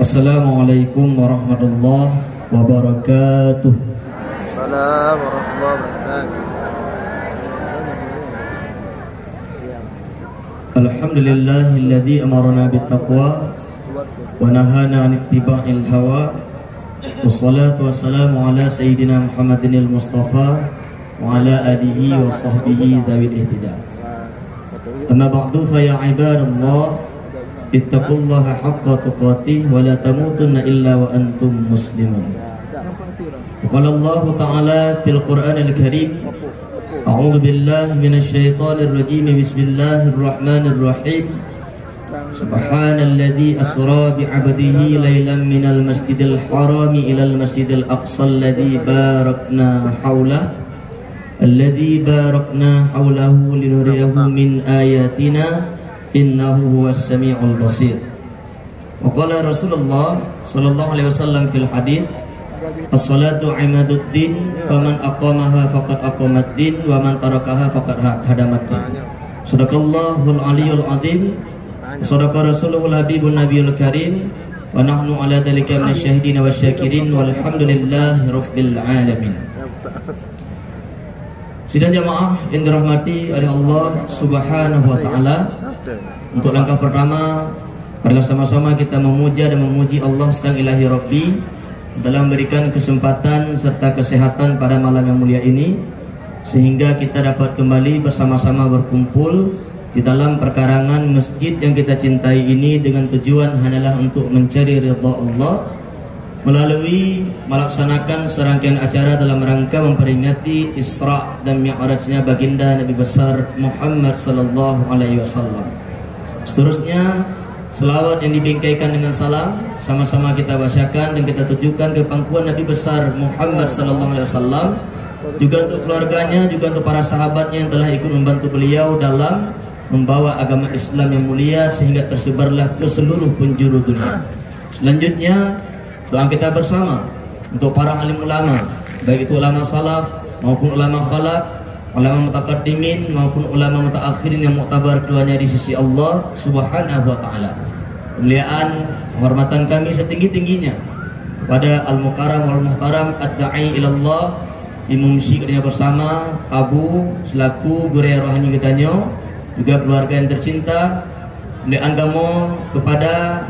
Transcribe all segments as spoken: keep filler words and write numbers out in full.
Assalamualaikum warahmatullahi wabarakatuh. Salam warahmatullahi wabarakatuh. Alhamdulillahilladzi amarana bit taqwa wa nahana 'anit tiba'il hawa. Wassalatu wassalamu ala sayyidina Muhammadinil Mustafa wa ala alihi wa sahbihi dzawil ihtida. Amma ba'du, fa ya ibadallah, ittaqullaha haqqa tuqatih wa la tamutunna illa wa antum muslimun. Wa qala Allahu ta'ala fil Qur'anil Karim, a'udzu billahi minasy syaithanir rajim. Bismillahirrahmanirrahim. Subhanalladzi asra bi 'abdihi lailan minal masjidil harami ilal masjidil aqsal ladzi barakna haulah, alladzi barakna haulahu linuriyahu min ayatina, innahu huwas samiul basir. Wa qala Rasulullah sallallahu alaihi wasallam fil hadis, "As-salatu imaduddin, faman aqamaha faqad aqamaddin, wa man tarakaha faqad ha-, hadamaddin." Sadaqallahul aliyul azim. Sadaqa Rasuluhul Habibun Nabiyul Karim, wa nahnu ala dzalika minasy syahidin wasy syakirin, walhamdulillahi rabbil alamin. Sidang jamaah yang dirahmati oleh Allah Subhanahu wa taala, untuk langkah pertama adalah sama-sama kita memuja dan memuji Allah Sang Ilahi Rabbi telah memberikan kesempatan serta kesehatan pada malam yang mulia ini, sehingga kita dapat kembali bersama-sama berkumpul di dalam perkarangan masjid yang kita cintai ini dengan tujuan hanyalah untuk mencari ridha Allah melalui melaksanakan serangkaian acara dalam rangka memperingati Isra dan Mi'rajnya Baginda Nabi Besar Muhammad sallallahu alaihi wasallam. Seterusnya, selawat yang dibingkaikan dengan salam sama-sama kita bacakan dan kita tujukan ke pangkuan Nabi Besar Muhammad sallallahu alaihi wasallam, juga untuk keluarganya, juga untuk para sahabatnya yang telah ikut membantu beliau dalam membawa agama Islam yang mulia sehingga tersebarlah ke seluruh penjuru dunia. Selanjutnya, doa kita bersama untuk para alim ulama, baik itu ulama salaf maupun ulama khalaf, ulama mutaqaddimin maupun ulama mutaakhirin yang muktabar keduanya di sisi Allah Subhanahu wa taala. Kemuliaan, penghormatan kami setinggi-tingginya kepada Al-Mukarram wal Muhtaram Ad-Da'i Ilallah, Imum Syik geutanyoe bersama, Abu selaku gurèe rohani geutanyoe, juga keluarga yang tercinta. Kemuliaan kamoe kepada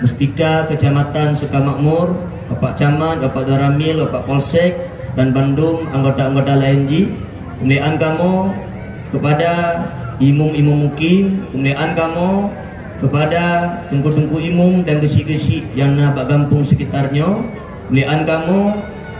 Muspika Kecamatan Sukamakmur, Bapak Camat, Bapak Danramil, Bapak Polsek, dan bandum anggota-anggota laén jih. Kemuliaan kamoe kepada imum-imum mukim, kemuliaan kamoe kepada teungku-teungku imum dan geusyik-geusyik nyang na bak gampông sekitar nyoe. Kemuliaan kamoe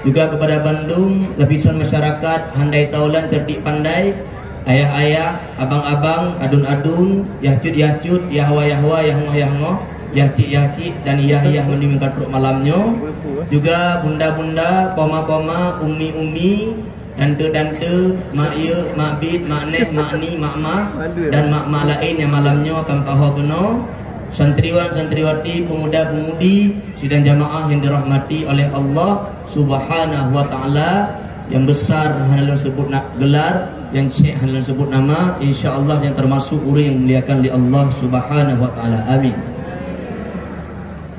juga kepada bandum lapisan masyarakat handai taulan cerdik pandai, ayah-ayah, abang-abang, adun-adun, yah cut-yah cut, yah wa yah wa, yah ngoh yah ngoh, yah cik yah cik, dan yah yah meunyoe ka trok malam nyoe. Juga bunda-bunda, poma-poma, umi-umi, tante-tante, mak yeu, mak bit, mak neh, mak ni, mak mah, dan mak-mak laén nyang malam nyoe akan taho keunoe, santriwan-santriwati, pemuda-pemudi, sidang jamaah yang dirahmati oleh Allah Subhanahu wa taala, yang besar hana lôn sebut na-, gelar, yang cek hana lôn sebut nama, insya Allah yang termasuk ureueng yang dimuliakan oleh Allah Subhanahu wa taala. Amin.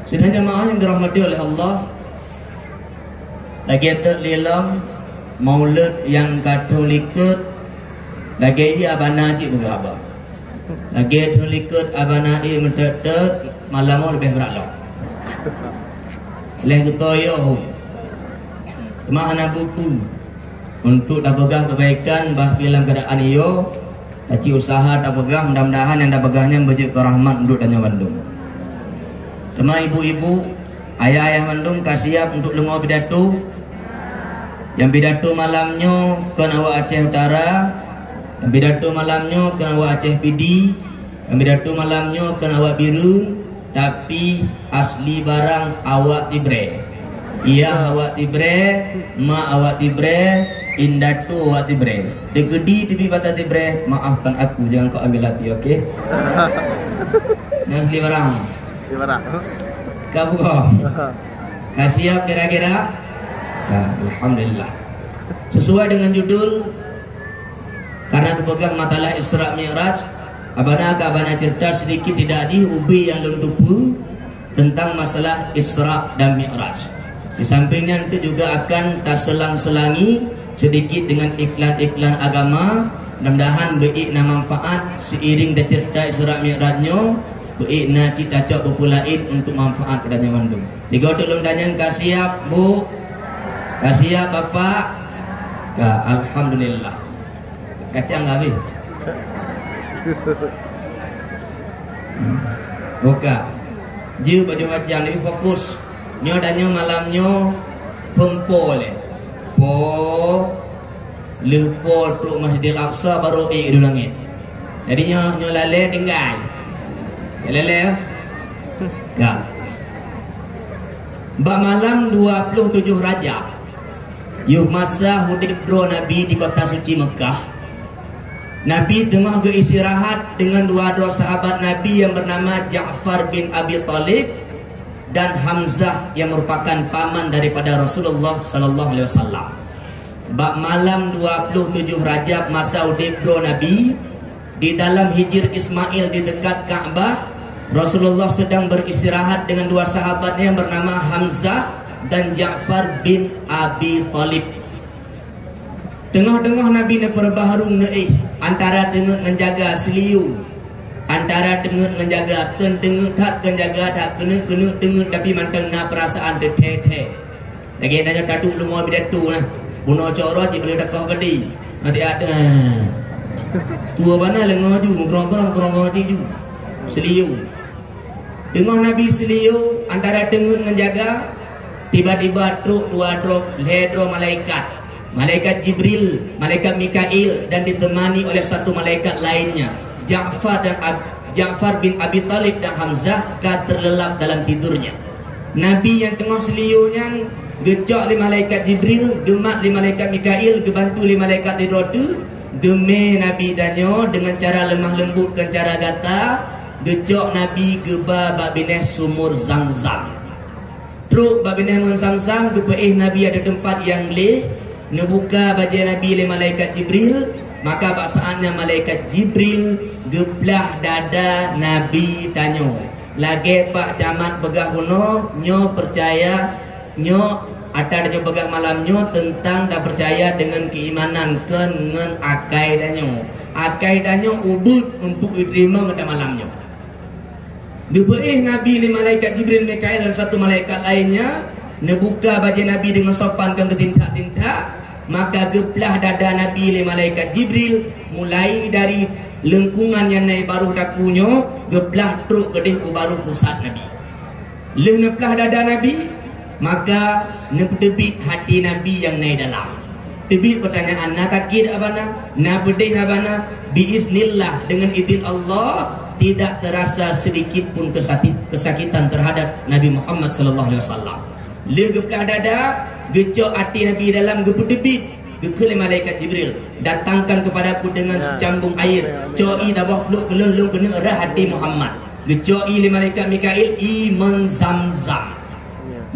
Sidang jamaah yang dirahmati oleh Allah, lagèe teuk lilong Maulud nyang ka thon likot, lagèe ié abana cit peugah haba. Lagèe thon likot abana ié meuteuk-teuk, malam nyoe leubeh brat lom. Lheuh geutoe yoh hom. Teuma hana buku untuk tapeugah keubaikan bah pih lam keuadaan yo, taci usaha tapeugah, mudah-mudahan nyang tapeugah nyan beujeuet keu rahmat untuk tanyoe bandum. Teuma ibu-ibu, ayah-ayah bandum ka siap untuk deungoe pidato? Nyang pidato malam nyoe kon awak Aceh Utara, nyang pidato malam nyoe kon awak Aceh Pidie, nyang pidato malam nyoe kon awak Bireuen, tapi asli barang awak Tibre. Yah awak Tibre, mak awak Tibre, indatu awak Tibre. Dikeudi teubiet bata Tibre, maafkan aku, jangan kau ambil hati, oke? Nyan asli barang. Asli barang. Ka buka. Ka siap kira-kira? Ka, alhamdulillah. Sesuai dengan judul, karena geupeugah matalah Isra Mi'raj, abana ka abana cerita sedikit tidak jih ubé nyang lôn teupeue, tentang masalah Isra dan Mi'raj. Di samping nyan, itu juga akan taselang-selangi sedikit dengan iklan-iklan agama. Mudah-mudahan beuék na manfaat seiring dan cerita Isra Mi'raj nyoe, beuék na cit tacok buku laén untuk manfaat keu tanyoe mandum. Tiga tu lôn tanya, ka siap, Bu? Ka siap, Bapak? Ka, alhamdulillah. Kacang ka habéh. Buka. Jeuet baju kacang, tapi fokus. Nyoe dan nyoe malam nyoe peumpol, eh. Po, lheuh po trok Masjidil Aqsa baru ék di langét. Jadi nyoe, nyoe lalé tinggai. Ya lalé, ya? Ka. Bak malam dua puluh tujoh Rajab, yoh masa udeb droe Nabi di kota suci Meukah, Nabi teungoh geuistirahat deungon dua droe sahabat Nabi nyang beunama Ja'far bin Abi Thalib dan Hamzah nyang meurupakan paman daripada Rasulullah sallallahu alaihi wasallam. Bak malam dua puluh tujoh Rajab masa udeb droe Nabi, di dalam Hijir Ismail di dekat Ka'bah, Rasulullah sedang beristirahat dengan dua sahabat nyang bernama Hamzah dan Ja'far bin Abi Thalib. Teungoh-teungoh Nabi neupeureubah rueng neuéh antara teungeut ngon jaga, seuliyeu. Antara teungeut ngon jaga, kheun teungeut that, kheun jaga that, keuneuk-keuneuk teungeut, tapi mantong na peurasaan teuthée-thée. Lagée tanyoe taduek leumo pidato nah. Bunoe cok uroe cit ka lheueh takoh keudeh. Nanti ada. Tuwoe bana leungoe ju, meugrong-grong, grong-grong ju. Seuliyeu. Teungoh Nabi seuliyeu antara teungeut ngon jaga, tiba-tiba trok dua droe, lhée droe malaikat. Malaikat Jibril, malaikat Mikail, dan ditemani oleh satu malaikat lainnya. Ja'far dan Ab-, Ja'far bin Abi Thalib dan Hamzah ka terlelap dalam tidurnya. Nabi nyang teungoh seuliyeu nyan geucok lé malaikat Jibril, geumat lé malaikat Mikail, geubantu lé malaikat sidroe teuk, geumé Nabi tanyoe deungon cara leumah leumbot, deungon cara gata, geucok Nabi geuba bak binéh sumur Zamzam. Trok bak binéh sumur Zamzam, geupeuéh Nabi ateueh teumpat nyang gleh, neubuka bajée Nabi lé malaikat Jibril, maka bak saát nyan malaikat Jibril geuplah dada Nabi tanyoe. Lagée Pak Camat peugah bunoe, nyoe peucaya, nyoe ata tanyoe peugah malam nyoe teuntang tapeucaya deungon keuimanan, kon ngon akai tanyoe. Akai tanyoe ubit untuk jiteurimong ata malam nyoe. Geupeuéh Nabi lé malaikat Jibril, Mikail dan satu malaikat lainnya, neubuka bajée Nabi deungon sopan kon geutintak-tintak, maka geuplah dada Nabi lé malaikat Jibril, mulai dari lingkungan nyang na baroh takue nyoe, geuplah trok keudeh u baroh pusat Nabi. Lheueh neuplah dada Nabi, maka neupeuteubiet hati Nabi nyang na dalam. Teubiet peutanyaan, na sakét haba na, na peudeh haba na, biiznillah, deungon idin Allah, tidak terasa sedikit pun kesati-, kesakitan terhadap Nabi Muhammad sallallahu alaihi wasallam. Lheueh geuplah dada, geucok até Nabi dalam, geupeuteubiet, geukheun lé malaikat Jibril, "Datangkan kepadaku dengan secambung air, cok ie saboh plôk keu lôn, lôn keuneuk rhah até Muhammad." Geucok ie lé malaikat Mikail, ie meunan Zamzam.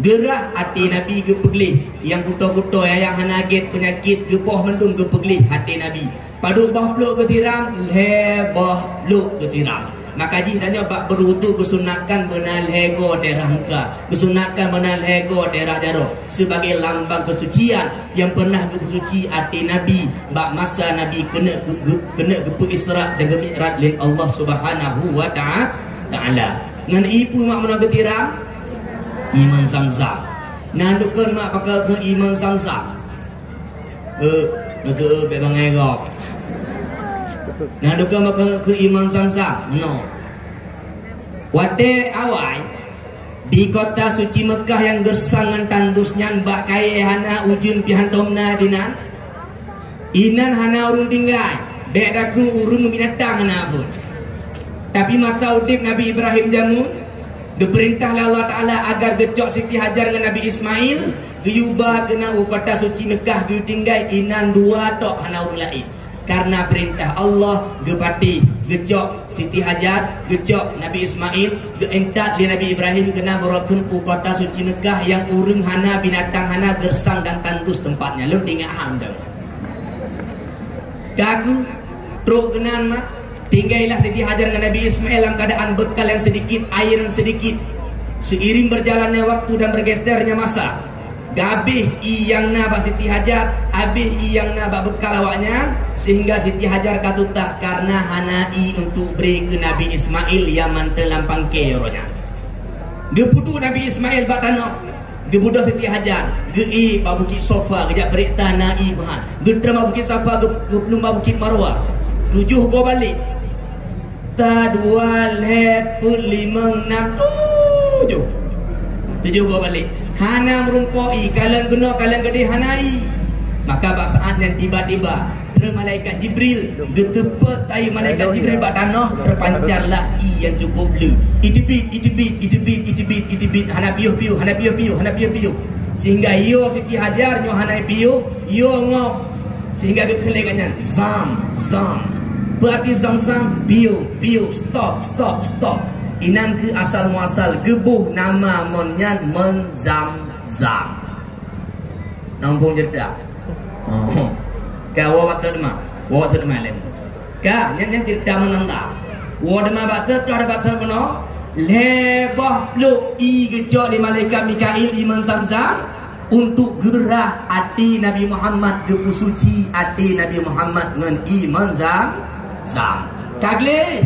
Geurhah até Nabi geupeugleh, nyang kuto-kuto, nyang hana gét peunyakét, geupoh mandum geupeugleh até Nabi. Padub boh plôk geusiram, lhée boh plôk geusiram. Maka jih tanyoe bak beuruduk geusunatkan beuna lhée goe daerah muka, geusunatkan beuna lhée goe daerah jaroe, sebagai lambang kesucian nyang pernah geupeusuci até Nabi bak masa Nabi keuneuk geu-, geu-, keuneuk geupeu Isra dan Geumi'raj lé Allah Subhanahu wa ta'a-, Ta'ala. Ngon ie peue mak meunan geutiram? Ie meunan Zamzam. Nah, dukon mak pakai keu ie meunan Zamzam. Eh, beutôi, eh, bék bangai gob. Nah, dukon mak pakai keu ie meunan Zamzam. Meunoe. Watée awai, di kota suci Meukah nyang geusang ngon tandus nyan bak kayée hana ujeuen pih hántom na dinan. Inan hana ureuëng tinggai, bék takheun ureuëng, binatang hana phon. Tapi masa udeb Nabi Ibrahim jameun, geupeurintah lé Allah Taala agar geucok Siti Hajar ngon Nabi Ismail, geuyue ba keunan u kota suci Meukah, geuyue tinggai inan dua tok, hana ureuëng laén. Karena peurintah Allah geupatéh, geucok Siti Hajar, geucok Nabi Ismail, geuintat lé Nabi Ibrahim keunan baroe kheun u kota suci Meukah nyang ureuëng hana, binatang hana, gersang dan tandus tempatnya. Lôn teuingat han dong. Ka geutrok keunan mak, tinggailah Siti Hajar ngon Nabi Ismail lam keuadaan bekal nyang seudikit, air nyang seudikit. Seiring berjalannya waktu dan bergesernya masa, gabéh ié nyang na bak Siti Hajar, abéh ié nyang na bak beukal awaknyan, sehingga Siti Hajar ka tutah karena hana ié untuk bri keu Nabi Ismail nyang mantong lam pangke uroe nyan. Geupeuduek Nabi Ismail bak tanoh, geubeudôh Siti Hajar, geuék bak Bukét Safa, geujak peuriksa na ié meuhan. Geutrön bak Bukét Safa, geu-, geuplueng bak Bukét Marwah. Tujoh goe balek. Sa, dua, lhèe, peuet, limong, nam, tujoh. Tujoh goe balek. Hana meurumpok ié, kalon keunoe, kalon keudéh hana ié. Maka bak saat nyan tiba-tiba trön malaikat Jibril, geuteupeue tayue malaikat Jibril bak tanoh, teupancarlah ié nyang cukup le. Iteubiet, iteubiet, iteubiet, iteubiet, iteubiet, hana piôh-piôh, hana piôh-piôh, hana piôh-piôh. Sehingga yo Siti Hajar nyoe hana piôh, yo ngok. Sehingga geukheun lé gobnyan, "Zam, zam." Peue arti zam-zam? Piôh, piôh, stop, stop, stop. Inan keuh asal muasal geuboh nama mon nyan Mon Zam-Zam. Nanggung jeda. Oh. Ka woe watèe teuma. Woe watèe teuma lé. Ka, nyan, nyan ceurita meunan. Woe teuma bak teuk, teuma bak teuk bunoe. Lhèe boh pluek ié geucok lé malaikat Mikail ié Mon Zam-Zam untuk geurhah até Nabi Muhammad, geupeusuci até Nabi Muhammad ngon ié Mon Zam-Zam. Ka gleh?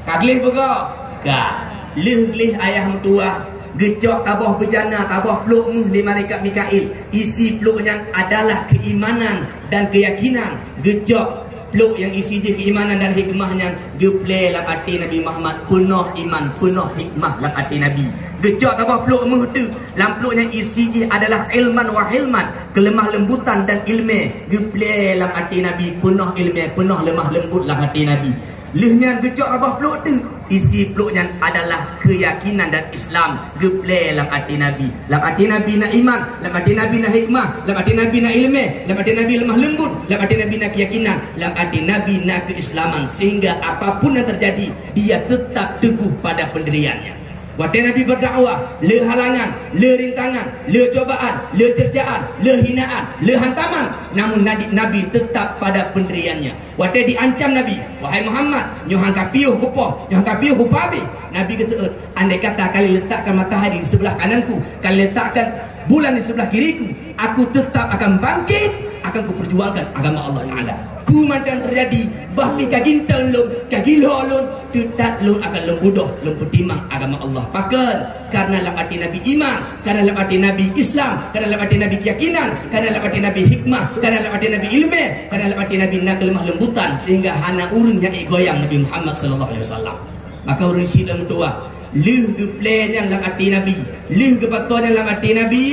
Ka gleh beugöt? Ka. Lheueh-lheueh ayah meutuwah geucok saboh beujana, saboh pluek méuh lé malaikat Mikail. Isi pluek nyan adalah keuimanan dan keuyakinan. Geucok pluek nyang isi jih keuimanan dan hikmah nyan geuplè lam até Nabi Muhammad, peunoh iman, peunoh hikmah lam até Nabi. Geucok saboh pluek méuh teuk, lam pluek nyan isi jih adalah ilman wa hilman, keuleumah lembutan dan ileumèe, geuplè lam até Nabi, peunoh ileumèe, peunoh leumah leumbut lam até Nabi. Lheueh nyan geucok saboh pluek teuk, isi pluek nyan adalah keuyakinan dan Islam, geuplè lam até Nabi. Lam até Nabi na iman, lam até Nabi na hikmah, lam até Nabi na ileumèe, lam até Nabi leumah leumbut, lam até Nabi na keuyakinan, lam até Nabi na keuislaman, sehingga apapun yang terjadi, dia tetap teguh pada pendiriannya. Watèe Nabi berdakwah, le halangan, le rintangan, le cobaan, le cercaan, le hinaan, le hantaman, namun Nabi, Nabi tetap pada pendiriannya. Watèe diancam Nabi, "Wahai Muhammad, nyoe han ka piôh kupoh, nyoe han ka piôh kupeuabéh." Nabi geuseuôt, "Andai kata ka lé letakkan matahari di sebelah kananku, ka lé letakkan bulan di sebelah kiriku, aku tetap akan bangkit, akan kuperjuangkan agama Allah Taala. Peue mantong teujadi, bah pih ka gintong lôn, ka gilho lôn, teutap lôn akan lôn beudôh, lôn peutimang agama Allah." Pakon? Karena lam até Nabi iman, karena lam até Nabi Islam, karena lam até Nabi keuyakinan, karena lam até Nabi hikmah, karena lam até Nabi ileumèe, karena lam até Nabi na keuleumah lembutan, sehingga hana ureueng nyang ék goyang Nabi Muhammad sallallahu alaihi wasallam. Maka ureueng syiek nyang meutuwah, lheueh geuplè nyan lam até Nabi, lheueh geupasoe nyan lam até Nabi,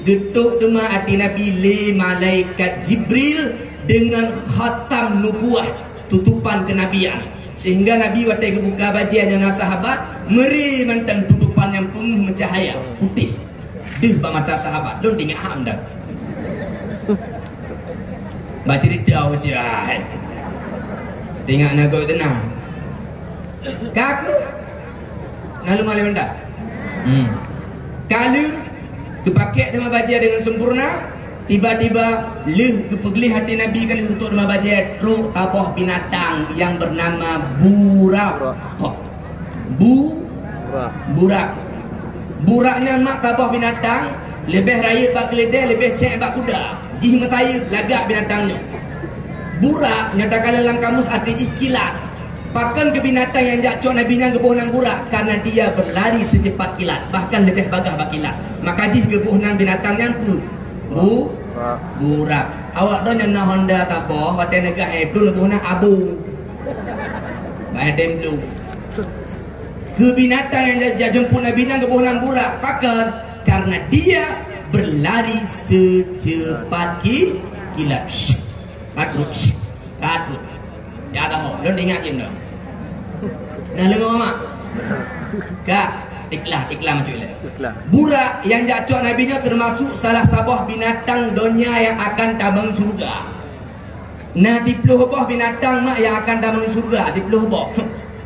geutôp teuma até Nabi lé malaikat Jibril deungon khatam nubuwah, tutopan keunabian. Sehingga Nabi watèe geubuka bajèe nyan na sahabat, meuri mantong tutopan nyang peungeuh meucahya, putéh. Deuh bak mata sahabat, lôn teuingat ham dah. Bak cerita ucit, hai. Teuingat na gob teunang. Ka keuh. Na lôn malèe mantong. Hmm. Ka lheueh geupakèk teuma bajèe deungon sempurna, tiba-tiba lheueh geupeugleh até Nabi ka lheueh geutôp teuma bajèe, trôk saboh binatang nyang beunama Burak. Bu Burak. Burak nyan mak saboh binatang, leubeh rayeuk bak keuleudèe, leubeh cèk bak kuda. Jih meutayeueng lagak binatang nyoe. Burak nyoe takalon lam kamus arti jih kilat. Pakon keu binatang nyang jak cok Nabi nyan geuboh nan Burak? Karena dia berlari secepat kilat, bahkan leubeh bagaih bak kilat. Maka jih geuboh nan binatang nyan peue? Bu Burak. Awak droeneuh na Honda saboh, watèe neuga hai plueng geuboh nan Abu. Bak hai tem plueng. Keu binatang nyang ja-, jak jemput Nabi nyan geuboh nan Burak. Pakon? Karena dia berlari secepat ki-, kilat. Syuk, patruk, syuk, patruk. Ya dah, lôn ingat je dah. Nah, lengok mak. Ka, ikhlas, ikhlas macam ni. Ikhlas. Burak nyang jak cok Nabi nyoe termasuk salah saboh binatang donya nyang akan tamong syurga. Na siplôh boh binatang mak nyang akan tamong syurga, siplôh boh.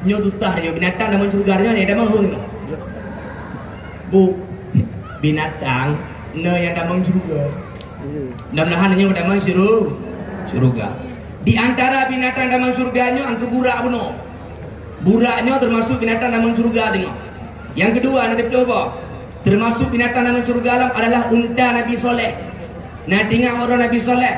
Nyoe tutah nyoe binatang tamong syurga nyoe, nyoe tamong hong nyoe. Bu, binatang na nyang tamong syurga. Mudah-mudahan nyoe tamong syuru-, syurga. Di antara binatang tamong syurga nyoe angkeu burak bunoe. Burak nyoe termasuk binatang tamong syurga teungoh. Nyang keudua, na teupeue boh. Teumasuk binatang lam syeuruga lom adalah unta Nabi Saleh. Na teuingat uroe Nabi Saleh?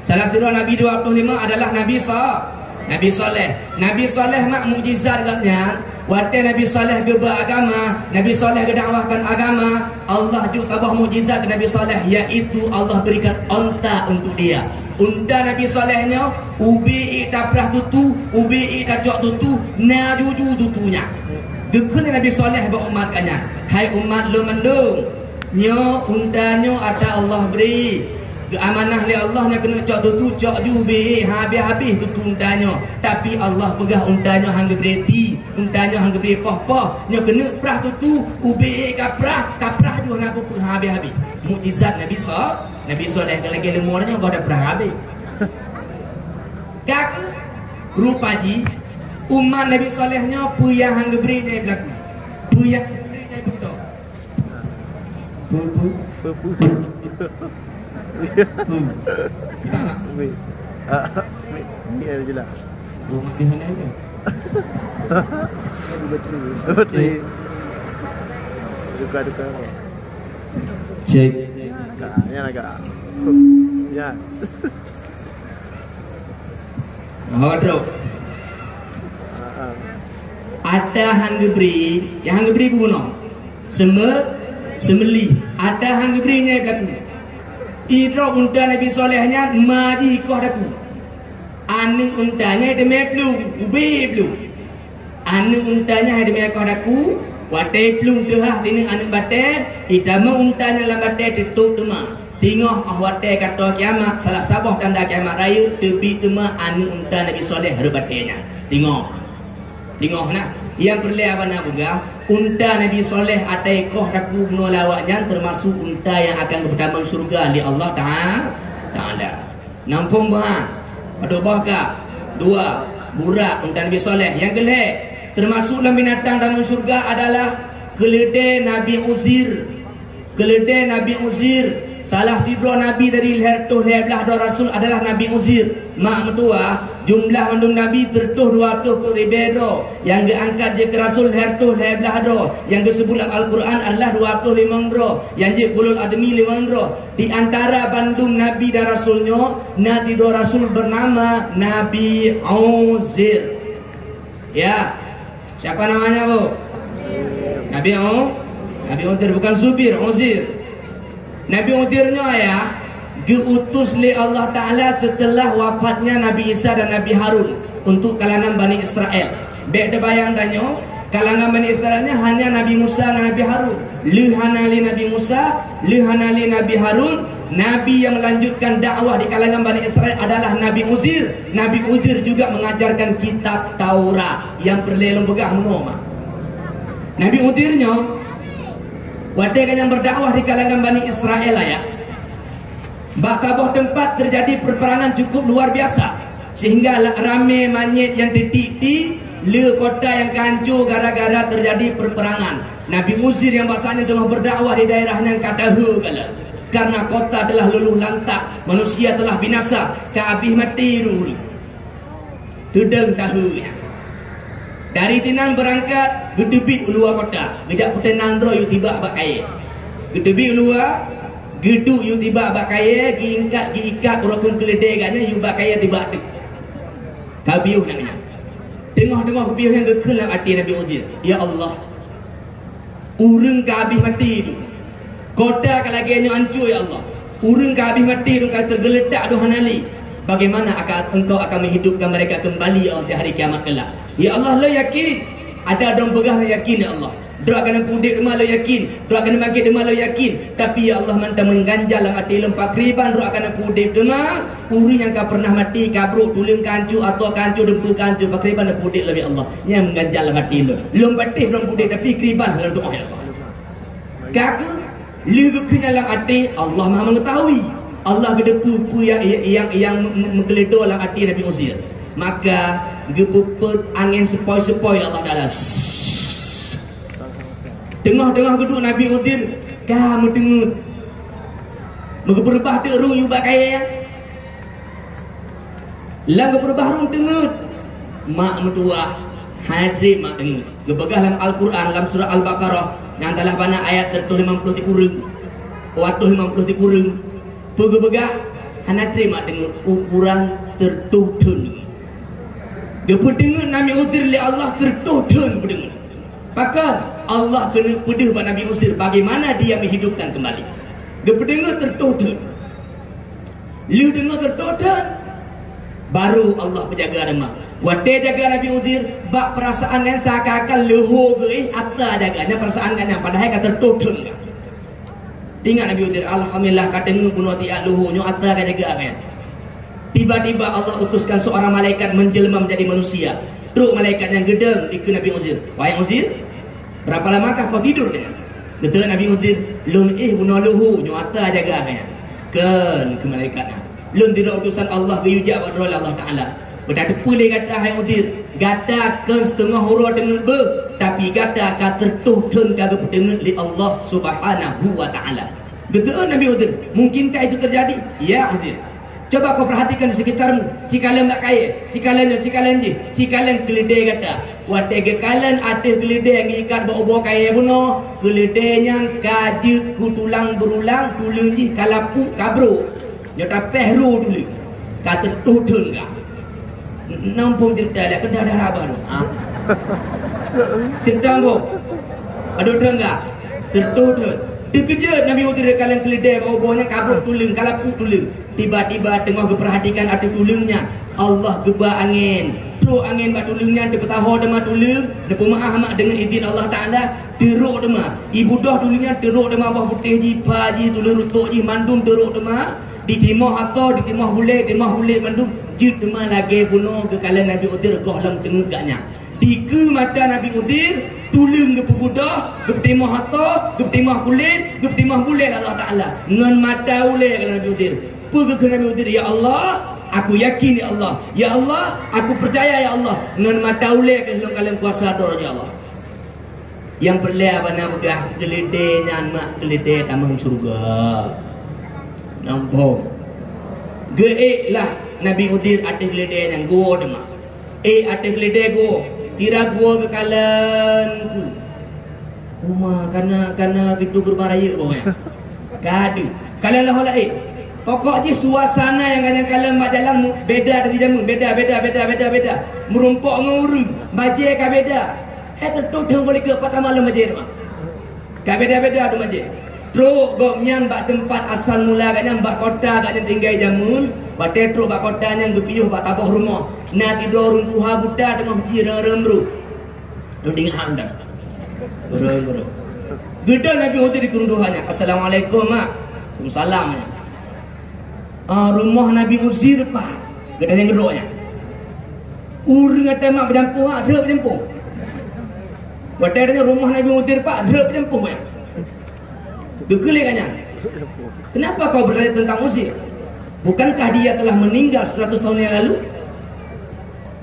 Salah sidroe nabi dua ploh lima adalah Nabi Sa-, Nabi Saleh. Nabi Saleh mak mukjizat gobnyan. Watée Nabi Saleh geuba agama, Nabi Saleh geudakwahkan agama, Allah jok saboh mukjizat keu Nabi Saleh, yaitu Allah berikan onta untuk dia. Unta Nabi Saleh nyoe, ubé ék taprah tutu, ubé ék tacok tutu, na juju tutu nyan. Geukheun lé Nabi Saleh bak umat geuh nyan, "Hai umat lôn mandum, nyoe unta nyoe ata Allah bri. Geuamanah lé Allah nyang keuneuk cok tutu, cok ju ubé ék, han habéh-habéh tutu unta nyoe. Tapi Allah peugah unta nyoe han geubri ti, unta nyoe han geubri poh-poh. Nyoe keuneuk prah tutu, ubé ék kaprah, kaprah ju hana peue-peue, han habéh-habéh." Mukjizat Nabi Sa-, Nabi Saleh, lagée leumor nyoe bah taprah habéh. Ka kheueh, rupa jih umat Nabi Saleh nyoe peue nyang han geubri nyang beulaku. Peue nyang han geubri nyang beutôi. Peue, peue? Peue, peue? Peue. Weh. Ah, weh. Ni ada jelas. Oh, mati sana aja. Bateri. Bateri. Duka, duka. Cek. Ni agak, ni agak. Ya. Ho trok. Ata han geubri, nyang han geubri bunoe. Seume-, seumeulih. Ata han geubri nyang beulaku. Idroe unta Nabi Saleh nyan ma jih ikoh daku. Aneuëk unta nyan teumé plueng, ubé plueng. Aneuëk unta nyan hai teumé ikoh daku, watée plueng teuhah dineuk aneuëk batée, itamong unta nyan lam batée teutôp teuma. Teungoh óh watée ka tô kiamat, salah saboh tanda kiamat rayeuk, teubiet teuma aneuëk unta Nabi Saleh rot batée nyan. Teungoh. Teungoh na. Nyang peureulée haba na peugah, unta Nabi Saleh ata ikoh daku bunoe lé awaknyan teumasuk unta nyang akan geupeutamong syeuruga lé Allah Ta'a-, Taala. Nampông bah. Padub boh ka. Dua, Burak, unta Nabi Saleh. Nyang keulhée, teumasuk lam binatang tamong syeuruga adalah keuleudée Nabi Uzair. Keuleudée Nabi Uzair, salah sidroe nabi dari lhée reutôh lhée blaih droe rasul adalah Nabi Uzair. Mak meutuwah, jumlah mandum nabi teureutôh dua ploh peuet ribée droe. Nyang geuangkat jeuet keu rasul lhée reutôh lhée blaih droe. Nyang geuseubuet lam Al-Qur'an adalah dua ploh limong droe. Nyang jeuet ulul azmi limong droe. Di antara bandum nabi dan rasul nyoe, na sidroe rasul beunama Nabi Uzair. Ya. Siapa namanya, Bu? Nabi U-, Nabi Uzair, bukan Zubir, Uzair. Nabi Uzair nyoe ya, geuutus lé Allah Taala seuteulah wafatnya Nabi Isa dan Nabi Harun untuk kalangan Bani Israel. Bék teubayang tanyoe, kalangan Bani Israel nyan hanya Nabi Musa ngon Nabi Harun. Lheueh hana lé Nabi Musa, lheueh hana lé Nabi Harun, nabi yang melanjutkan dakwah di kalangan Bani Israel adalah Nabi Uzair. Nabi Uzair juga mengajarkan kitab Taurat. Nyang peureulée lôn peugah meunoe mak. Nabi Uzair nyoe, watée gobnyan berdakwah di kalangan Bani Israel, ya, bak saboh teumpat terjadi perperangan cukup luar biasa, sehingga la-, ramé manyét nyang teuti-ti le kota nyang ka hanco gara-gara terjadi perperangan. Nabi Uzair nyang bak saát nyan teungoh berdakwah di daerah nyang ka dahé galak, karena kota telah luluh lantak, manusia telah binasa, ka habéh maté ureuëng. Teudong dahé nyan. Dari sinan beurangkat, geuteubiet u luwa kota, geujak peuteunang droe yue tibak bak kayée. Geuteubiet u luwa, geuduek yue tibak bak kayée, geuikat, geuikat uroe kheun keuleudée gobnyan yue bak kayée tibak teuk. Ka piôh nyan. Teungoh-teungoh piôh nyan geukheun lam até Nabi Uzair, "Ya Allah, ureuëng ka habéh maté tu. Kota ka lagée nyoe hanco, ya Allah. Ureuëng ka habéh maté tu, ka teugeuleutak tu hana lé. Bagaimana aka-, Engkau akan menghidupkan mereka kembali, ya Allah, di hari kiamat kelak?" Ya Allah, lôn yakin. Ada droe peugah lôn yakin, ya Allah. Droe akan neupeuudeb teuma lôn yakin. Droe akan neubangket teuma lôn yakin. Tapi, ya Allah, mantong meuganjal lam até lôn, pakriban droe akan neupeuudeb teuma. Ureuëng nyang ka peureunah maté, ka brok, tuleueng ka hanco, atoe ka hanco, dumpeue ka hanco, pakriban neupeuudeb lom, ya Allah. Nyan meuganjal lam até lôn. Lôn patéh lôn peuudeb, tapi kriban lôn tu'oh, ya Allah. Ka kheueh, lheueh geukheun nyan lam até, Allah Maha Mengetahui. Allah geuteupeue peue nyang, nyang, nyang me-, me-, meukeuleudo lam até Nabi Uzair. Maka, geupeupeuet angén seupoi-seupoi lé Allah Taala. Teungoh-teungoh geuduek Nabi Uzair ka meuteungeut. Meugeupeurubah teuk rhueng yue bak kayée. Lam geupeureubah rhueng teungeut, mak meutuwah, Hana treb mak deungoe. Geupeugah lam Al-Quran, lam surah Al-Baqarah, nyang talah bana ayat seratus lima puluh tikureueng, seratus lima puluh tikureueng. Peue geupeugah? Hana treb mak deungoe, ukuran seratus thon. Geupeudeungoe Nabi Uzair lé Allah seratus thon geupeudeuh. Pakon? Allah keuneuk peudeuh bak Nabi Uzair bagaimana dia menghidupkan kembali. Geupeudeungoe seratus thon. Lheueh deungoe seratus thon, baru Allah peujaga teuma. Watée jaga Nabi Uzair, bak peurasaan nyan seakan-akan leuho geuéh atra jaga nyan peurasaan geuh nyan, padahai ka seratus thon ka. Teuingat Nabi Uzair, "Alhamdulillah, ka teungeut bunoe tiak leuho nyoe atra ka jaga nyan." Tiba-tiba Allah utuskan seorang malaikat menjelma menjadi manusia. Trok malaikat nyan geudong dikeue Nabi Uzair. "Wahai Uzair, berapa lamakah kau tidur?" Geutanyong Nabi Uzair, "Lôn éh bunoe leuho nyoe atra jaga nyan." "Kon," kheun malaikat nyan, "lôn sidroe utosan Allah geuyue jak bak droe lé Allah Taala. Beutateupeue lé gata hai Uzair, gata kon siteungoh uroe teungeut beuh, tapi gata ka seratus thon ka geupeuteungeut lé Allah Subhanahu wa Taala." Geutanyong Nabi Uzair, "Mungkinkah itu terjadi?" "Ya, Uzair." Coba kau perhatikan di sekitarmu, cikalon bak kayée, cikalon nyoe, cikalon jih, cikalon keuleudée gata. Watée geukalon ateueh keuleudée geuikat bak ubak kayée bunoe, keuleudée nyan ka jeuet keu tulang beurulang, tuleueng jih ka lapuk, ka brok. Nyoe tapéh ru tuleueng. Ka seratus thon ka. Nam phon ceurita lé, keudah dah raba tu. Ha? Ceurita boh. Aduh thon ka. Seratus thon. Teukeujot Nabi Uzair geukalon keuleudée bak ubak nyan ka brok tuleueng, ka lapuk tuleueng. Tiba-tiba teungoh geupeurhatikan ateueh tuleueng nyan, Allah geuba angén. Trok angén bak tuleueng nyan, teupeusaho teuma tuleueng, neupeumeuáh mak deungon idhin Allah Taala, teurok teuma. Ibudoh tuleueng nyan, teurok teuma boh putéh jih, pha jih, tuleueng rutok jih, mandum teurok teuma. Ditimoh asoe, ditimoh bulée, ditimoh bulée mandum, jeuet teuma lagée bunoe geukalon Nabi Uzair goh lom teungeut geuh nyan. Dikeue mata Nabi Uzair, tuleueng geupeubudoh, geupeutimoh asoe, geupeutimoh kulét, geupeutimoh bulée lé Allah Taala. Ngon mata ulée ka Nabi Uzair. Peue geukheun Nabi Uzair, "Ya Allah, aku yakin ya Allah. Ya Allah, aku percaya ya Allah." Ngon mata ulée ka lôn kalon kuasa droe ya Allah. Nyang peureulée bana peugah, keuleudée nyan mak keuleudée tamong syeuruga. Nampak. Geuék lah Nabi Uzair ateueh keuleudée nyan geuwoe teuma. Ék ateueh keuleudée geuwoe, kira geuwoe geukalon keu. Uma kana, kana pintoe geureubah rayeuk geuwoe nyan. Ka deuh. Kalon lheueh laén. Pokok jih suasana nyang ganyang kalon bak jalan mu-, beda dari jameun, beda, beda, beda, beda, beda. Meurumpok ngon ureueng, bajée ka beda. Hai teuntèe thon goe likot pat tamalon bajée teuma. Ka beda-beda teuma bajée. Trok gobnyan bak teumpat asal mula gobnyan, bak kota gobnyan tinggai jameun, watèe trok bak kota nyan geupiôh bak saboh rumoh. Na sidroe ureueng tuha buta teungoh jireueng-reueng brôk. Teuingat han dah. Gurèe-gurèe. Geudong Nabi Khidir di keurueng tuha nyan. "Assalamualaikum, Mak." "Waalaikumsalam." "Ah, rumoh Nabi Khidir pat?" Geutanyong geuh nyan. Ureueng nyang teuma beujampoh, ah, rhot beujampoh. Watèe tanyong rumoh Nabi Khidir pat, rhot beujampoh, ya. Geukheun lé gobnyan, "Kenapa kau bertanya tentang Khidir? Bukankah dia telah meninggal seratus tahun yang lalu?"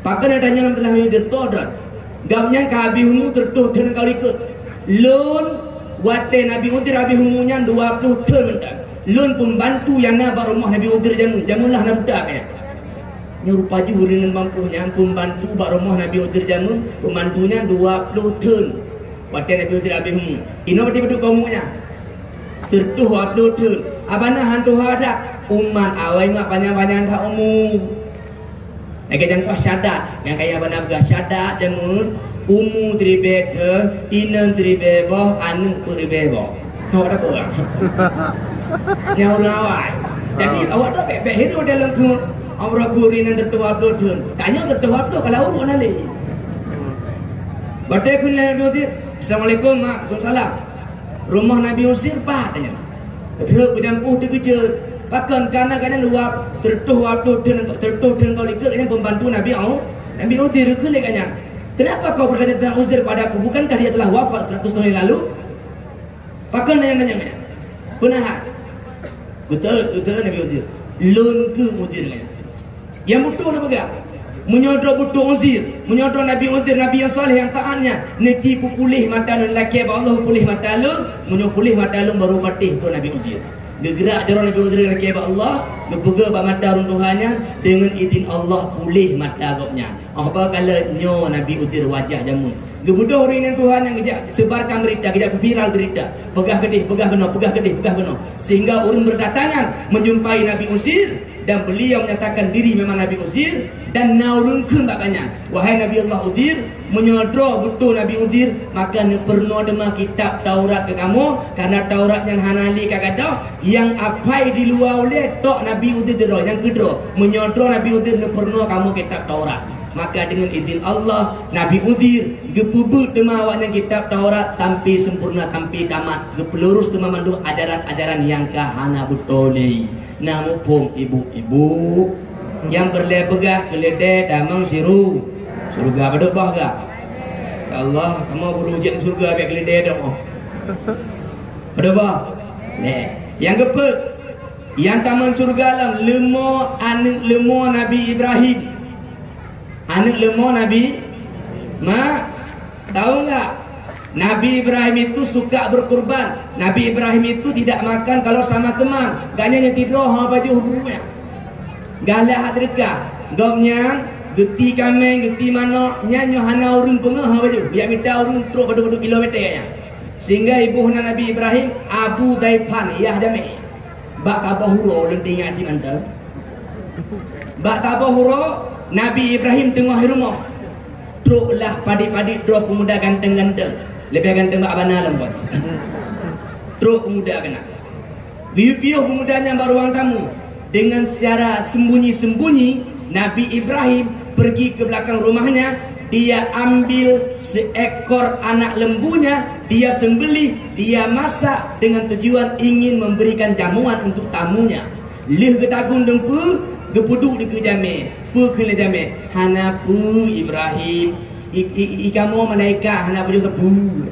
Pakon tanyong lam teungoh nyoe jeuet droe. Gobnyan ka habéh umu teureutôh thon ka likot. Lôn, watèe Nabi Khidir habéh umu nyan dua ploh thon mantong. Lôn peumbantu nyang na bak rumoh Nabi Khidir jameun, jameun lah na buta nyan. Nyoe rupa jih ureueng nyang mampu nyan peumbantu bak rumoh Nabi Khidir jameun, peumbantu nyan dua ploh thon. Watèe Nabi Khidir habéh umu. Inoe padum padum ka umu nyan? Teureutôh dua ploh thon. Abana han tuha that. Umat awai mak panyang-panyang that umu. Lagèe contoh syadat, nyang kaya bana peugah syadat jameun, umu siribèe thon, inong siribèe boh, aneuk peuet ribèe boh. Nyoe dak peue? Nyoe ureueng awai. Jadi, awak tu bèk, bèk hireuen dalam tu, awak gurèe nyang teutuha ploh thon. Tanyoe teutuha ploh kalau ureueng na lé. Watèe kheun lé Nabi Khidir, "Assalamualaikum, Mak." "Waalaikumsalam." Rumoh Nabi Khidir pat nyan. Rhot beujampoh teukeujot. Pakon? Karena gobnyan dua, teureutôh dua ploh thon, teureutôh thon ka likot nyan peumbantu Nabi Au-, Nabi Khidir. Geukheun lé gobnyan, "Kenapa kau bertanya tentang Khidir padaku? Bukankah dia telah wafat seratus tahun yang lalu?" Pakon nyan nanya nyan? Peue na hai? Geutanyong, geutanyong Nabi Khidir. "Lôn keuh Khidir nyan." Nyang beutôi na peugah. Meunyoe droe beutôi Khidir, meunyoe droe Nabi Khidir, Nabi nyang saleh, nyang taat nyan, neuci peupuléh mata lôn, lakèe bak Allah peupuléh mata lôn, meunyoe puléh mata lôn baru patéh droe Nabi Khidir. Geugrak jaroe Nabi Uzair lakée bak Allah, geupeugah bak mata ureuëng tuha nyan, deungon idin Allah puléh mata gobnyan. Oh, bah ka lheueh nyoe Nabi Uzair wajah jameun. Geubeudôh ureuëng inong tuha nyan geujak sebarkan beurita, geujak viral beurita. Peugah keudeh, peugah keunoe, peugah keudeh, peugah keunoe. Sehingga ureuëng berdatangan menjumpai Nabi Uzair dan beliau menyatakan diri memang Nabi Uzair dan na ureuëng kheun bak gobnyan, "Wahai Nabi Allah Uzair, meunyoe droe beutôi Nabi Uzair, maka neupeurunoe teuma kitab Taurat keu kamoe, karena Taurat nyan hana lé ka gadôh, nyang apai di luwa ulée tok Nabi Uzair sidroe, nyang keudroe. Meunyoe droe Nabi Uzair, neupeurunoe kamoe kitab Taurat." Maka deungon idin Allah, Nabi Uzair geupeubuet teuma awaknyan kitab Taurat sampai sempurna, sampai tamat, geupeulurus teuma mandum ajaran-ajaran nyang ka hana beutôi lé. Na muphom ibu-ibu? Nyang peureulée peugah keuleudée tamong siru-, syeuruga. Padub boh ka? Ya Allah, kamoe beureuh jak syeuruga bék keuleudée dok. Padub boh? Lé. Nyang keupeuet, nyang tamong syeuruga lom leumo aneuëk leumo Nabi Ibrahim. Aneuëk leumo Nabi, mak, tahu enggak? Nabi Ibrahim itu suka berkurban. Nabi Ibrahim itu tidak makan kalau sama teman. Gobnyan nyang tidroe hana pajoh bu nyan. Galak hak teudeukah. Gobnyan geuti kaméng, geuti manok, nyan nyoe hana ureuëng peungoh hana pajoh. Biak mita ureuëng trok padub-padub kilometer nyan. Sehingga iboh nan Nabi Ibrahim Abu Daifan, yah jamé. Bak taboh uroe lôn teuingat cit mantong. Bak taboh uroe, Nabi Ibrahim teungoh i rumoh. Trok lah padit-padit droe peumuda ganteng-ganteng. Leubeh ganteng bak abana lom, bos. Trok peumuda keunan. Geuyue piôh peumuda nyan bak ruang tamu. Dengan secara sembunyi-sembunyi, Nabi Ibrahim pergi ke belakang rumahnya, dia ambil seekor anak lembunya, dia sembelih, dia masak dengan tujuan ingin memberikan jamuan untuk tamunya. Lheueh geutagun deumpeue, geupeuduek dikeue jamé. Peue kheun lé jamé? "Hana peue, Ibrahim. I, i, i kamoe malaikat, hana pajoh sapeue."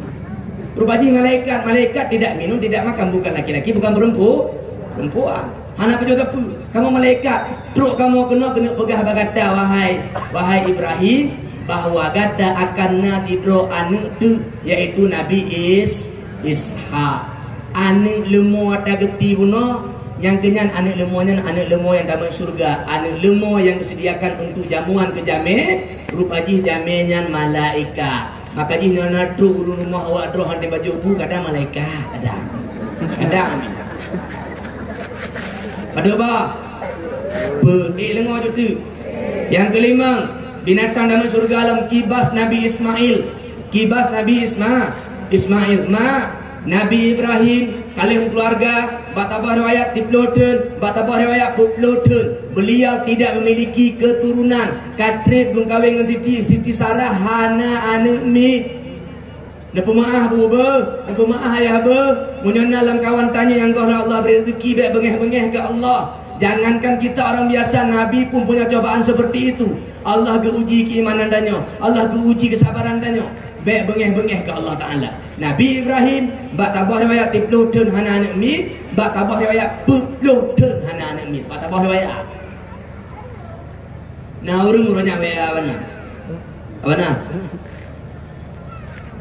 Rupa jih malaikat, malaikat tidak minum, tidak makan, bukan laki-laki, bukan perempu-, perempuan. Hana pajoh sapeue. Kamoe malaikat, trok kamoe keunoe keuneuk peugah bak gata, wahai, wahai Ibrahim, bahwa gata akan na sidroe aneuëk teuk, yaitu Nabi Is-, Ishak. Aneuëk leumo ata geuti bunoe, nyang keunyan aneuëk leumo nyan aneuëk leumo nyang tamong syeuruga, aneuëk leumo nyang geuseudiakan untuk jamuan keu jamé, rupa jih jamé nyan malaikat. Maka jih nyoe na trok ureuëng rumoh awak droe hana pajoh bu, kadang malaikat, kadang. Kadang. Padub boh? Peuék leungoe cut teuk. Nyang keulimong, binatang dalam syeuruga lom kibas Nabi Ismail. Kibas Nabi Isma-, Ismail. Mak, Nabi Ibrahim ka lheueh meukeuluwarga, bak tabah riwayat siplôh thon, bak tabah riwayat peuet plôh thon. Beliau tidak memiliki keturunan. Ka treb geumeukawen ngon Siti, Siti Sarah hana aneuëk miet. Neupeumeu'ah bu beuh, neupeumeu'ah ayah beuh. Meunyoe na lamkawan tanyoe nyang goh lom Allah bri reuzeuki, bék beungéh-beungéh keu Allah. Jangankan kita orang biasa, Nabi pun punya cobaan seperti itu. Allah geuuji keimanan tanyoe, Allah geuuji kesabaran tanyoe. Bék beungéh-beungéh keu Allah Taala. Nabi Ibrahim, bak tabah riwayat siplôh thon hana aneuëk miet, bak tabah riwayat peuet plôh thon hana aneuëk miet. Bak tabah riwayat. Na ureuëng uroe nyan W A abana. Abana.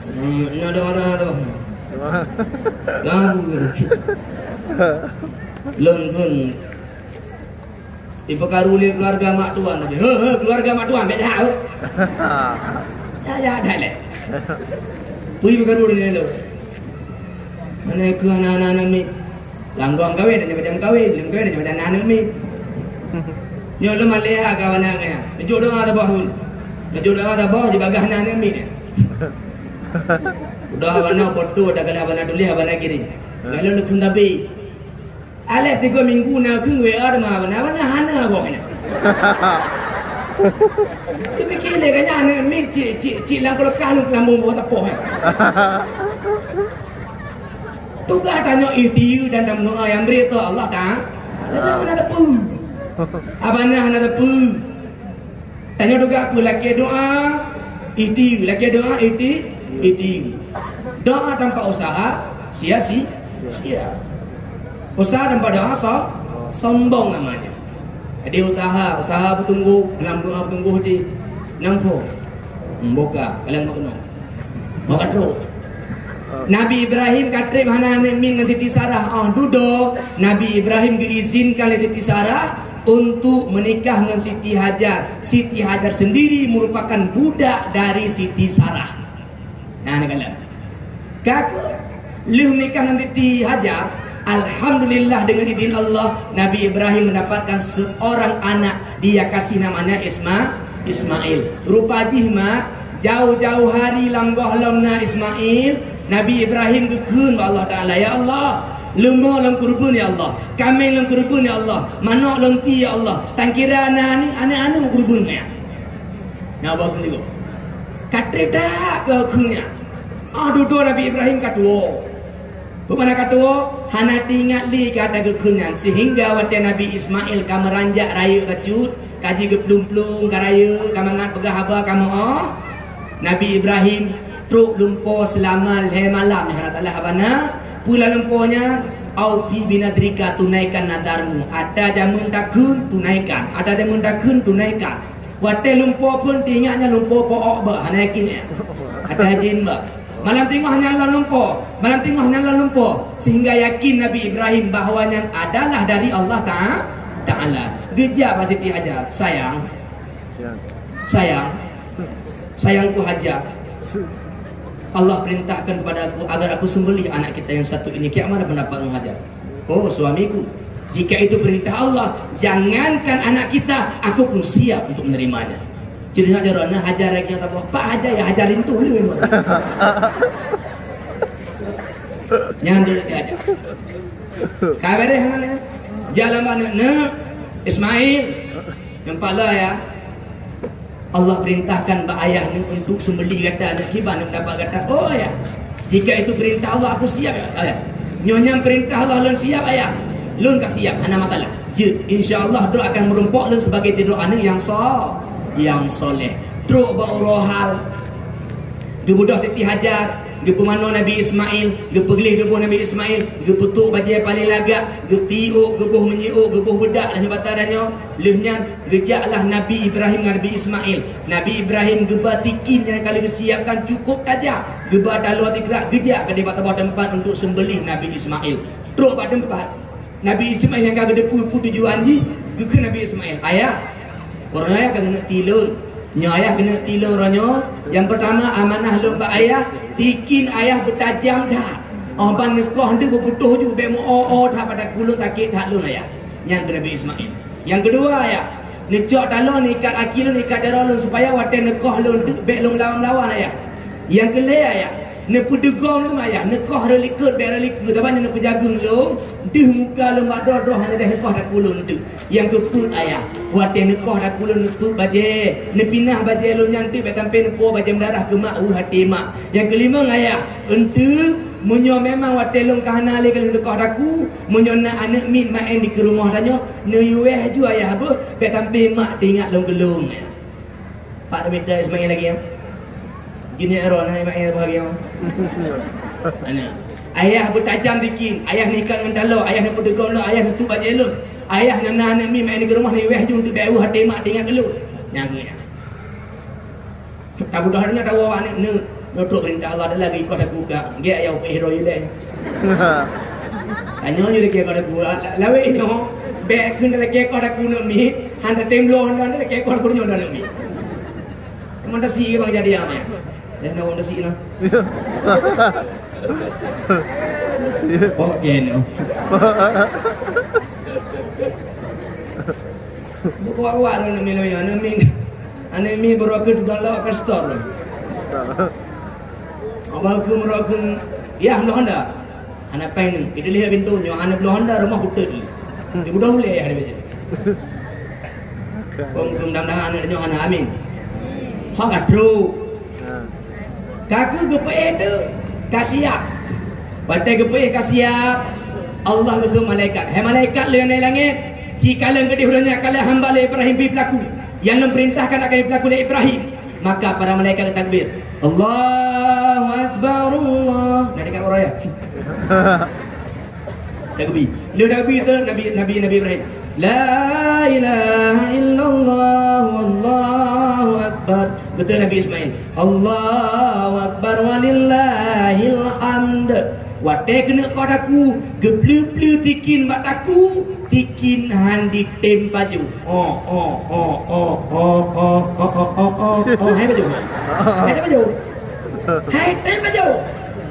Hmm, na doa-doa tu. Lalu. Lôn kheun. Ipeukaru lé keuluwarga mak tuan tadi. He, he, keuluwarga mak tuan, bék that, he. Ya, ya, that lé. Peue ipeukaru lé lôn. Hana keu hana, hana, hana miet. Langgong kawin, hana macam kawin. Lôn kawin, hana macam na aneuëk miet. Nyoe lôn malée ha ka abana nyan. Neujok doa tabah ulôn. Neujok doa tabah, jibagah na aneuëk miet. Udah abana foto, dah galah abana tuléh, abana kirim. Lalu neukheun tabi. Alah tiga minggu na keueng W A teuma abana, abana hana goh nyan. Teupikir lé ka nyan aneuëk miet cit, cit, cit lam kulkas lôn peulambông bak tapoh, eh. Tugaih tanyoe ikhtiar dan tameudoa nyang bri teuh Allah Ta-, Allah hana teupeu. Abana hana teupeu. Tanyoe tugaih peue? Lakée doa, ikhtiar. Lakée doa, ikhti-, ikhtiar. Doa tanpa usaha, sia-si-, sia. Usaha tanpa doa, so-, sombong namanya. Jadi usaha, usaha beutunggu, lam doa beutunggu cit. Nampo. Hmm, boka, kalian mau kenal. Mau kan trok. Nabi Ibrahim ka treb hana aneuk miet ngon Siti Sarah. Oh, dudoe, Nabi Ibrahim geuizinkan lé Siti Sarah untuk menikah ngon Siti Hajar. Siti Hajar sendiri merupakan budak dari Siti Sarah. Nah, ni kala. Ka lheueh menikah ngon Siti Hajar, alhamdulillah, dengan izin Allah, Nabi Ibrahim mendapatkan seorang anak, dia kasih namanya Isma-, Ismail. Rupa jih, mak, jauh-jauh hari lam gohlom na Ismail, Nabi Ibrahim geukheun bak Allah Taala, "Ya Allah, leumo lôn keureubeuen, ya Allah, kaméng lôn keureubeuen, ya Allah, manok lôn ti, ya Allah, tangkira na ni, aneuk-aneuk keureubeuen, ya." Nyan bagus juga. Ka treb that keu kheun nyan. Ah, dudoe Nabi Ibrahim ka tuwoe. Peue makna ka tuwoe? Hana teuingat lé keu ata geukheun nyan, sehingga watée Nabi Ismail ka meuranjak rayeuk bacut, ka jigeuplung-plung ka rayeuk, ka mangat peugah haba ka meu-oh, Nabi Ibrahim trok lumpoe seulama lhée malam, nyang hana talah haba na. Peue lam lumpoe nyan? "Aufi binadrika, tunaikan nadarmu. Ata jamén takheun, tunaikan. Ata jamén takheun, tunaikan." Watée lumpoe phon teuingat nyan lumpoe po-ok bak, hana yakin nyan. Ata jén bak. Malam teungoh nyan lom lumpoe, malam teungoh nyan lom lumpoe, sehingga yakin Nabi Ibrahim bahwa nyan adalah dari Allah Ta-, Taala. Geujak bak Siti Hajar, "Sayang, sayang, sayangku Hajar, Allah perintahkan kepada aku agar aku sembelih anak kita yang satu ini. Kiak mana pendapat Hajar?" "Oh, suamiku, jika itu perintah Allah, jangankan anak kita, aku pun siap untuk menerimanya." Jadi hanya rona Hajar lagi yang tahu, "Pak Hajar ya, Hajar rintu lu." Nyan dia Hajar. Ka beres nyan, ya. Jalan mana? Neuk, Ismail. Nampak lah, ya. Allah perintahkan bak ayah neuk untuk sembelih gata, neuk kiban neuk dapat gata. Oh, ayah, jika itu perintah Allah, aku siap, ya, ayah. Nyoe nyan perintah Allah, lôn siap, ayah. Lôn ka siap, hana masalah. Jeuet, insya Allah, droe akan meurumpok lôn sebagai sidroe aneuk nyang so-, nyang soleh. Trok bak uroe hal. Geubeudôh Siti Hajar, geupeumanoe Nabi Ismail, geupeugleh tuboh Nabi Ismail, geupeutuek bajée paleng lagak, geutiok, geuboh minyeuk, geuboh beudak lam bata tanyoe. Lheueh nyan, geujaklah Nabi Ibrahim ngon Nabi Ismail. Nabi Ibrahim geuba tikin nyang ka lheueh geusiapkan cukôp tajam, geuba taloe tikrak, geujak keudeh bak saboh teumpat untuk seumbeuléh Nabi Ismail. Trok bak teumpat, Nabi Ismail nyang ka geuteupeue peue tujuan jih, geukheun Nabi Ismail, "Ayah, uroe nyoe ayah ka keuneuk ti lôn. Nyoe ayah keuneuk ti lôn uroe nyoe. Nyang peutama amanah lôn bak ayah, tikin ayah beutajam that. Óh ban neukoh deuh beuputôh ju, bék meu-o-o that bak takue lôn, sakét that lôn, ayah." Nyan kheun Nabi Ismail. Nyang keudua, ayah, neucok taloe, neuikat aki lôn, neuikat jaroe lôn, supaya watée neukoh lôn teuk bék lôn meulawan-meulawan, ayah. Nyang keulhée, ayah, neupeudeugom lôn, ayah, neukoh reulikot bék reulikot, sabab nyan neupeujageung lôn, deuh muka lôn bak droe-droe hana deuh neukoh takue lôn teuk. Nyang keupeuet, ayah, watée neukoh takue lôn, neutuek bajée, neupinah bajée lôn nyan teuk bék sampoe neupo bajée meudarah keu mak, weueh até mak. Nyang keulimong, ayah, eunteuk meunyoe memang watée lôn ka hana lé ka lôn neukoh takue, meunyoe na aneuk miet maén dikeue rumoh tanyoe, neuyue ju ayah beuh, bék sampoe mak teuingat lôn keu lôn. Pak Tomita Ismail lagi, ya? Jin ya Aaron, Ismail apa lagi, ya? Mana? Ayah beutajam tikin, ayah neuikat ngon taloe, ayah neupeudeugom lôn, ayah neutuek bajée lôn. Ayah ngon na aneuk miet maén dikeue rumoh, neuyue ju eunteuk bék weueh até mak teuingat keu lôn. Nyang nyan. Tabeudôh nyoe tawoe aneuk neuk, nyoe trok peurintah Allah Taala geuikoh takue ka. Gét ayah upéh droe ilée. Tanyoe nyoe lagée koh takue, la-, lawét nyoe, bék kheun lagée koh takue aneuk miet, han tatem bloe nyoe lagée koh takue nyoe aneuk miet. Teuma tasi bang jadi amé. Dah nak wong tasi nah. Oke no. Buku awak tu nak minum ya, nak min. Aneuk miet beurokeuh dalam kastor. Abang keu meurokeuh, ya, hana Honda. Hana péng ni. Itu lihat pintu nyoe, hana bloe Honda, rumah kutet ni. Di budak uleh ada baca. Kong keu mudah-mudahan aneuk nyoe hana, amin. Ha, ka trok. Ka keu geupeuéh tu, ka siap. Watée geupeuéh ka siap, Allah geukheun malaikat, "Hai malaikat lôn nyang na langét, ci kalon keudeh ulôn nyan ka lheueh hamba lé Ibrahim bi peulaku. Nyang lôn peurintahkan akan jipeulaku lé Ibrahim." Maka para malaikat geutakbir, "Allahu Akbar, Allah." Nah, dekat orang ya. Takbir. Lheueh takbir tu Nabi, Nabi, Nabi Ibrahim, "La ilaha illallah, wallahu akbar." Betul Nabi Ismail, "Allahu Akbar walillahil hamd." Watée keuneuk koh takue, geupleu-pleu tikin bak takue, tikin han jitem pajoh. Oh, oh, oh, oh, oh, oh, oh, oh, oh, oh, oh, hai pajoh. Hai pajoh. Hai tem pajoh.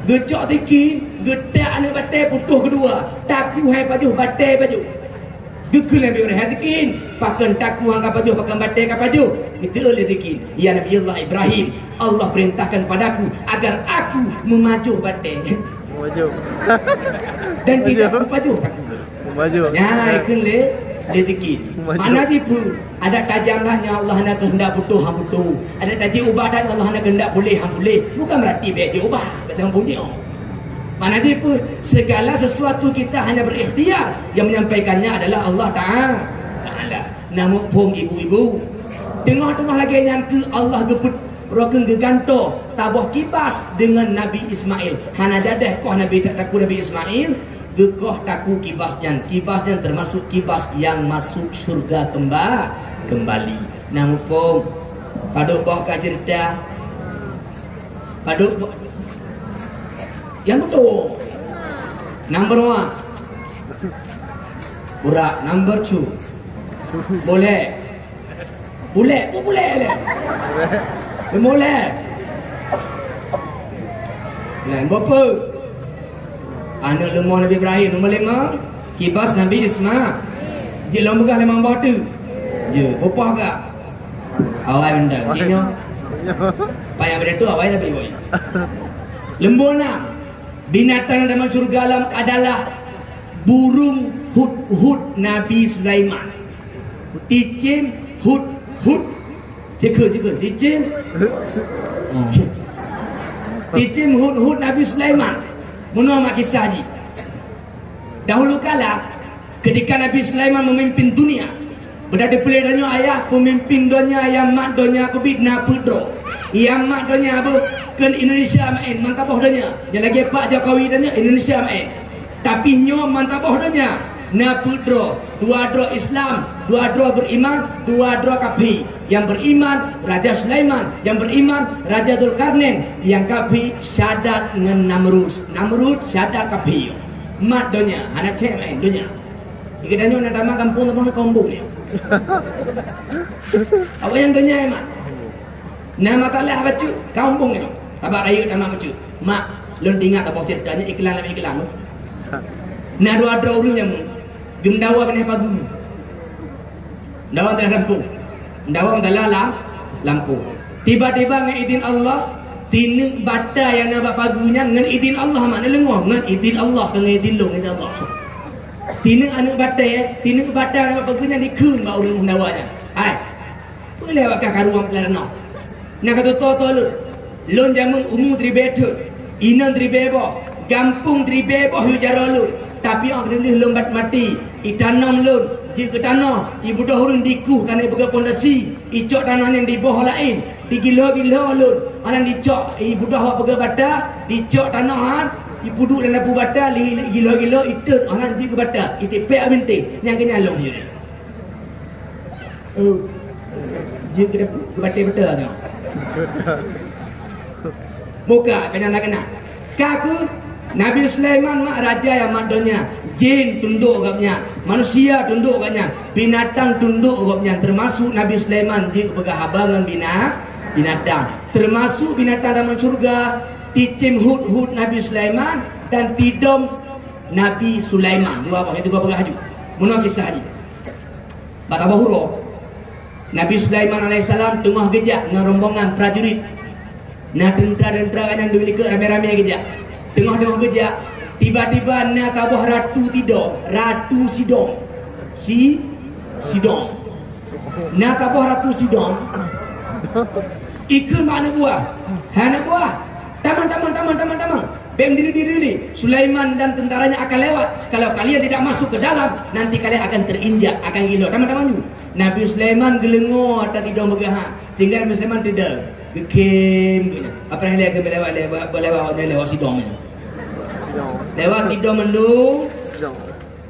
Geucok tikin, geutak aneuk batée putôh keudua. Takue hai pajoh, batée pajoh. Geukheun Nabi Ibrahim, "Hai tikin, pakon takue han ka pajoh, pakon batée ka pajoh?" Geukheun lé tikin, "Ya Nabi Allah Ibrahim, Allah perintahkan padaku agar aku memajoh batée." Memajoh. Dan tidak memajoh. Mempajoh takue. Memajoh. Nyan, geukheun lé, lé tikin. Memajoh. Makna jih peue? Adak tajam lah nyoe Allah hana keuheundak putôh, han putôh. Adak tajak ubah dan Allah hana keuheundak puléh, han puléh. Bukan berarti bék jeuet ubah, bék lom punyueng. Makna jih peue? Segala sesuatu kita hanya berikhtiar, yang menyampaikannya adalah Allah Taala. Taala. Na muphom ibu-ibu? Teungoh-teungoh lagée nyan keuh Allah geupeu-, roh keuh geugantoe taboh kibas deungon Nabi Ismail. Hana jadeh koh Nabi, takue Nabi Ismail, geukoh takue kibas nyan. Kibas nyan teumasuk kibas nyang masuk syeuruga keumba-, keumbali. Na muphom? Padub boh ka ceurita? Padub boh? Nyang beutôi. Number one. Urak, number two. Boleh. Bulek, bu bulek lé. Bulek. Nah, boh peue? Aneuk leumo Nabi Ibrahim, nomor lima. Kibas Nabi Ismail. Jeuet lom peugah limong boh teuk. Jeuet, peue poh ka? Awai mantong. Cit nyoe. Payah pada tu awai Nabi Ibrahim. Leumo enam. Binatang dalam syeuruga lam adalah burung hudhud Nabi Sulaiman. Cicém hudhud. Cekeu, cekeu. Cicém. Oh. Cicém hudhud Nabi Sulaiman. Meunoe mak kisah jih. Dahulu kala, ketika Nabi Sulaiman memimpin dunia, beuda dipeulé tanyoe ayah pemimpin donya, ayah mat donya keubiet na peuet droe. Ayah mat donya beuh kheun Indonesia maén, mantong boh donya. Nyang lagée Pak Jokowi donya Indonesia maén. Tapi nyoe mantong boh donya, na peuet droe, dua droe Islam, dua droe beriman, dua droe kafé. Nyang beriman Raja Sulaiman, nyang beriman Raja Zulkarnain, nyang kafé Syadat ngon Namrud. Namrud Syadat kafé. Mat donya, hana cék maén donya. Di geutanyoe na tamah gampông-gampông na kombong nyoe. Awak nyang donya mat. Na masalah bacut, kombong nyoe. Sabab rayeuk tamah bacut. Mak, lôn teuingat saboh ceurita nyoe iklan lam iklan. Na dua droe ureuëng nyang geumeudawa binéh pageue. Dawa dalam lampôh. Dawa dalam lam-, lampôh. Tiba-tiba ngon idin Allah, tineuk bata nyang na bak pageue nyan ngon idin Allah mak neuleungoh, ngon idin Allah, kon ngon idin lôn, idin Allah. Tineuk aneuk batée, tineuk bata nyang bak pageue nyan dikheun bak ureuëng dawa nyan. Hai, peue lé awak ka karu lam tanoh? Na ka tutoe-toe lôn. Lôn jameun umu diribée thon, inong diribée boh, gampông diribée boh yue jaroe lôn. Tapi óh lheueh lôn bat maté, itanom lôn, jeuet keu tanoh, ibeudôh ureuëng dikueh kana ipeugah pondasi, icok tanoh nyan diboh laén, digilo-gilo lôn, hana dicok, ibeudôh awak peugah bata, dicok tanoh nyan, ipeuduek lam dapu bata, li-, li-, gilo-gilo, itot, hana jeuet keu bata, itipék bintéh, nyang keunyan lôn yue. Oh. Jeuet keu dapu, keu batée beutôi nyoe. Buka, keunan na keunan. Ka keuh, Nabi Sulaiman mak raja nyang mat donya. Jin tundok gobnyan, manusia tundok gobnyan, binatang tundok gobnyan, teumasuk Nabi Sulaiman jeuet peugah haba ngon bina-, binatang. Teumasuk binatang dalam syeuruga, cicém hudhud Nabi Sulaiman dan tidom Nabi Sulaiman. Dua boh, nyang dua peugah laju. Meunoe kisah jih. Bak saboh uroe, Nabi Sulaiman alaihissalam teungoh geujak ngon rombongan prajurit. Na teuntra-teuntra nyang dua likot ramé-ramé geujak. Teungoh-teungoh geujak, tiba-tiba na saboh ratu tidom, ratu sidom. Si, sidom. Na saboh ratu sidom. Ikheun bak aneuk buah. Hai aneuk buah, tamong, tamong, tamong, tamong, tamong. Bék diri-diri lé. Sulaiman dan tentaranya akan lewat. Kalau kalian tidak masuk ke dalam, nanti kalian akan terinjak, akan gilo. Tamong-tamong ju. Nabi Sulaiman geuleungoe ata tidom peugah, ha. Tinggai Nabi Sulaiman tidom. Geukhém geuh nyan. Apa yang lewat, lewat, lewat, lewat, lewat sidom nyan. Lewat tidom mandum.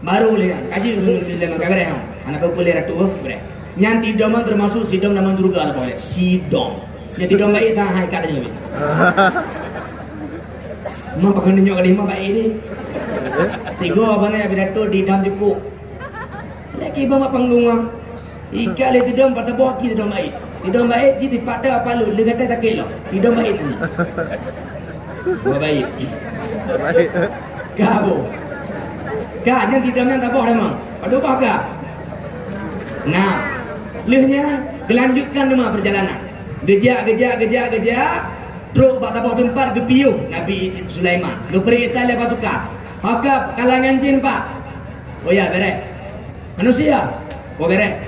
Baru lé nyan, kaji keu lé maka beureh, ha. Hana peue-peue lé ratu, beureh. Nyan tidom nyan teumasuk sidom dalam syeuruga, na boh lé. Sidom. Nyan tidom baik, tak hai kat aja. Ma pakai nunjuk gadih ma baik ni. Tiga bana ya pidato di dalam jukuk. Lagi bawa panggung ah. Ikat le tidom pada bawah ki tidom baik. Tidom baik di tipada palu le kata tak kilo. Tidom baik ni. Bawa baik. Baik. Ka bu. Ka nyan tidom nyan taboh dah mang. Padu bah ka. Nah, leuh nyan gelanjutkan nama perjalanan. Gejak, gejak, gejak, gejak. Trok bak taboh teumpat geupiôh Nabi Sulaiman. Geupeurintah lé pasukan. Haka kalangan jin, Pak. Oh ya, bereh. Manusia. Oh, bereh.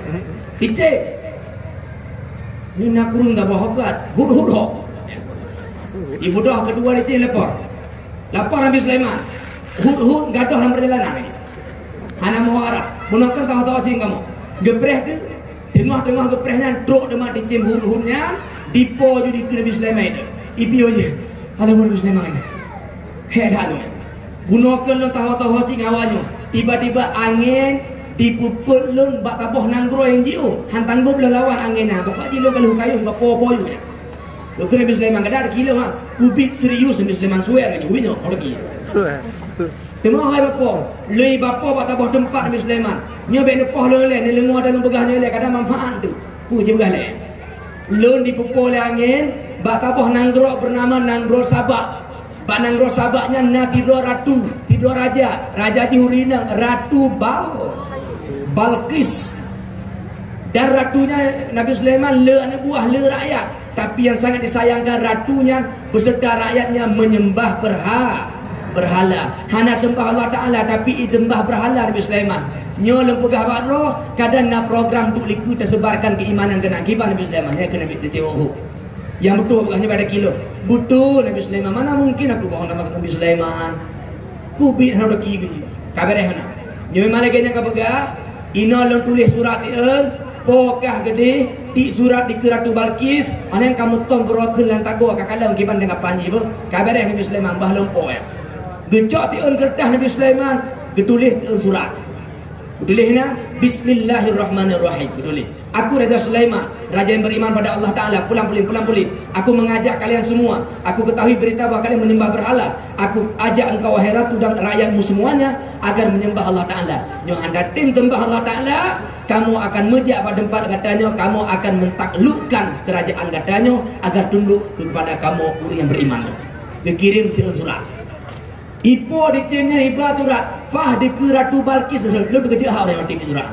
Picek. Ni nak kurung dah bawa hokat. Hut-hut ho. Ibu dah kedua di sini lapor. Lapor Nabi Sulaiman. Hut-hut gadoh dalam perjalanan ni. Hana mau arah. Bunokan tahu-tahu cing kamu. Gepreh tu. Teungoh-teungoh geupreh nyan trok teuma dicém hut-hut nyan, dipo ju dikeue Nabi Sulaiman itu. Ipiôh jih. Alah Nabi Sulaiman nyan. Hék that lôn. Bunoe keu lôn taho-taho cit ngon awak nyoe. Tiba-tiba angén dipeupeuet lôn bak taboh nanggroe nyang jiôh. Han tanggôp lôn lawan angén nyan. Pokok jih lôn ka lheueh kayôh bak po-po nyan. Lôn kheun Nabi Sulaiman, "Kadang ada kilo ha." Ubit serius Nabi Sulaiman suwer nyoe. Ubit nyoe, orang kilo. Suwer. Teuma hai bapo, lé bapo bak taboh teumpat Nabi Sulaiman. Nyoe bèk neupoh lé, neuleungo dan neupeugah nyoe lé, kadang manfaat tu. Peue jipeugah lé? Lôn dipeupo lé angén bak taboh nanggroe beunama Nanggroe Sabak. Bak Nanggroe Sabak nyan na tidroe ratu, tidroe raja. Raja jih ureueng inong, Ratu Bal-, Balqis. Dan ratunya Nabi Sulaiman le aneuk buah, le rakyat. Tapi yang sangat disayangkan, ratu nyan beserta rakyatnya menyembah berha-, berhala. Hana sembah Allah Ta'ala, tapi disembah berhala Nabi Sulaiman. Nyoe lôn peugah bak droe, kadang na program duek likot teusebarkan keimanan keunan kiban Nabi Sulaiman. Ya, keu Nabi Sulaiman. Yang betul bukan hanya pada kilo. Betul Nabi Sulaiman. Mana mungkin aku bohong nama Nabi Sulaiman? Kubit hana rezeki geuh. Ka beréh hana. Nyoe memang lagèe nyang ka peugah, inoe lôn tuléh surat ti'eun, po kah geudeh, tiek surat dikeue Ratu Balqis, hana nyang ka meutom beurokheun lam tagoe ka kalon kiban dengan panji beuh. Ka beréh Nabi Sulaiman bah lôn po ya. Geucok ti'eun keureutah Nabi Sulaiman, geutuléh ti'eun surat. Geutuléh na, "Bismillahirrahmanirrahim." Geutuléh. Aku Raja Sulaiman, raja yang beriman pada Allah Ta'ala, pulang puling, pulang puling. Aku mengajak kalian semua. Aku ketahui berita bahwa kalian menyembah berhala. Aku ajak engkau, wahai ratu dan rakyatmu semuanya, agar menyembah Allah Ta'ala. Nyoe hana tem sembah Allah Ta'ala, kamu akan meujak bak teumpat gata nyoe, kamu akan mentaklukkan kerajaan gata nyoe agar tunduk kepada kamu ureueng yang beriman. Dikirim ti'eun surat. Ipo dicém nyan iba surat, paih dikeue Ratu Balqis, lôn teukeujeuet hak ureueng nyang tém surat.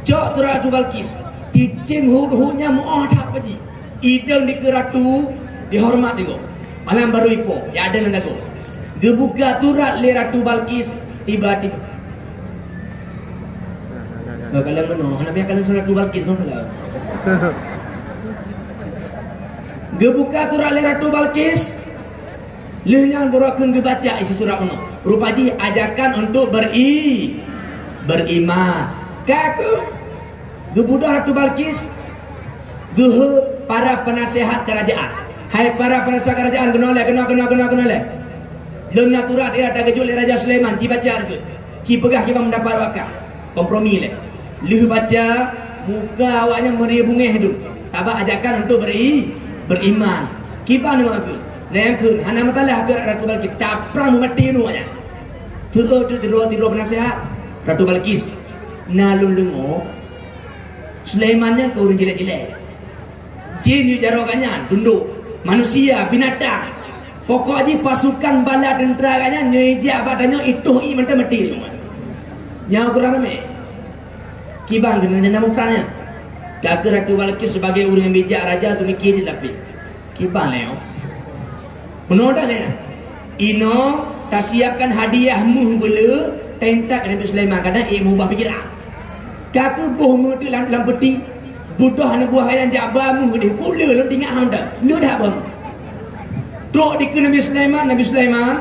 Cok surat Ratu Balqis, dicém hut-hut nyan meu'oh that bak jih. Idong dikeue ratu, dihoreumat digoe. Malam baru ipo, ya ada lam dagoe. Geubuka surat lé Ratu Balqis, tiba-tiba. Oh, kalau ngono, hana payah kalau surat Ratu Balqis, noh, kalau. Geubuka surat lé Ratu Balqis, lheueh nyan beurokheun geubaca isi surat nyoe. Rupa jih ajakan untuk beri-, beriman. Ka keuh geubeudôh Ratu Balqis, geuhôi para penasehat kerajaan. Hai para penasehat kerajaan, keunoe lé, keunoe, keunoe, keunoe, keunoe lé. Lôn na surat nyang takeujok lé Raja Sulaiman, ci baca lagèe. Ci peugah kiban pendapat awak kah. Kompromi lé. Lheueh baca, muka awaknyan meurie beungéh dum. Sabab ajakan untuk beri-, beriman. Kiban awak keuh. Na nyang kheun, hana masalah keu Ratu Balqis. Taprang meumaté nyoe nyan. Teuôt teuk sidroe-sidroe penasehat. Ratu Balqis, na lôn deungoe, Sulaiman nyan keu ureueng jilek-jilek. Jin yue jaroe gobnyan, tundok. Manusia, binatang. Pokok jih pasukan bala teuntra gobnyan nyoe ijak bak tanyoe itoh ié mantong maté. Nyan kurang ramé. Kiban keuneuk nyang na muprang nyan. Ka keuh Ratu Balqis sebagai ureueng bijak raja teumiké jih lapéh. Kiban lé nyoe. Meunoe dah lé nyan. Inoe tasiapkan hadiah méuh beuleu, teuintat Nabi Sulaiman, kadang ék meubah pikiran. Ka keuh boh méuh teuk lam, lam peuti, beudôh aneuk buah gobnyan jak ba méuh deh, kok le lôn teuingat hana. Le dah ba méuh. Trok dikeue Nabi Sulaiman, Nabi Sulaiman,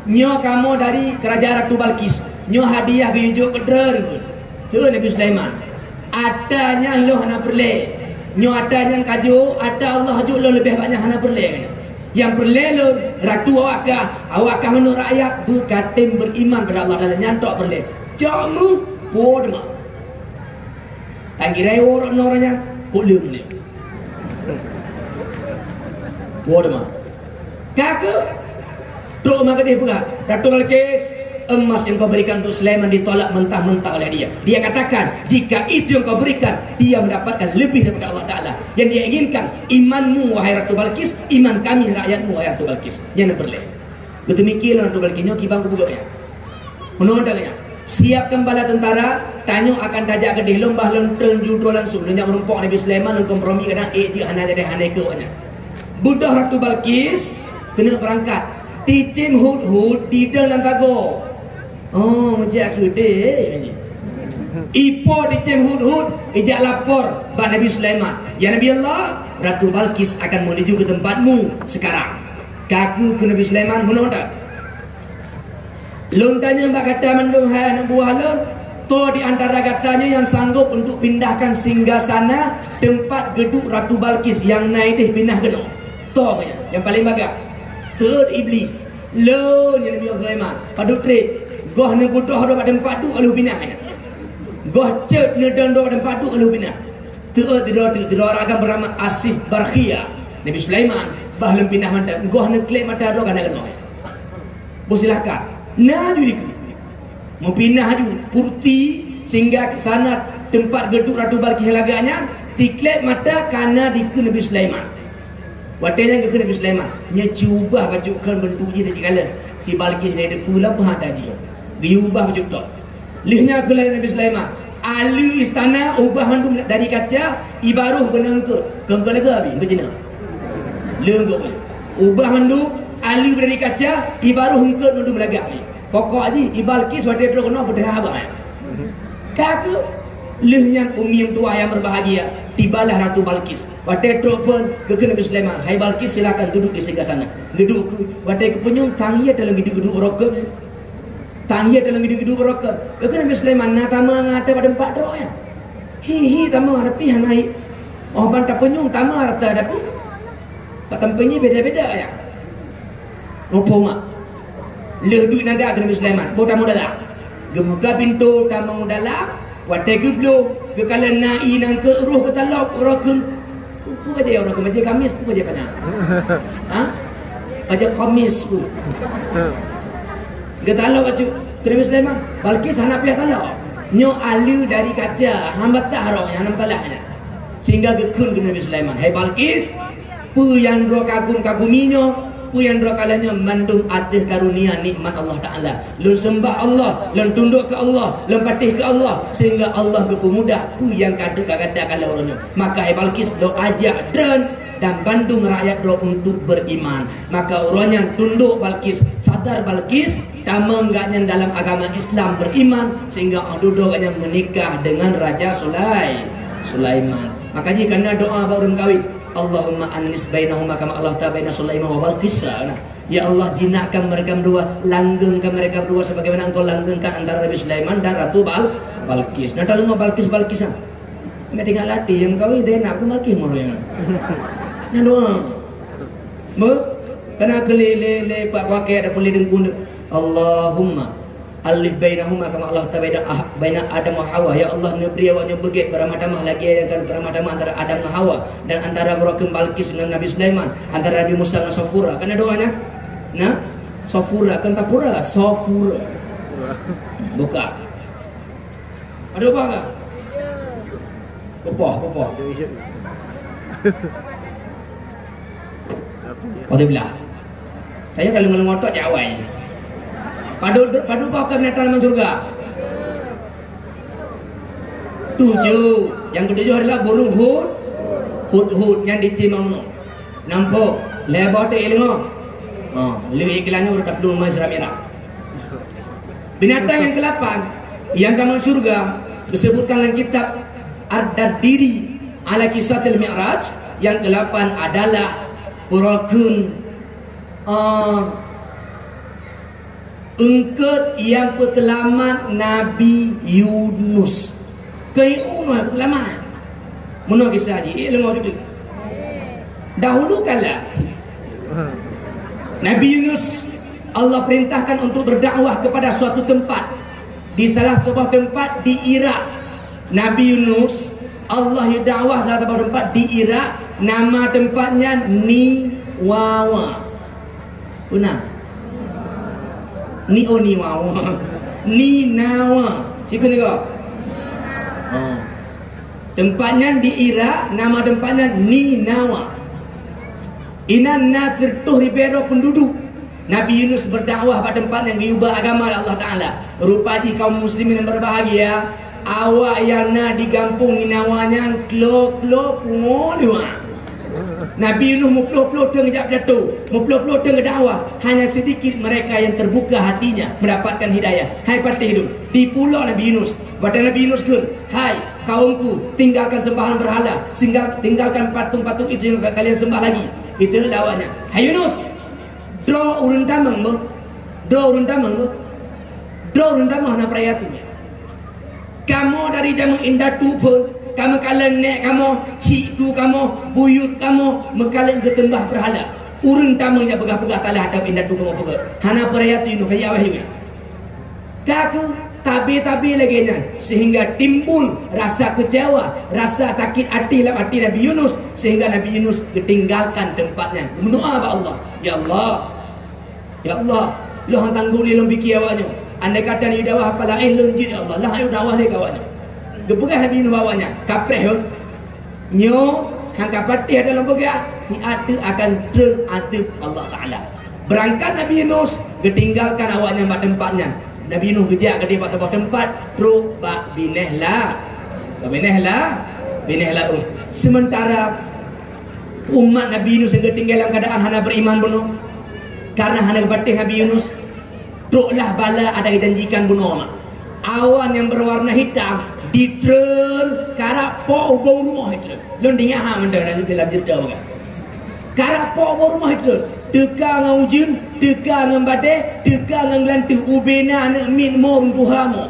nyoe kamoe dari kerajaan Ratu Balqis. Nyoe hadiah geuyue jok keu droeneuh. Kheun Nabi Sulaiman, "Ata nyan lôn hana peureulée. Nyoe ata nyan ka jok, ata Allah jok lôn leubeh banyak hana peureulée. Nyang peureulée lôn, ratu awak kah, awak kah meunurot rakyat, beukatem beriman pada Allah Taala, nyan tok peureulée. Cok mu, puwoe teuma." Tanggirée woe rot nyoe nyan, kok leueng lé. Woe teuma. Ka keuh, trok meukeudeh peugah, "Ratu Balqis, emas yang kau berikan untuk Sulaiman ditolak mentah-mentah oleh dia. Dia katakan, jika itu yang kau berikan, dia mendapatkan lebih daripada Allah Taala. Yang dia inginkan, imanmu, wahai Ratu Balqis, iman kami, rakyatmu, wahai Ratu Balqis." Nyan peureulèe. Beuteumiké lom Ratu Balqis nyoe kiban kupeugah nyan. Meunoe teuh nyan. Siapkan bala tentara, tanyoe akan tajak keudeh lom, bah lôn treun ju droe langsung. Lôn jak meurumpok Nabi Sulaiman, lôn kompromi kadang ék jeuet hana jadi hana ikot awaknyan. Beudôh Ratu Balqis keuneuk beurangkat. Teucém hudhud didong lam sagoe. Oh, meujak keudeh. Ipo teucém hudhud, ijak lapor bak Nabi Sulaiman. "Ya Nabi Allah, Ratu Balqis akan menuju ke tempatmu sekarang." Ka keuh kheun Nabi Sulaiman, "Meunoe teuh. Lôn tanyong bak gata mandum hai aneuk buah lôn, toh di antara gata nyoe nyang sanggob untuk pindahkan singgasana teumpat geuduek Ratu Balqis nyang na ideh pinah keunoe? Toh nyan nyang paleng bagah?" Teuôt Iblih, "Lôn, ya Nabi Sulaiman." Padub treb, goh neubeudôh droe bak teumpat duek ka lheueh pinah nyan. Goh cot neudong droe bak teumpat duek ka lheueh pinah. Teuôt sidroe, teuôt sidroe, rakan bernama Asif Barkhia. "Nabi Sulaiman, bah lôn pinah mantong, goh neuklep mata droe ka na keunoe." Beusilakan. Na ju dikeue. Meupinah aju kursi singgasana teumpat geuduek Ratu Balqis lagak nyan, tiklep mata ka na dikeue Nabi Sulaiman. Watèe nyan geukheun Nabi Sulaiman, nyoe ci ubah bacut kheun beuntuk jih dari kalon. Si Balqis nyan dikeue lam peuhada jih. Geuyue ubah bacut toh. Lheueh nyan kheun lagèe Nabi Sulaiman, "Aleue istana ubah mandum dari kaca, ié barôh beuna eungkôt." Keu eungkôt lagak abéh, eungkôt Cina. Le eungkôt. Ubah mandum, aleue dari kaca, ié barôh eungkôt mandum lagak abéh. Pokok jih, i Balqis watèe trok keunoe peudeuh abah nyan. Ka keuh, lheueh nyan umi tuha nyang berbahagia, tibalah Ratu Balqis. Watèe trok phôn, geukheun Nabi Sulaiman, "Hai Balqis, silakan duduk di singgasana." Geuduek keuh, watèe geupeunyum, tang hié teuh lôn geuduek-geuduek uroe keuh. Tang hié teuh lôn geuduek-geuduek uroe keuh. Geukheun Nabi Sulaiman, "Na tamong hareuta bak teumpat droe nyan?" "Hi, hi, tamong, tapi hana hi." "Oh, ban tapeunyum tamong hareuta, tapi ka tampéng jih beda-beda nyan." Muphom mak. Lheueh duek nyan geukheun Nabi Sulaiman, "Boh tamong dalam." Geumuka pintoe tamong dalam, watèe geubloe, geukalon na ié nyang keu roh geutalop, roh kheun. Peue bajèe roh kheun, bajèe gamis, peue bajèe pana? Ha? Bajèe gamis peue? Geutalop bacut. Kheun Nabi Sulaiman, "Balqis hana piah talop. Nyoe aleue dari kaca, han bataih roh nyan, han bataih nyan." Sehingga geukheun keu Nabi Sulaiman, "Hai Balqis, peue nyang droe kagum-kagumi nyoe, peue nyang droe kalon nyoe mandum ateueh karunia nikmat Allah Taala. Lôn seumbah Allah, lôn tundok keu Allah, lôn patéh keu Allah, sehingga Allah geupeumudah peue nyang ka duek gata kalon uroe nyoe. Maka hai Balqis, lôn ajak droen dan bandum rakyat droe untuk beriman." Maka uroe nyan tundok Balqis, sadar Balqis, tamong gobnyan dalam agama Islam beriman, sehingga 'oh dudoe gobnyan menikah dengan Raja Sulai-, Sulaiman. Maka jih kana doa bak ureueng kawin, "Allahumma annis bainahuma kama allafta baina Sulaiman wa Balqis." Nah, "Ya Allah, jinakkan mereka berdua, langgengkan mereka berdua sebagaimana Engkau langgengkan antara Nabi Sulaiman dan Ratu Bal-, Balqis." Nah, taleumo Balqis, Balqis, ah. Meutinggai latih nyang kawin deh nak ku Balqis muroe nyan. Nyan doa. Beuh, kana keu lé, lé, lé pak wakèe ataupun lé deungku, "Allahumma allif bainahuma kama allafta baina ah-, baina Adam wa Hawa." Ya Allah, neubri awaknyoe beugèt, beuramah tamah lagèe nyang ka beuramah tamah antara Adam ngon Hawa dan antara Balqis ngon Nabi Sulaiman, antara Nabi Musa ngon Safura. Kan na doa nyan? Nah, Safura, kan Safura, Safura. Buka. Ada ubah ke? Peupah, peupah. Padub blah. Tanya kalau ngon motor jak awai. Padub, padub bah ke binatang dalam syurga? Tujuh. Yang ketujuh adalah burung hud, hud-hud yang dicimang. Nampak, lhèe boh teuh ileungoe. Ha, lheueh iklan nyoe ureueng taplueng meuseura mirah. Binatang yang kelapan, yang tamong syurga, disebutkan dalam kitab Ad-Dardiri ala Qisatil Mi'raj, yang kelapan adalah peurokon, eh, eungkôt nyang peuteulamat Nabi Yunus. Keu Yunus peuteulamat. Meunoe kisah jih, ék leungoe judeueng. Dahulu kala, Nabi Yunus, Allah perintahkan untuk berdakwah kepada suatu tempat. Di salah sebuah tempat di Irak, Nabi Yunus, Allah geudakwah dalam sebuah tempat di Irak, nama tempat nyan Niwawa. Peuna? Ni, oh, Niwawa. Ninawa. Siapa ni kau? Oh. Tempat nyan di Irak, nama tempat nyan Ninawa. Inan na siratoh ribée droe penduduk. Nabi Yunus berdakwah bak tempat nyang geuba agama lé Allah Taala. Rupa jih kaum muslimin yang berbahagia, awak nyang na di gampông Ninawa nyan klo-klo pungo dua. Nabi Yunus meuploh-ploh teung jak pidato, meuploh-ploh teung geudakwah, hanya sedikit mereka yang terbuka hatinya mendapatkan hidayah. Hai patéh dum, di pulo Nabi Yunus. Watée Nabi Yunus kheun, "Hai kaumku, tinggalkan sembahan berhala, tinggal, tinggalkan patung-patung itu yang kalian sembah lagi." Itu dakwahnya. "Hai Yunus, droe ureuëng tamong beuh, droe ureuëng tamong beuh, droe ureuëng tamong hana peuraya tu." Kamoe dari jameun indatu phon, kamoe kalon nèk kamoe, cik tu kamoe, buyut kamoe, meukalon geuteumbah peurhala. Ureuëng tamong nyang peugah-peugah talah atau indatu kamoe peugah. Hana peuraya tu Yunus, kaya awai hiwai. Ka keuh tabe-tabe lagée nyan, sehingga timbul rasa keucewa, rasa sakét até lam até Nabi Yunus, sehingga Nabi Yunus geutinggalkan teumpat nyan. Meudoá bak Allah, "Ya Allah, ya Allah, lôn han tanggong lé lôn piké awak nyoe. Andai kata ni dakwah haba laén lôn jeuet, ya Allah, lah ayo dakwah lé keu awak nyoe." Geupeugah Nabi Nuh bak awak nyan, "Kapreh lôn. Nyoe han ka patéh ata lôn peugah, siat teuk akan treun azeub Allah Taala." Beurangkat Nabi Yunus, geutinggalkan awak nyan bak teumpat nyan. Nabi Nuh geujak keudeh bak saboh teumpat, trok bak binéh la-, bak binéh la-, binéh laôt. Sementara umat Nabi Yunus nyang geutinggai lam keuadaan hana beuiman bunoe, karena hana geupatéh Nabi Yunus, troklah bala ada geujanjikan bunoe mak. Awan nyang beuwarna hitam jitreun karab po ubông rumoh jitreun. Lôn deungö ha mantong lam, lam ceurita peugah. Karab po ubông rumoh jitreun. Teuka ngon ujeuen, teuka ngon badai, teuka ngon geulanteue, ubé na aneuk miet mo, ureuëng tuha mo.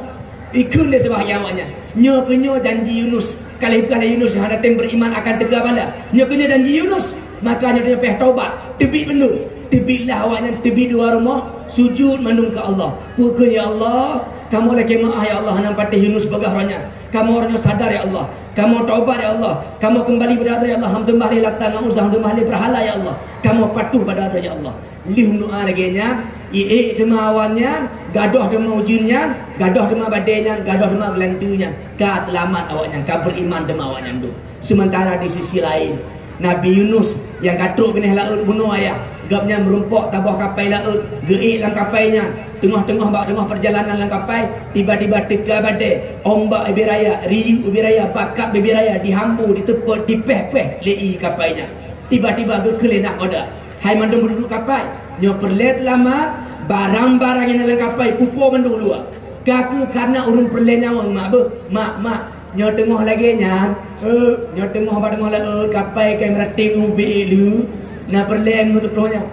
Ikheun lé saboh awak nyan, "Nyoe keuh nyoe janji Yunus. Ka lheueh peugah lé Yunus nyang hana tem beriman akan teuka bala. Nyoe keuh nyoe janji Yunus. Maka nyoe tanyoe payah taubat." Teubiet bandum. Teubietlah awak nyan, teubiet dua rumoh, sujud mandum keu Allah. Peue kheun, "Ya Allah, kamoe lakée meu'ah, ya Allah, hana patéh Yunus peugah uroe nyan. Kamoe uroe nyoe sadar, ya Allah. Kamoe taubat, ya Allah. Kamoe keumbali bak droe, ya Allah. Han seumbah lé Lata ngon Uzza, han seumbah lé beurhala, ya Allah. Kamoe patuh bak droe, ya Allah." Lheueh meudoá lagée nyan, iék teuma awan nyan, gadôh teuma ujeuen nyan, gadôh teuma badée nyan, gadôh teuma geulanteue nyan, ka teulamat awak nyan, ka beuiman teuma awak nyan dum. Seumantara di sisi laén, Nabi Yunus nyang ka trok binéh laôt bunoe ayah, gobnyan meurumpok saboh kapai laôt, geuék lam kapai nyan. Teungoh-teungoh, bak teungoh peurjalanan lam kapai, tiba-tiba teuka badée, ombak ubé raya, riyeuk ubé raya, bakab ubé raya, dihambo, diteupot, dipéh-péh lé ié kapai nyan. Tiba-tiba geukheun lé nakhoda, "Hai mandum peududuek kapai, nyoe peureulée teulamat, barang-barang nyang na lam kapai pupo mandum luwa." Ka keuh kareuna ureuëng peureulée nyawöng mak beuh, "Mak, mak, nyoe teungoh lagée nyan, eh, nyoe teungoh bak teungoh laôt, kapai ka meuraténg ubé lé, na peureulée meuteupeue nyan.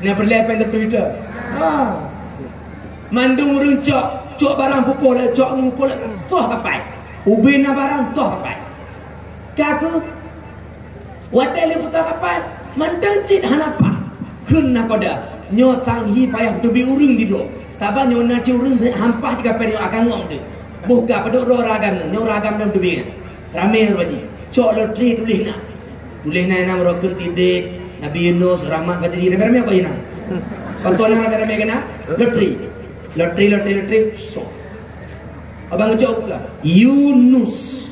Na peureulée péng teupeue ita." Ha. Mandum ureuëng cok, cok barang pupo laôt, cok ngon pupo laôt, toh kapai. Ubé na barang, toh kapai. Ka keuh Watée lheueh putra kapai, mantong cit hana paih. Kheun nakhoda, "Nyoe sang hi payah teubiet ureuëng di droe. Saban nyoe na cit ureuëng han paih di kapai nyoe akan ngok deuh. Boh ka padub droe ragam nyoe, nyoe ragam dan teubiet nyan. Ramé ureuëng jih. Cok lotri tuléh na. Tuléh na, na meurokon Tidek, Nabi Yunus, Rahmat Fajri, ramé-ramé kok na. Contoh na ramé-ramé keunan, lotri. Lotri, lotri, lotri, sok." Abang ngejok buka. Yunus.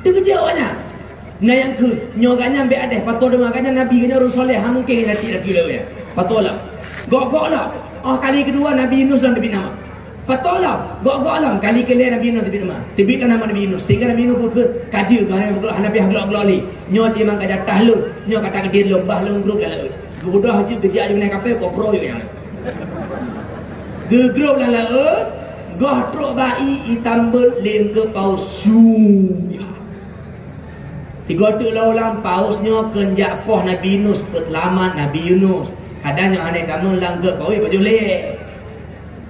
Teukeujot awaknyan. Na nyang kheun, nyoe gobnyan bék adeh, pato deungon gobnyan nabi, gobnyan ureuëng soleh, ha mungken lati-lati lé. Pato lom. Gok-gok lom. Oh, kali keudua Nabi Yunus lom teubiet nama. Pato lom. Gok-gok lom. Kali keulhèe Nabi Yunus teubiet nama. Teubiet lom nama Nabi Yunus. Sehingga Nabi Yunus beukeue kaji geuh hana pih glok-glok lé. Nyoe cit memang ka jatah lôn. Nyoe ka takdir lôn, bah lôn grob lam laôt. Geubeudôh jih geujak jih binéh kapai, kok pro yue nyan. Geugrob lam laôt, goh trok bak ié, ié tambot lé eungkôt paus. Su. Tigo teuk lam ulang paus nyoe kheun jak poh Nabi Yunus, peuteulamat Nabi Yunus. Kadang nyoe hana kamoe lam eungkôt paus, pajoh lé.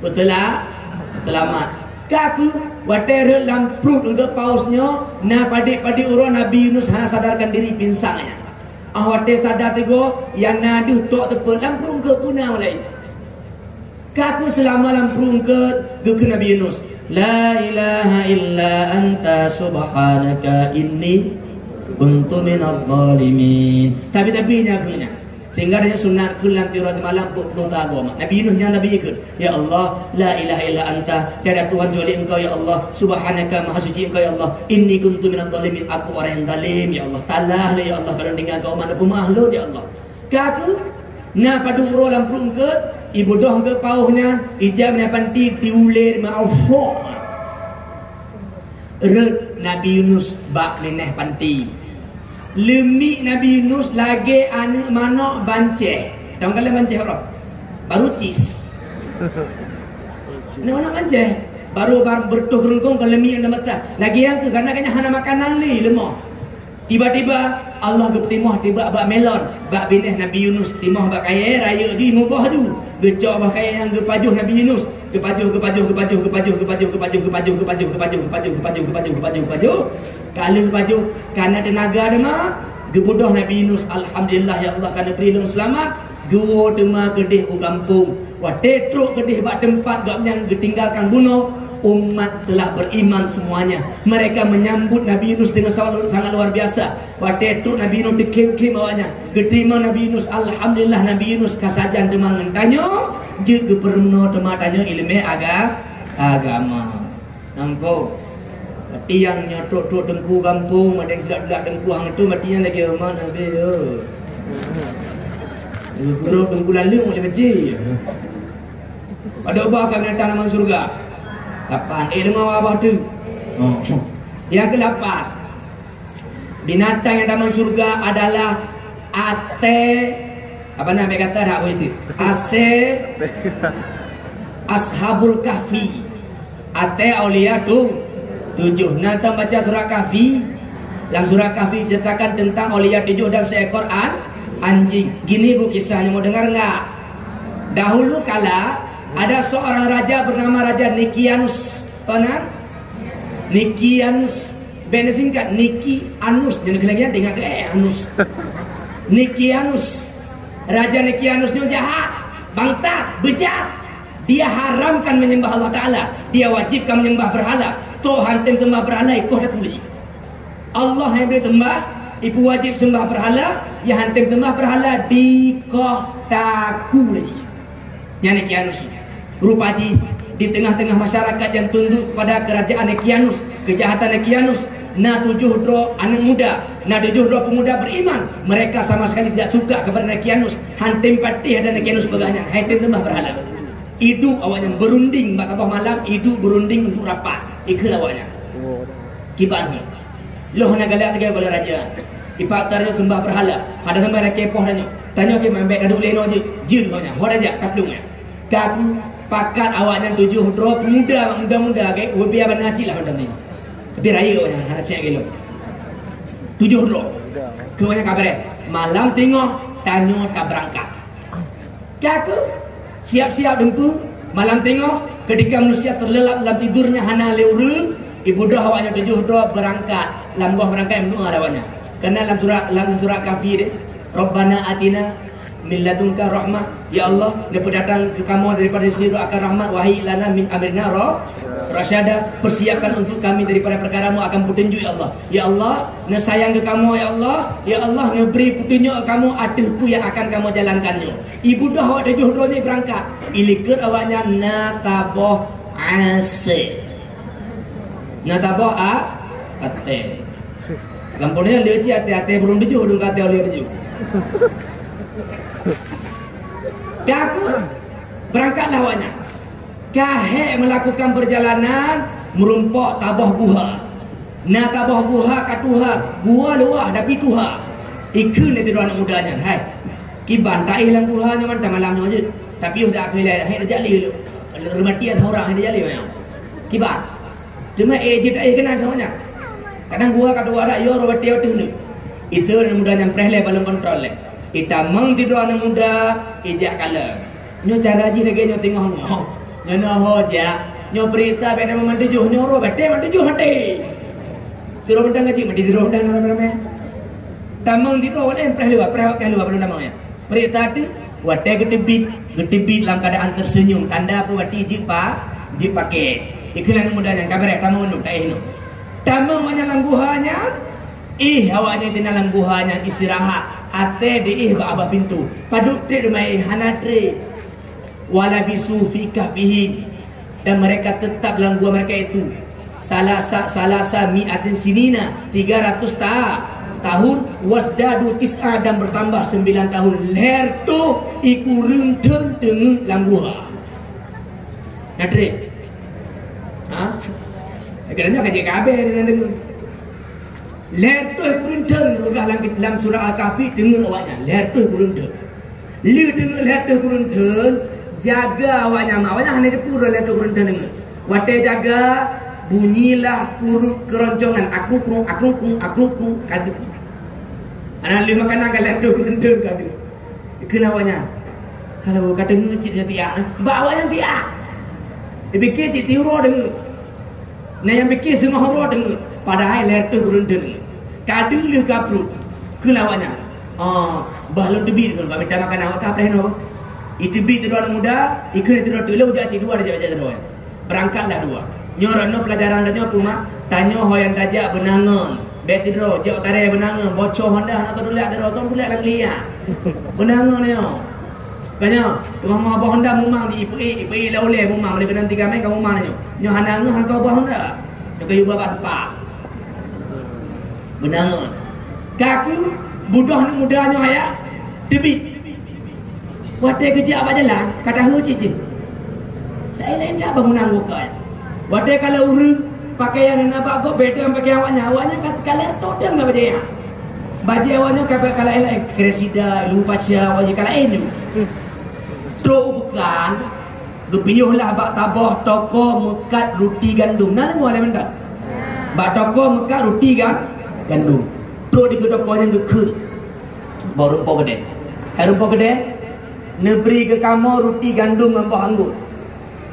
Peuteula-, peuteulamat. Ka keuh, watée rhot lam pruet eungkôt paus nyoe, na padub-padub uroe Nabi Yunus hana sadarkan diri, pingsan nyan. Ah, watée sadar teungoh, nyang na deuh tok teupeu lam pruet eungkôt, peue na laén. Ka keuh seulama lam pruet eungkôt, geukheun Nabi Yunus, "La ilaha illa anta subhanaka inni kuntu minadh dhalimin." Tapi-tapi nyan kheun nyan. Sehingga tanyoe sunat kheun lam tiroh malam bôh-bôh agama. Nabi Yunus nyan Nabi ikheun, "Ya Allah, la ilaha illa anta, tiada Tuhan kecuali Engkau, ya Allah. Subhanaka, maha suci Engkau, ya Allah. Inni kuntu minadh dhalimin, aku orang yang zalim, ya Allah. Talah lé, ya Allah, kalau tinggal kau mana peumaah lôn, ya Allah." Ka keuh, na padub uroe lam pruet eungkôt, ibeudôh eungkôt paoh nyan, ijak meunan panti, diulée meu'oh. Rhot Nabi Yunus bak lineh panti. Leumiek Nabi Yunus lagée aneuëk manök bancéh. Tahu kan lé bancéh orang? Baru cis. Aneuëk manök bancéh. Baru bar-, beureutoh geurungkong ka leumiek na mata. Lagée nyang keuh, karena gobnyan hana makanan lé, leumoh. Tiba-tiba, Allah geupeutimöh tibak bak melon, bak bineh Nabi Yunus, timöh bak kayée, rayeuk jih muboh ju. Geucok bak kayée nyan geupajoh Nabi Yunus. Geupajoh, geupajoh, geupajoh. Ka lheueh geupajoh, ka na teunaga teuma, geubeudôh Nabi Yunus, "Alhamdulillah, ya Allah, ka neubri lôn seulamat." Geuwoe teuma keudeh u gampông. Watée trok keudeh bak teumpat gobnyan geutinggalkan bunoe, umat telah beriman semuanya. Mereka menyambut Nabi Yunus dengan sangat, sangat luar biasa. Watée trok Nabi Yunus, teukhém-khém awaknyan. Geuteurimong Nabi Yunus, alhamdulillah, Nabi Yunus ka sajan teuma ngon tanyoe, jeuet geupeurunoe teuma tanyoe iéleumé aga-, agama. Nangko. Tapi nyang nyoe trok-trok teungku gampông, ada yang gelak-gelak teungku hang tu, mati nyan lagée umat Nabi, yo. Gurok teungku lalu, macam kecil. Pada ubah ka binatang dalam syurga. Lapan. Eh, deungoe babah tu. Oh. Nyang keulapan. Binatang nyang tamong syurga adalah até, apa nama kata dak boleh tu? Asé Ashabul Kahfi. Até aulia tu tujuh. Nah, tam baca surat Kahfi. Dalam surat Kahfi diceritakan tentang aulia tujuh dan seekor an-, anjing. Gini bu kisahnya, mau dengar enggak? Dahulu kala ada seorang raja bernama Raja Nikianus. Apa nama? Nikianus. Bèk neusingkat, Niki Anus. Jangan lagi, tengok ke, eh, Anus. Niki Anus. Raja Niki Anus nyoe jahat, bangtat, bejat. Dia haramkan menyembah Allah Ta'ala. Dia wajibkan menyembah berhala. Toh han tem seumbah berhala, ikoh takue. Allah nyang bri seumbah, ipeuwajib seumbah berhala, nyang han tem seumbah berhala, dikoh takue lagi. Nyan Nikianus. Rupa jih, di tengah-tengah masyarakat yang tunduk kepada kerajaan Nikianus, kejahatan Nikianus, na tujoh droe aneuk muda, na tujoh droe pemuda beriman. Mereka sama sekali tidak suka kepada Nikianus. Han tem patéh ada Nikianus peugah nyan, han tem seumbah berhala. Idup awaknyan berunding, bak saboh malam, idup berunding untuk rapat. Ikheun awaknyan. Kiban nyan. Loh hana galak lagée gohlom raja. Ipak tanyoe seumbah berhala. Hana seumbah lagée poh tanyoe. Tanyoe ke mambek kadu lé noe jeuet. Jeuet nyoe nyan. Ho raja, ka plueng nyan. Ka geupakat awaknyan tujoh droe pemuda, muda-muda ke, ubé bana cit lah macam ni. Tapi rayeuk awaknyan, hana cit lagée lôn. Tujoh droe. Keu awaknyan ka beureh. Malam teungoh, tanyoe tabeurangkat. Ka keuh, siap-siap teungku, malam teungoh, ketika manusia terlelap dalam tidurnya hana lé ureuëng, ibeudôh awaknyan tujoh droe beurangkat, lam goh beurangkat meunyoe awaknyan. Karena lam surat, lam surat Kahfi deh, "Rabbana atina min ladunka rahmah." Ya Allah, neupeudatang keu kamoe daripada sisi droe akan rahmat, "Wa hayyi lana min amrina ra-, rasyada." Persiapkan untuk kami daripada perkara-Mu akan petunjuk, ya Allah. Ya Allah, neusayang keu kamoe, ya Allah. Ya Allah, neubri petunjuk keu kamoe ateueh peue nyang akan kamoe jalankan nyoe. Ibeudôh awak tujoh droe nyoe beurangkat. Ilikot awaknyan na taboh asé. Na taboh a-, até. Gampông nyoe le cit até-até burông tujoh, dong ka até ulia tujoh. Ka keuh, beurangkatlah awaknyan. Ka hék meulakukan peurjalanan, meurumpok taboh guha. Na taboh guha ka tuha, guha luwah tapi tuha. Ikheun lé sidroe aneuk muda nyan, "Hai, kiban taéh lam guha nyoe mantong malam nyoe jeuet. Tapi yoh dak keu ilée, hai tajak lé lom. Reumati ata orang hai tajak lé nyoe. Kiban." Teuma éh jeuet taéh keunan nyoe nyan. Kadang guha ka tuha dak, yo roh batée ateueh nyoe. Itu aneuk muda nyan preh lé balon kontrol lé. Itamong sidroe aneuk muda, ijak kalon. Nyoe cara jih lagée nyoe teungoh-ngoh. Nyoe na ho jak. Nyoe peuriksa bak tamong mantong tujoh, nyoe roh batée mantong tujoh maté. Sidroe mantong ngaji, maté sidroe mantong ramé-ramé. Tamong sidroe, watée preh luwa, preh watée luwa, padum tamong nyan. Peuriksa teuh, watée geuteubiet, geuteubiet lam keuadaan teuseunyum. Tanda peue, berarti jeuet pa-, jeuet pakék. Ikheun aneuk muda nyan, "Ka beureh, tamong lom, taéh lom." Tamong awaknyan lam guha nyan, ih, awaknyan teunan lam guha nyan istirahat. Até diéh bak babah pintoe. Padub treb teuma éh, hana treb. Walabisu fi kahfihim. Dan mereka tetap dalam gua mereka itu. Salasa, salasa mi'atin sinina, tiga ratus ta-, tahun. Wasdadu tis'a, dan bertambah sembilan tahun. Lhèe reutôh iku ureueng teungeut lam gua. Na treb? Ha? Kadang-kadang ka jeuet ka abéh deungon. Lhèe reutôh iku ureueng teungeut, peugah lam, lam surah Al-Kahfi, teungeut awaknyan. Lhèe reutôh iku ureueng teungeut. Lheueh teungeut lhèe reutôh iku ureueng teungeut, jaga awaknyan. Awaknyan hana teupeue lhèe reutôh iku ureueng teungeut. Watèe jaga, bunyilah pruet keuroncongan, akrung-krung, akrung-krung, akrung-krung, ka deuh. Hana lheueh makanan ka lhèe reutôh iku ureueng teungeut ka deuh. Kheun awaknyan, "Halo, ka teungeut cit nyoe tiak, eh?" Bak awaknyan tiak. Dipike cit tiuroe deungon. Na nyang pike seungoh uroe deungon. Padahai lhèe reutôh ureueng teungeut. Ka deuh lheueh ka pruet. Kheun awaknyan, "Ah, bah lôn teubiet deungon, bak mita makanan awak ka preh noe." Iteubiet sidroe aneuk muda, ikheun sidroe teuk lheueh jak cit dua, jak, jak sidroe. Beurangkatlah dua. Nyoe rot nyoe peulajaran tanyoe peue mak? Tanyoe ho nyang tajak beunangon. Bèk teudroe, jak u tarèe beunangon. Bocor honda hana teutulék droe, teutulék lam lia. Beunangon nyoe. Ka nyoe, teuma boh honda mumang di ipe-, ipe-, lam ulèe mumang, lé keunan tiga mèng ka mumang nyoe. Nyoe hana ngeuh hana teuboh honda. Nyoe kayue babah seupah. Beunangon. Ka keuh, beudôh aneuk muda nyoe ayah, teubiet. Watèe geujak bak jalan, ka tahô cit jih. Laén-laén that bangunan bukai. Watèe kalon ureueng, pakaian nyang na bak gob beda ngon pakaian awaknyan. Awaknyan ka, ka lhèe reutôh teungeut bajèe nyan. Bajèe awaknyan ka, ka laén-laén. Kresida, Ilmu Pasha, awaknyan ka laén nyoe. Trok u peukan, geupiôh lah bak saboh toko meukat ruti gandum. Na deungö lé mantong? Bak toko meukat ruti ga-, gandum. Trok dikeue toko nyan geukheun. Bak ureueng po keudè. Hai ureueng po keudè, neubri keu kamoe ruti gandum ngon boh anggô.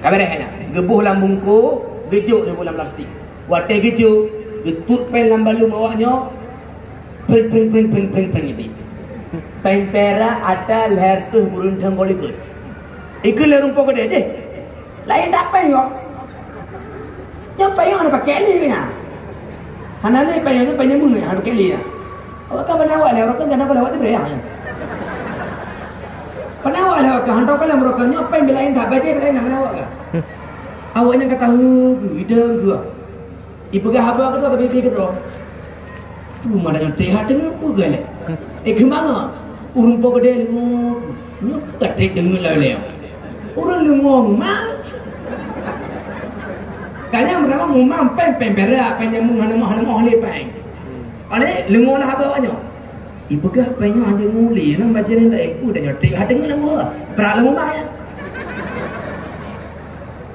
Ka bèrèh nyan. Geuboh lam bungkôh, geujok di lam plastik. Watèe geujok, geutut pèng lam balum awaknyoe, pring, pring, pring, pring, pring, pring, pring. Pèng pirak ata lhèe reutôh ureueng teungeut likot. Ikheun lé ureueng po keudè jih. Laén that pèng nyoe. Nyoe pèng nyoe hana pakai lé nyan. Hana lé pèng nyoe, pèng nyoe meunoe hana pakai lé nyan. Awak ka peunawai lé, awak kan kadang-kadang awak teubiet nyan. Peunawai lé awak ka, hantom ka lé meurokon nyoe pèng bilaén that, bajèe bilaén that peunawai ka. Awaknyan ka tahu, idong dua. Ipeugah haba keudroe, tapi pi keudroe. Peue ma tanyoe trép that teungeut peue galak? Eh, keumangat? Ureueng po keudè leungo. Nyoe ka trép teungeut lawét lé. Ureueng leungo mumang. Ka nyang meunang mumang pèng, pèng pirak, pèng nyamong hana moh, hana moh lé pèng. Alèh leungo na haba awaknyoe. Ipeugah pèng nyoe hanjeuet nguli, nang bajèe nyan laén. Peue tanyoe trép that teungeut lam gua. Brat lam mumang nyan.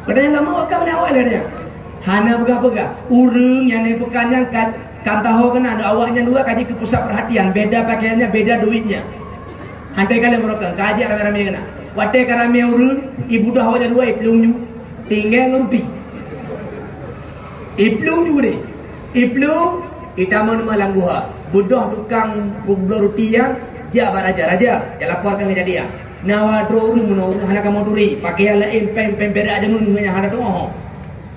Padahai lama ka meunan awai lagèe nyan. Hana peugah-peugah. Ureueng nyang na peukan nyan kan, kan tahu keunan, awaknyan dua ka jeuet keu pusat perhatian. Beda pakaiannya, beda duitnya. Hantai ka lheueh meurokon, ka jeuet ramé-ramé keunan. Watèe ka ramé ureueng, ibeudôh awaknyan dua, iplueng ju. Tinggai ngon ruti. Iplueng ju deh. Iplueng, itamong lam guha. Beudôh tukang peubloe ruti nyan, jak bak raja. Raja, jak laporkan keujadian. Na dua droe ureueng meunoe, ureueng hana kamoe turi, pakaian laén, pèng-pèng pirak jameun ngon nyang hana tuoh.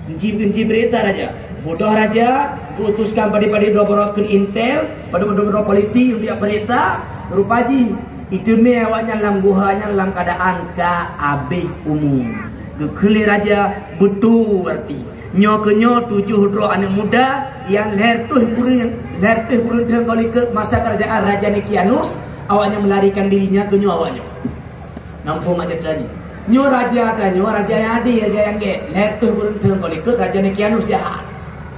Geucit, geucit beurita raja. Beudôh raja geuutuskan padé-padé droe baroe keu intel, padé-padé droe polisi untuk jak beurita, rupa jih iteumé awaknyan lam guha nyan lam keuadaan ka abéh umu. Geukheun lé raja, beutôi arti. Nyoe keuh nyoe tujoh droe aneuk muda nyang lhèe reutôh kureueng, lhèe reutôh kureueng teungoh likot masa keurajeuen Raja Nekianus, awaknyan meularikan diri, nyan keuh nyoe awaknyan. Nampung aja tadi. Nyoe raja tanyoe, raja nyang adé, raja nyang gèt. Lhèe reutôh kureueng teungoh likot Raja Nekianus jahat.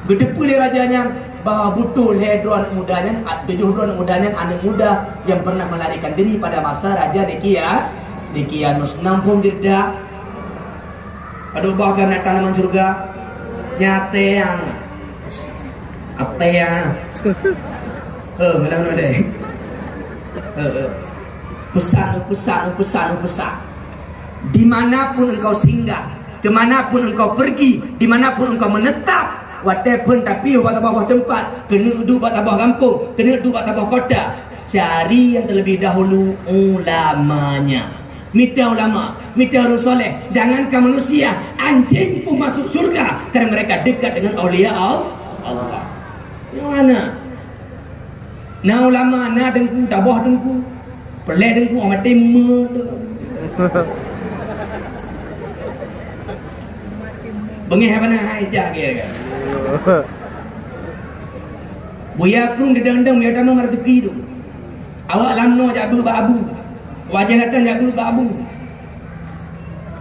Geuteupeue lé raja nyan bahwa beutôi lhèe droe aneuk muda nyan, a, tujoh droe aneuk muda nyan aneuk muda nyang pernah melarikan diri pada masa Raja Nekia-, Nekianus. Nampung jeda. Padub bah gam na tanaman syurga. Nyan até nyan. Até nyan. Heuh, malam nyoe deh. Heuh, heuh. Pesan, pesan, pesan, pesan. Di mana pun engkau singgah, ke mana pun engkau pergi, di mana pun engkau menetap, watèe phôn tapiôh bak saboh teumpat, keuneuk duek bak saboh gampông, keuneuk duek bak saboh kota, cari yang terlebih dahulu ulamanya. Mita ulama, mita ureueng soleh. Jangankan manusia, anjing pun masuk surga karena mereka dekat dengan aulia Al-, Allah. Yang mana? Na ulama, na teungku, taboh teungku. Peureulèe teungku, oh, maté meuteuk. Beungéh haba na hai cah keu. Buya krueng deudong-deudong, buya tamong meureuki tu. Awak lam noe jak beuet bak abu. Wajah datang jak beuet bak abu.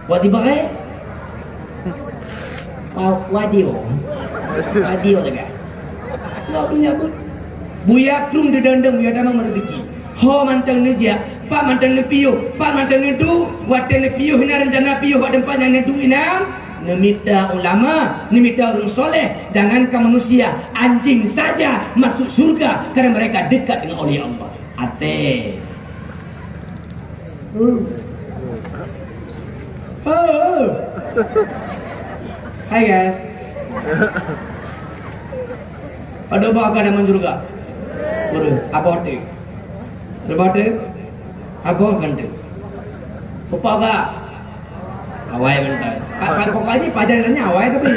Wak tiba, eh? Wa-, wadio. Wadio lagak. Lok dunia pun. Buya krueng deudong-deudong, buya tamong meureuki. Ho mantong neujak, pat mantong neupiôh, pat mantong neuduek, watèe neupiôh inan rencana piôh bak teumpat nyang neuduek inan, neumita ulama, neumita ureueng soleh, jangankan manusia, anjing saja masuk syurga karena mereka dekat dengan aulia Allah. Até. Hmm. Oh, oh. Hai, guys. Ada bah ka dalam syurga. Guru, apa tu? Sebab tu, apa kan tu? Apa gak? Awai bentar. Apa kok aja pajar nanya awai tapi.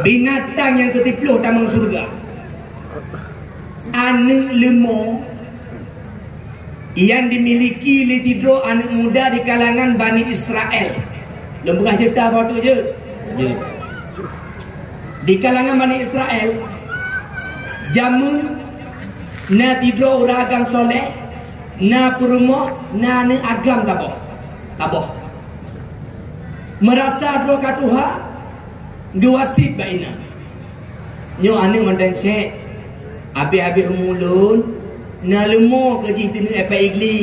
Binatang nyang keutiploh tamong syurga. Aneuk leumo nyang dimiliki lé sidroe aneuk muda di kalangan Bani Israel. Lôn peugah ceurita bak tu jeuet. Jeuet. Di kalangan Bani Israel, jameun na sidroe ureueng agam soleh, na peurumoh, na aneuk agam taboh. Taboh. Meurasa droe ka tuha, geuwasiet bak inan. Nyoe aneuk mantong sek, habéh-habéh umu lôn, na leumo keu jih teuneuk ék pat i gli.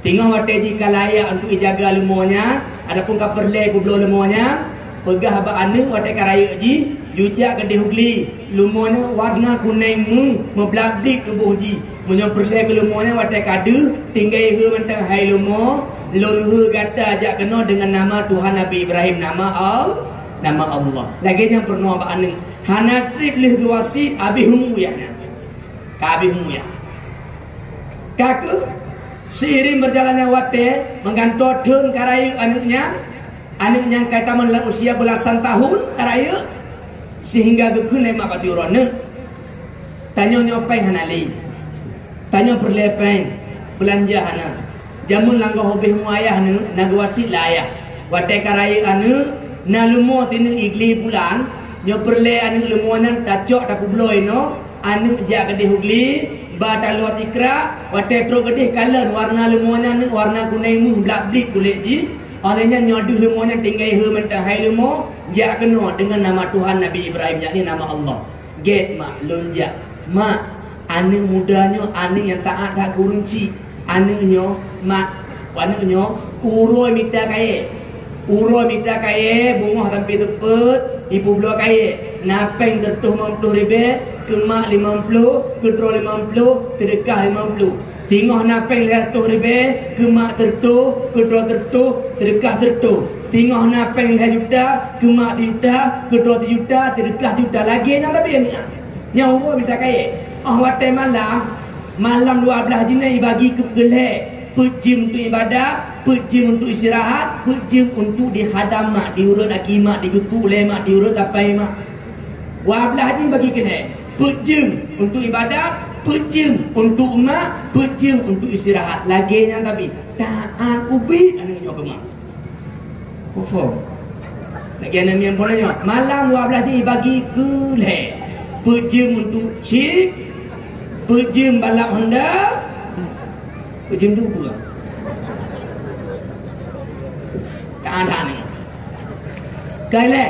Teungoh watèe jih ka layak untuk ijaga leumo nyan, adapun ka peureulèe peubloe leumo nyan, peugah bak aneuk watèe ka rayeuk jih, yue jak keudéh u gli. Leumo nyan warna kunèng meuh, meublak-blik tuboh jih. Meunyoe peureulèe keu leumo nyan watèe ka deuh, tinggai hue mantong, "Hai leumo, lôn hue gata jak keunoe deungon nama Tuhan Nabi Ibrahim, nama Al-, nama Allah." Lagèe nyan peurunoe bak aneuk. Hana trép lheueh geuwasiet, habéh umu yah nyan. Ka habéh umu yah. Ka keuh, seiring berjalannya watèe, meugantoe thôn ka rayeuk aneuk nyan, aneuk nyan ka tamong lam usia beulasan tahun ka rayeuk, sehingga geukheun lé mak bak uroe, "Neuk, tanyoe nyoe péng hana lé. Tanyoe peureulèe péng, beulanja hana. Jameun langgoh ubéh mu ayah neuk, na geuwasiet lé ayah. Watèe ka rayeuk aneuk, na leumo teuneuk i gli bulan, nyoe peureulèe aneuk leumo nyan tacok tapeubloe inoe, aneuk jak keudéh u gli, ba taloe tikrak, watèe trok keudéh kalon warna leumo nyan neuk warna kunèng meuh blak-blik kulét jih. Óh lheueh nyan nyoe deuh leumo nyan tinggai hue mantong, hai leumo, jak keunoe deungon nama Tuhan Nabi Ibrahim, yakni nama Allah." "Gèt, Mak, lôn jak." "Mak, aneuk muda nyoe aneuk nyang taát that keu ureueng chik. Aneuk nyoe, Mak, aneuk nyoe uroe mita kayèe. Uroe mita kayèe, beungoh sampoe teupot, ipeubloe kayèe. Na péng sireutôh limong ploh ribèe, keu mak limong ploh, keu droe limong ploh, seudeukah limong ploh. Teungoh na péng lhèe reutôh ribèe, keu mak sireutôh, keu droe sireutôh, seudeukah sireutôh. Teungoh na péng lhèe juta, keu mak sijuta, keu droe sijuta, seudeukah sijuta." Lagèe nyan tapi aneuk nyan. Nyan uroe mita kayèe. Óh watèe malam, malam dua blaih jih nyan ibagi keu, keu lhèe. Peuet jeuem untuk ibadat, peuet jeuem untuk istirahat, peuet jeuem untuk dikhadam mak, diurôt aki mak, digeutuk lé mak, diurôt tapai mak. Dua blaih jih bagi keu lhèe. Peuet jeuem untuk ibadat, peuet jeuem untuk mak, peuet jeuem untuk istirahat. Lagèe nyan tapi, taát ubit aneuk nyoe keu mak. Kufur. Lagèe aneuk miet phôn nyoe, malam dua blaih jih bagi keu lhèe. Peuet jeuem untuk chip, peuet jeuem balap Honda, peuet jeuem tu peue? Taát aneuk. Keu lhèe,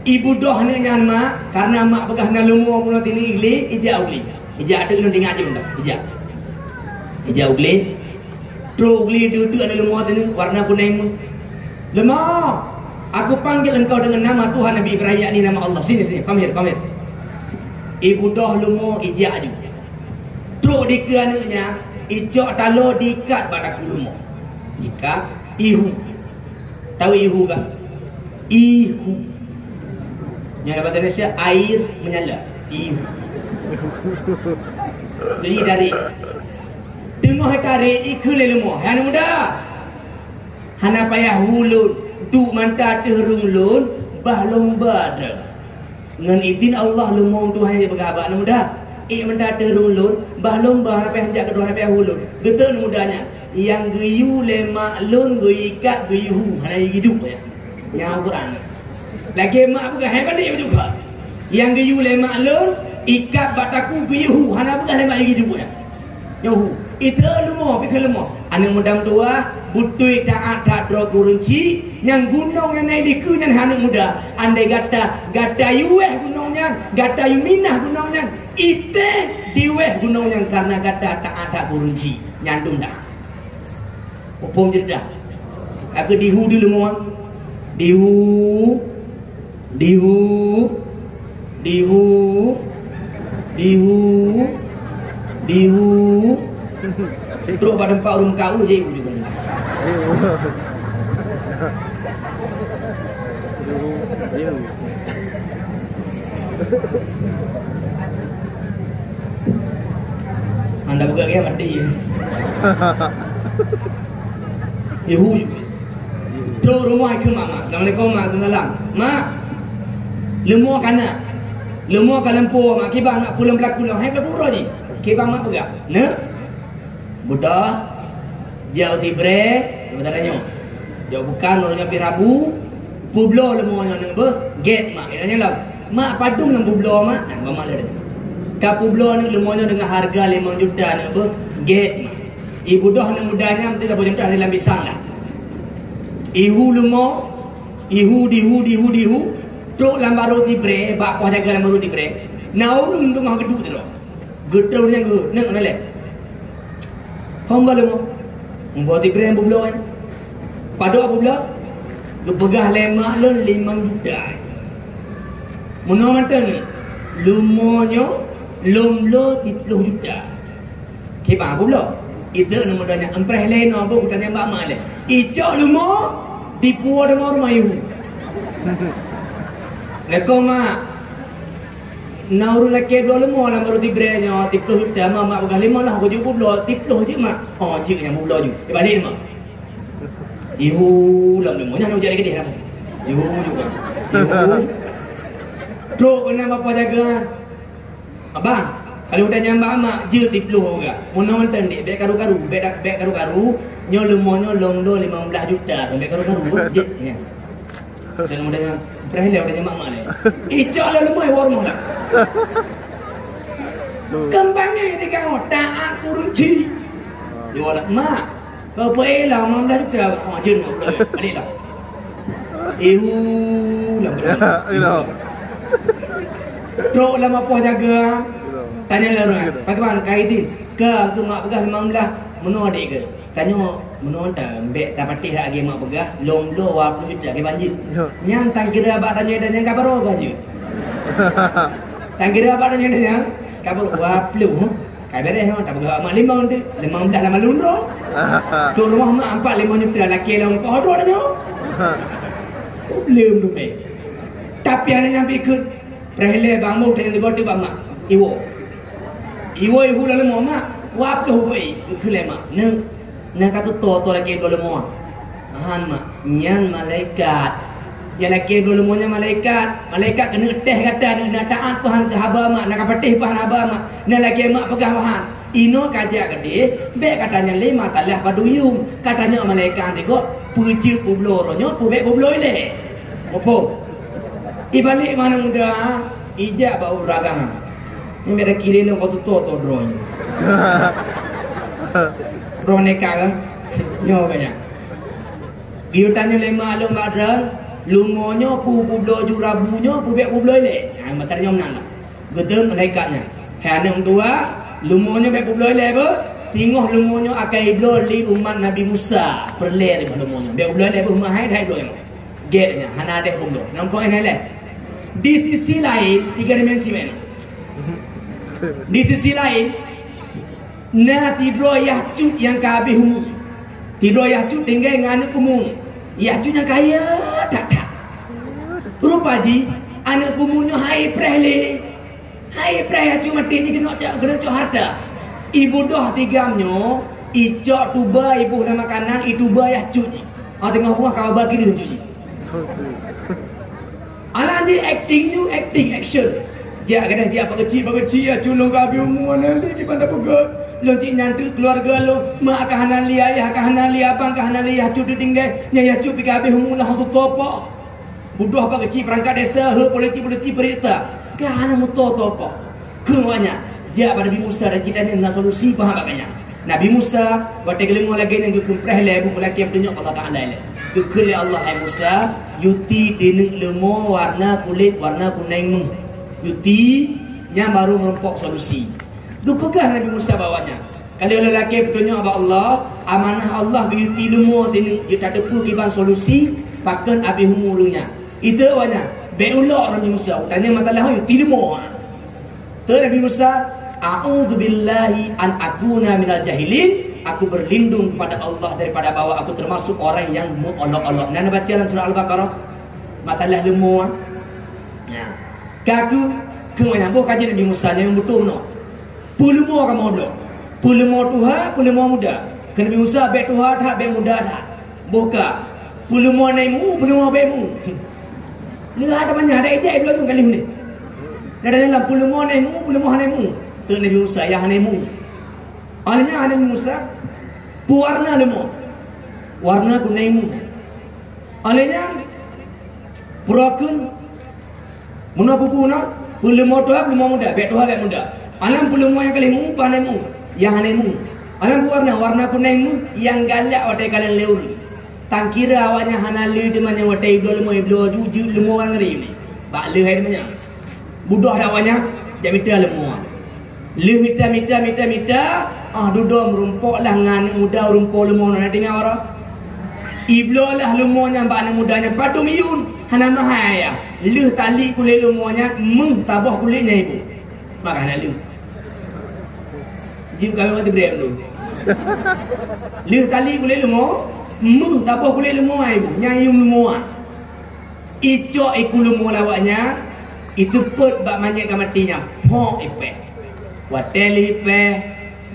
ibudoh aneuk nyan mak, karena mak peugah na leumo bunoe tini i gli, ijak u gli. Ijak tu lôn ingat jeuem dah, ijak. Ijak u gli. Trok u gli, deuh teuk aneuk leumo teuneuk warna kunèng meuh. "Leumo, aku panggil engkau dengan nama Tuhan Nabi Ibrahim, yakni nama Allah. Sini, sini, come here, come here." Ibudoh leumo ijak aju. Trok dikeue aneuk nyan, icok taloe diikat bak takue leumo. Ikat, ihu. Tahu ihu kan? Ihu. Nyang dalam bahasa Indonesia, air menyala. Ihu. Jadi tarék. Teungoh tarék, ikheun lé leumo, "Hai aneuk muda, hana payah hu lôn, duek mantong ateueh rhueng lôn, bah lôn ba droe." Ngon idhin Allah, leumo Tuhan nyang peugah bak aneuk muda. Meunan teurung lôn, bah lôn bah hana payah jak keudroe, hana payah ulôn. Geuteuk aneuk muda nyan, nyang geuyue lé mak lôn geuyue ikat geuyue hu, hana geuyue duek nyan. Nyan Al-Quran. Lagèe mak peugah, hai balik baju kah. Nyang geuyue lé mak lôn, ikat bak takue geuyue hu, hana peugah lé mak geuyue duek nyan. Nyoe hu, iteuk leumo, pikée leumo. Aneuk muda meutuwah, beutôi taát that droe gurunci, nyang gunong nyang na dikeue nyan hai aneuk muda. Andai gata, gata yuweh gunong nyan, gata yuminah gunong nyan, itéh diweh gunong nyan kareuna gata taát that gurunci. Nyan dum dah. Muphom jeuet dah. Ka keuh dihu di leumo. Dihu. Dihu. Dihu. Dihu. Dihu. Trok bak teumpat ureueng kawin je. Anda buka gaya mati ya. Ihu. Trok rumoh ikheun mak, mak. Assalamualaikum, mak. Waalaikumsalam. Mak. Leumo kana. Leumo ka lampu, mak. Kiban mak pulang pelaku lom. Hai pelaku roh ji. Kiban mak peugah. Neuk. Beudôh. Jauh tibre. Sementara nyoe. Jauh bukan, orang nyoe pi rabu. Publoe leumo nyoe neuk beuh. Get mak. Kira nyoe lom. Mak padum lam publoe mak. Nah, mak lé. Ka publoe neuk leumo nyoe dengan harga limong juta neuk beuh. Get mak. Ibu doh aneuk muda nyan meuti saboh jeuntah di lam pisang lah. Ihu leumo, ihu, dihu, dihu, dihu, trok lam barô tibre, bak poh jaga lam barô tibre. Na ureueng teungoh geuduek sidroe. Geutrok nyang geuh, neuk nalek. Hom ba leumo. Meuboh tibre nyang beubloe. Padub beubloe? Geupeugah lé mak lôn limong juta. Meunoe mantong ni, leumo nyoe lôn bloe siploh juta. Kiban publoe. Iteuk aneuk muda nyan, empreh lé inoe beuh, kutanyong bak mak lé. Icok leumo, dipuwoe deungon rumoh ihu. Assalamualaikum, mak. Na ureueng lakèe bloe leumo lam barô tibre nyoe, siploh juta, mak, mak peugah limong lah, kujeuet publoe, siploh jeuet, mak. Oh, jeuet nyang publoe ju. Ibalek mak. Ihu, lam leumo nyan ujak lé keudeh dah. Ihu juga. Ihu. Trok keunan bak poh jaga. Abang, kalau udah nyang bak mak, jeuet siploh juga. Meunoe mantong dek, bèk karu-karu, bèk da-, bèk karu-karu. Nyoe leumo nyoe lôn bloe limong blah juta, bèk karu-karu, jeuet, ya. Dan udah nyang, preh lé udah nyang mak-mak lé. Icok lé leumo, iwoe rumoh dah. Keumbang nyan di kamoe, taát ureueng ci. Iwoe dah, mak. Kau peuéh lah, mak dah juta. Oh, jeuet, mak, balik lah. Ihu, lam beureueng. Trok lam apoh jaga. Tanyong lé ureueng, "Bagaimana, Kak Idin? Keu, keu mak peugah limong blah, meunoe dek keu?" Tanyoe, "Meunoe ta, bèk tapatéh lagèe mak peugah, lôn bloe dua ploh juta kiban jeuet." Nyan tang kira bak tanyoe dan nyang ka baroe ka jeuet. Tang kira bak tanyoe dan nyang ka baroe, dua ploh, huh? Ka beres, ha, tapeugah mak limong tu. Limong blah lam alun roh. Tu rumah mak empat limong juta lakèe lôn koh droe nyoe. Problem tu, meh. Tapi aneuk nyan pi kheun, preh lé bang moh tanyong teugôt tu bak mak. Iwoe. Iwoe ihu lam leumo mak. Wah ploh bui. Kheun lé mak. Neuk. Na ka tutoe-toe lakèe bloe leumo. Han mak, nyan malaikat. Nyang lakèe bloe leumo nyan malaikat. Malaikat keuneuk teh gata, na taát peu han keu haba mak, na ka patéh peu han haba mak, na lagèe mak peugah peu han. Inoe ka jak keudeh, bèk ka tanyong lé matalah padum yum. Ka tanyong malaikat digôt, peue jeuet peubloe uroe nyoe, peue bèk peubloe ilèe. Muphom? Ibalek aneuk muda, ijak bak ureueng agama. Nyan bèk takirém lôn keu tutoe-toe droe nyoe. Droe neka kan? Nyoe ka nyan. Geuyue tanyong lé mak lôn bak droe, leumo nyoe peue peubloe ju rabu nyoe, peue bèk peubloe ilèe. Nyan meutarjôh meunan lah. Geuteuk malaikat nyan. Hai aneuk meutuwah, leumo nyoe bèk peubloe ilèe beuh. Singoh leumo nyoe akai bloe lé umat Nabi Musa. Peureulèe lé leumo nyoe. Bèk peubloe ilèe beuh, meuhai dahai bloe nyoe. Gét nyan, hana adèh peubloe. Nampak nyan lé. Di sisi laén, tiga dimensi meunan. Di sisi laén, na sidroe Yahjuj nyang ka habéh umu. Sidroe Yahjuj tinggai ngon aneuk kumun. Yahjuj nyang kaya that-that. Rupa jih, aneuk kumun nyoe hai preh lé. Hai preh Yahjuj maté jih keuneuk cok, keuneuk cok hareuta. Ibu doh tigam nyoe, icok tuba iboh lam makanan, ituba Yahjuj jih. Ha, teungoh buah ka ba kiri Yahjuj jih. Alah jih akting nyoe, akting action. Jak gadeh, jak pakeuchik-pakeuchik, acut lôn ka habéh umu, hana lé kiban tapeugah. Lôn cit nyan treuk keuluwarga lôn, mak ka hana lé, ayah ka hana lé, abang ka hana lé, acut teutinggai, nyan acut pih ka habéh umu lôn hana tutoe po. Beudôh pakeuchik peurangkat desa, heuet politik-politik peurintah, ka hana mutoe-toe po. Kheun awaknyan, jak bak Nabi Musa dan cit tanyoe na solusi, paham bak nyan. Nabi Musa, watée geudeungoe lagée nyan geukheun preh lé, beu lakée peutunyok Allah Taala ilée. Geukheun lé Allah, "Hai Musa, yue ti tineuk leumo warna kulét warna kunéng méuh. Yue ti, nyan barô meurumpok solusi." Geupeugah Nabi Musa bak awaknyan, "Ka lheueh lakée peutunyok bak Allah, amanah Allah geuyue ti leumo tineuk jeuet tateupeue kiban solusi, pakon habéh umu lôn nyan." Itu awaknyan, "Bék ulok Nabi Musa, utanyoe mata lheueh yue ti leumo." Kheun Nabi Musa, "A'udzubillahi an akuna minal jahilin." Aku berlindung kepada Allah daripada bahwa aku termasuk orang yang meuolok-olok. Nyan baca dalam surah Al-Baqarah. Mata lheueh leumo. Ya. Ka keu, keu nyan boh kaji Nabi Musa nyang beutôi noh. Peue leumo kamoe bloe? Peue leumo tuha, peue leumo muda? Kheun Nabi Musa, "Bék tuha that, bék muda that." Boh ka. Peue leumo na imu, peue leumo bék imu. Nyoe ada banyak, ada ijai bloe nyoe kali ni. Ada dalam peue leumo na imu, peue leumo hana imu. Kheun Nabi Musa, "Nyang hana imu." Awaknyan hana imu Musa. Peue warna leumo? Warna kunéng méuh. Awaknyan pura kheun, meunoe peue-peue na, peue leumo tuha, peue leumo muda, bék tuha, bék muda. Alam peue leumo nyang ka lheueh mu, peue hana mu, nyang hana mu. Alam peue warna, warna kunéng méuh nyang galak watée kalon lé ureuëng. Tangkira awaknyan hana lé teuma nyang watée ibloe leumo, ibloe ju, jeuet leumo nyang ngeri ni. Bak lheueh hai teuma nyan. Beudôh dak awaknyan, jak mita leumo. Lheueh mita, mita, mita, mita, ah, dudoe meurumpok lah ngon aneuëk muda ureuëng po leumo na tinggai ora. Ibloe lah leumo nyan bak aneuëk muda nyan padum iyun, hana meuhai ayah. Lheueh tali kulét leumo nyan, méuh taboh kulét nyan ibu. Maka hana lheueh. Jeuet kawin ngon Ibrahim dulu. Lheueh tali kulét leumo, méuh taboh kulét leumo ibu, nyan iyun leumo. Icok iku leumo lawak nyan, iteupot bak manyét ka maté nyan, phok ipéh. Watée lheueh ipéh,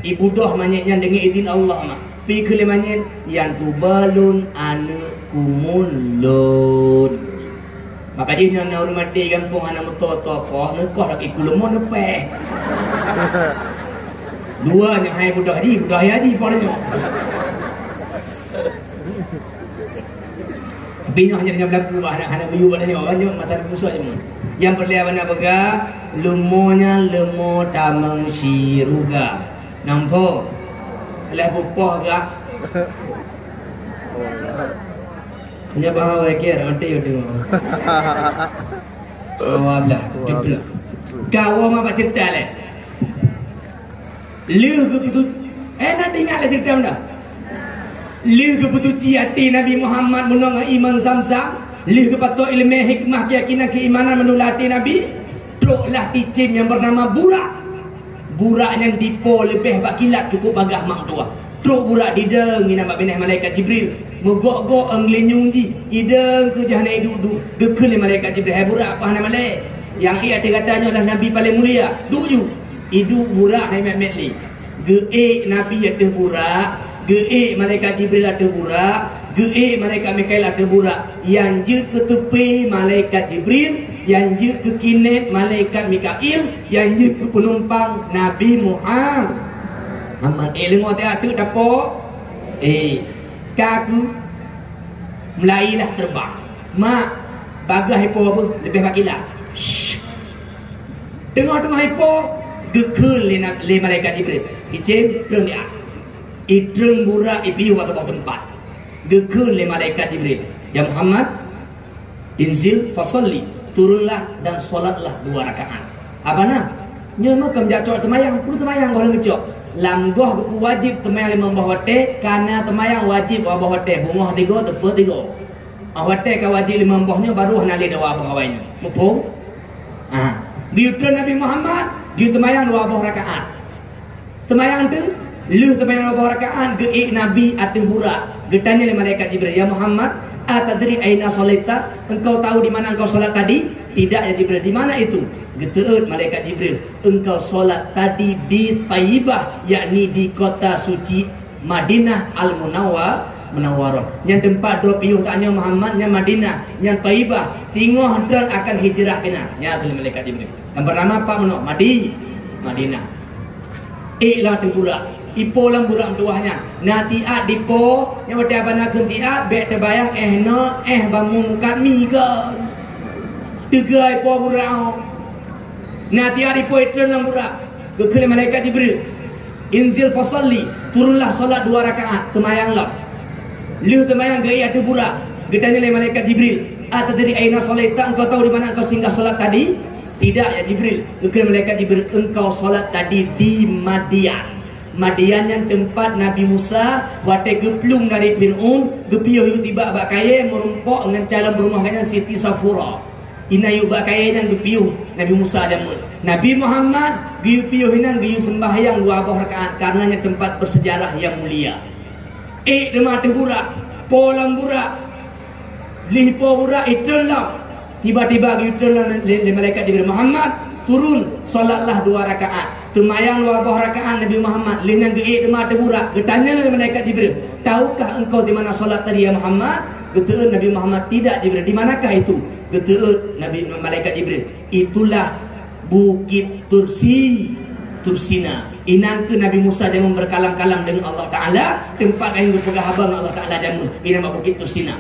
ibudoh manyét nyan deungon idin Allah mak. Pi kheun lé manyét, "Nyang tuba lôn aneuëk kumuen lôn." Maka jih nyan na ureuëng maté gampông hana meutoe-toe poh, neukoh lagi iku leumo neupéh. Dua nyan hai budoh jih, budoh ayah jih poh nyoe. Tapi nyoe hanya dengan berlaku bah, hana, hana beu yue bak nyoe, kan nyoe masa Nabi Musa nyoe. Nyang peureulée hana peugah, leumo nyan leumo tamong syeuruga. Nampak? Leh bupoh gah. Hanya bahawa kira nanti itu. Dua belah, jemput. Kau mah baca tak leh? Lheueh geupeutu-, eh, na teuingat lé ceurita meunan? Lheueh geupeutuci até Nabi Muhammad meunoe ngon iman Zamzam, lheueh geupatok ileumé hikmah keuyakinan keuimanan meunurot até Nabi, troklah cicém nyang beunama Burak. Burak nyan dipo leubeh bak kilat cukup bagaih mak tuah. Trok Burak didong inan bak binéh malaikat Jibril. Meugok-gok ong geulinyueng jih, idong keu jih hana iduek-duek. Geukheun lé malaikat Jibril, "Hai Burak, peue hana malée? Nyang ék ateueh gata nyoe adalah Nabi paleng mulia. Duek ju!" Iduek Burak hai mét-mét lé. Geuék Nabi ateueh Burak, geuék malaikat Jibril ateueh Burak, geuék malaikat Mikail ateueh Burak. Nyang jeuet keu teupé malaikat Jibril, nyang jeuet keu kinét malaikat Mikail, nyang jeuet keu peunumpang Nabi Muhammad. Muhammad, eh, leungoe teuh ateueh dapur. Eh, ka keu meulailah teubang. Mak, bagaih ipo beuh, leubeh bak kilat. Shh. Teungoh-teungoh ipo, geukheun lé na-, lé malaikat Jibril, "Cicém, treun di a." Itreun Burak ipiôh bak teumpat. Geukheun lé malaikat Jibril, "Ya Muhammad, inzil fasalli, turunlah dan sholatlah dua rakaat." Haba na, nyoe meukeum jak cok teumayang, peue teumayang goh lom geucok? Lam goh geupeu wajéb teumayang limong boh watée, ka na teumayang wajéb dua boh watée, beungoh tigo, teupeu tigo. Ah, watée ka wajéb limong boh nyoe baru hana lé dua boh awai nyoe. Muphom? Ah, geuyue treun Nabi Muhammad, geuyue teumayang dua boh rakaat. Teumayang teuh, lheueh teumayang dua boh rakaat, geuék Nabi ateueh Burak. Geutanyong lé malaikat Jibril, "Ya Muhammad, atadri aina shalaita? Engkau tahu di mana engkau salat tadi?" "Tidak, ya Jibril." "Di mana itu?" Geuteuôt malaikat Jibril, "Engkau salat tadi di Thaibah, yakni di kota suci Madinah Al-Munawwa-, Munawwarah." Nyan teumpat droe piôh tanyoe Muhammad, nyan Madinah, nyan Thaibah. Teungoh droe akan hijrah keunan. Nyan kheun lé malaikat Jibril. Nyang pertama pat meunoe, Madi-, Madinah. Ék lam ateueh burak. Ipo lam burak meutuwah nyan. Na tiat dipo, nyang watée haba na kheun tiat, bék teubayang éh nyoe, éh ban mukat mi kon. Teuga ipo burak nyoe. Na tiat dipo itreun lam burak. Geukheun lé malaikat Jibril, "Inzil fasalli, turunlah salat dua rakaat, teumayang lom." Lheueh teumayang geuék ateueh burak, geutanyong lé malaikat Jibril, "Atadri aina sallaita, engkau tahu di mana engkau singgah salat tadi?" "Tidak, ya Jibril." Geukheun malaikat Jibril, "Engkau salat tadi di Madian." Madian nyan teumpat Nabi Musa watée geuplueng dari Fir'aun, geupiôh yue tibak bak kayée meurumpok ngon calon peurumoh gobnyan Siti Safura. Inan yue bak kayée nyan geupiôh Nabi Musa jameun. Nabi Muhammad geuyue piôh inan geuyue seumbahyang dua boh rakaat, kareuna nyan teumpat beusejarah nyang mulia. Ék teuma ateueh burak, po lam burak. Lheueh po burak, itreun lom. Tiba-tiba geuyue treun lom lé, lé malaikat Jibril, "Muhammad, turun, salatlah dua rakaat." Teumayang dua boh rakaat Nabi Muhammad, lheueh nyan geuék teuma ateueh burak. Geutanyong lé malaikat Jibril, "Tahukah engkau di mana salat tadi, ya Muhammad?" Geuteuôt Nabi Muhammad, "Tidak, Jibril, di manakah itu?" Geuteuôt Nabi, malaikat Jibril, "Itulah Bukit Tursi, Tursina. Inan keuh Nabi Musa jameun beukalam-kalam deungon Allah Taala, teumpat nyang geupeugah haba ngon Allah Taala jameun, inan bak Bukit Tursina."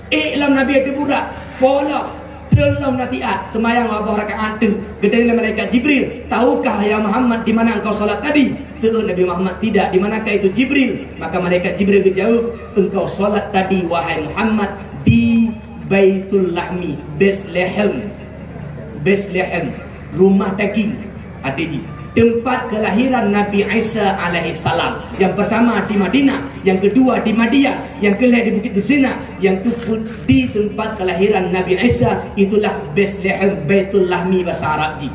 Ék lom Nabi ateueh burak, po lom, treun lom na tiat, teumayang dua boh rakaat teuh. Geutanyong lé malaikat Jibril, "Tahukah ya Muhammad di mana engkau salat tadi?" Teuôt Nabi Muhammad, "Tidak, di manakah itu Jibril?" Maka malaikat Jibril geujaweueb, "Engkau salat tadi, wahai Muhammad, di Baitul Lahmi, Betlehem." Betlehem, rumah daging, arti jih teumpat kelahiran Nabi Isa alaihissalam. Yang pertama di Madinah, yang kedua di Madian, yang kelhée di Bukit Tursina, yang keempat di tempat kelahiran Nabi Isa, itulah Betlehem, Baitul Lahmi bahasa Arab jih.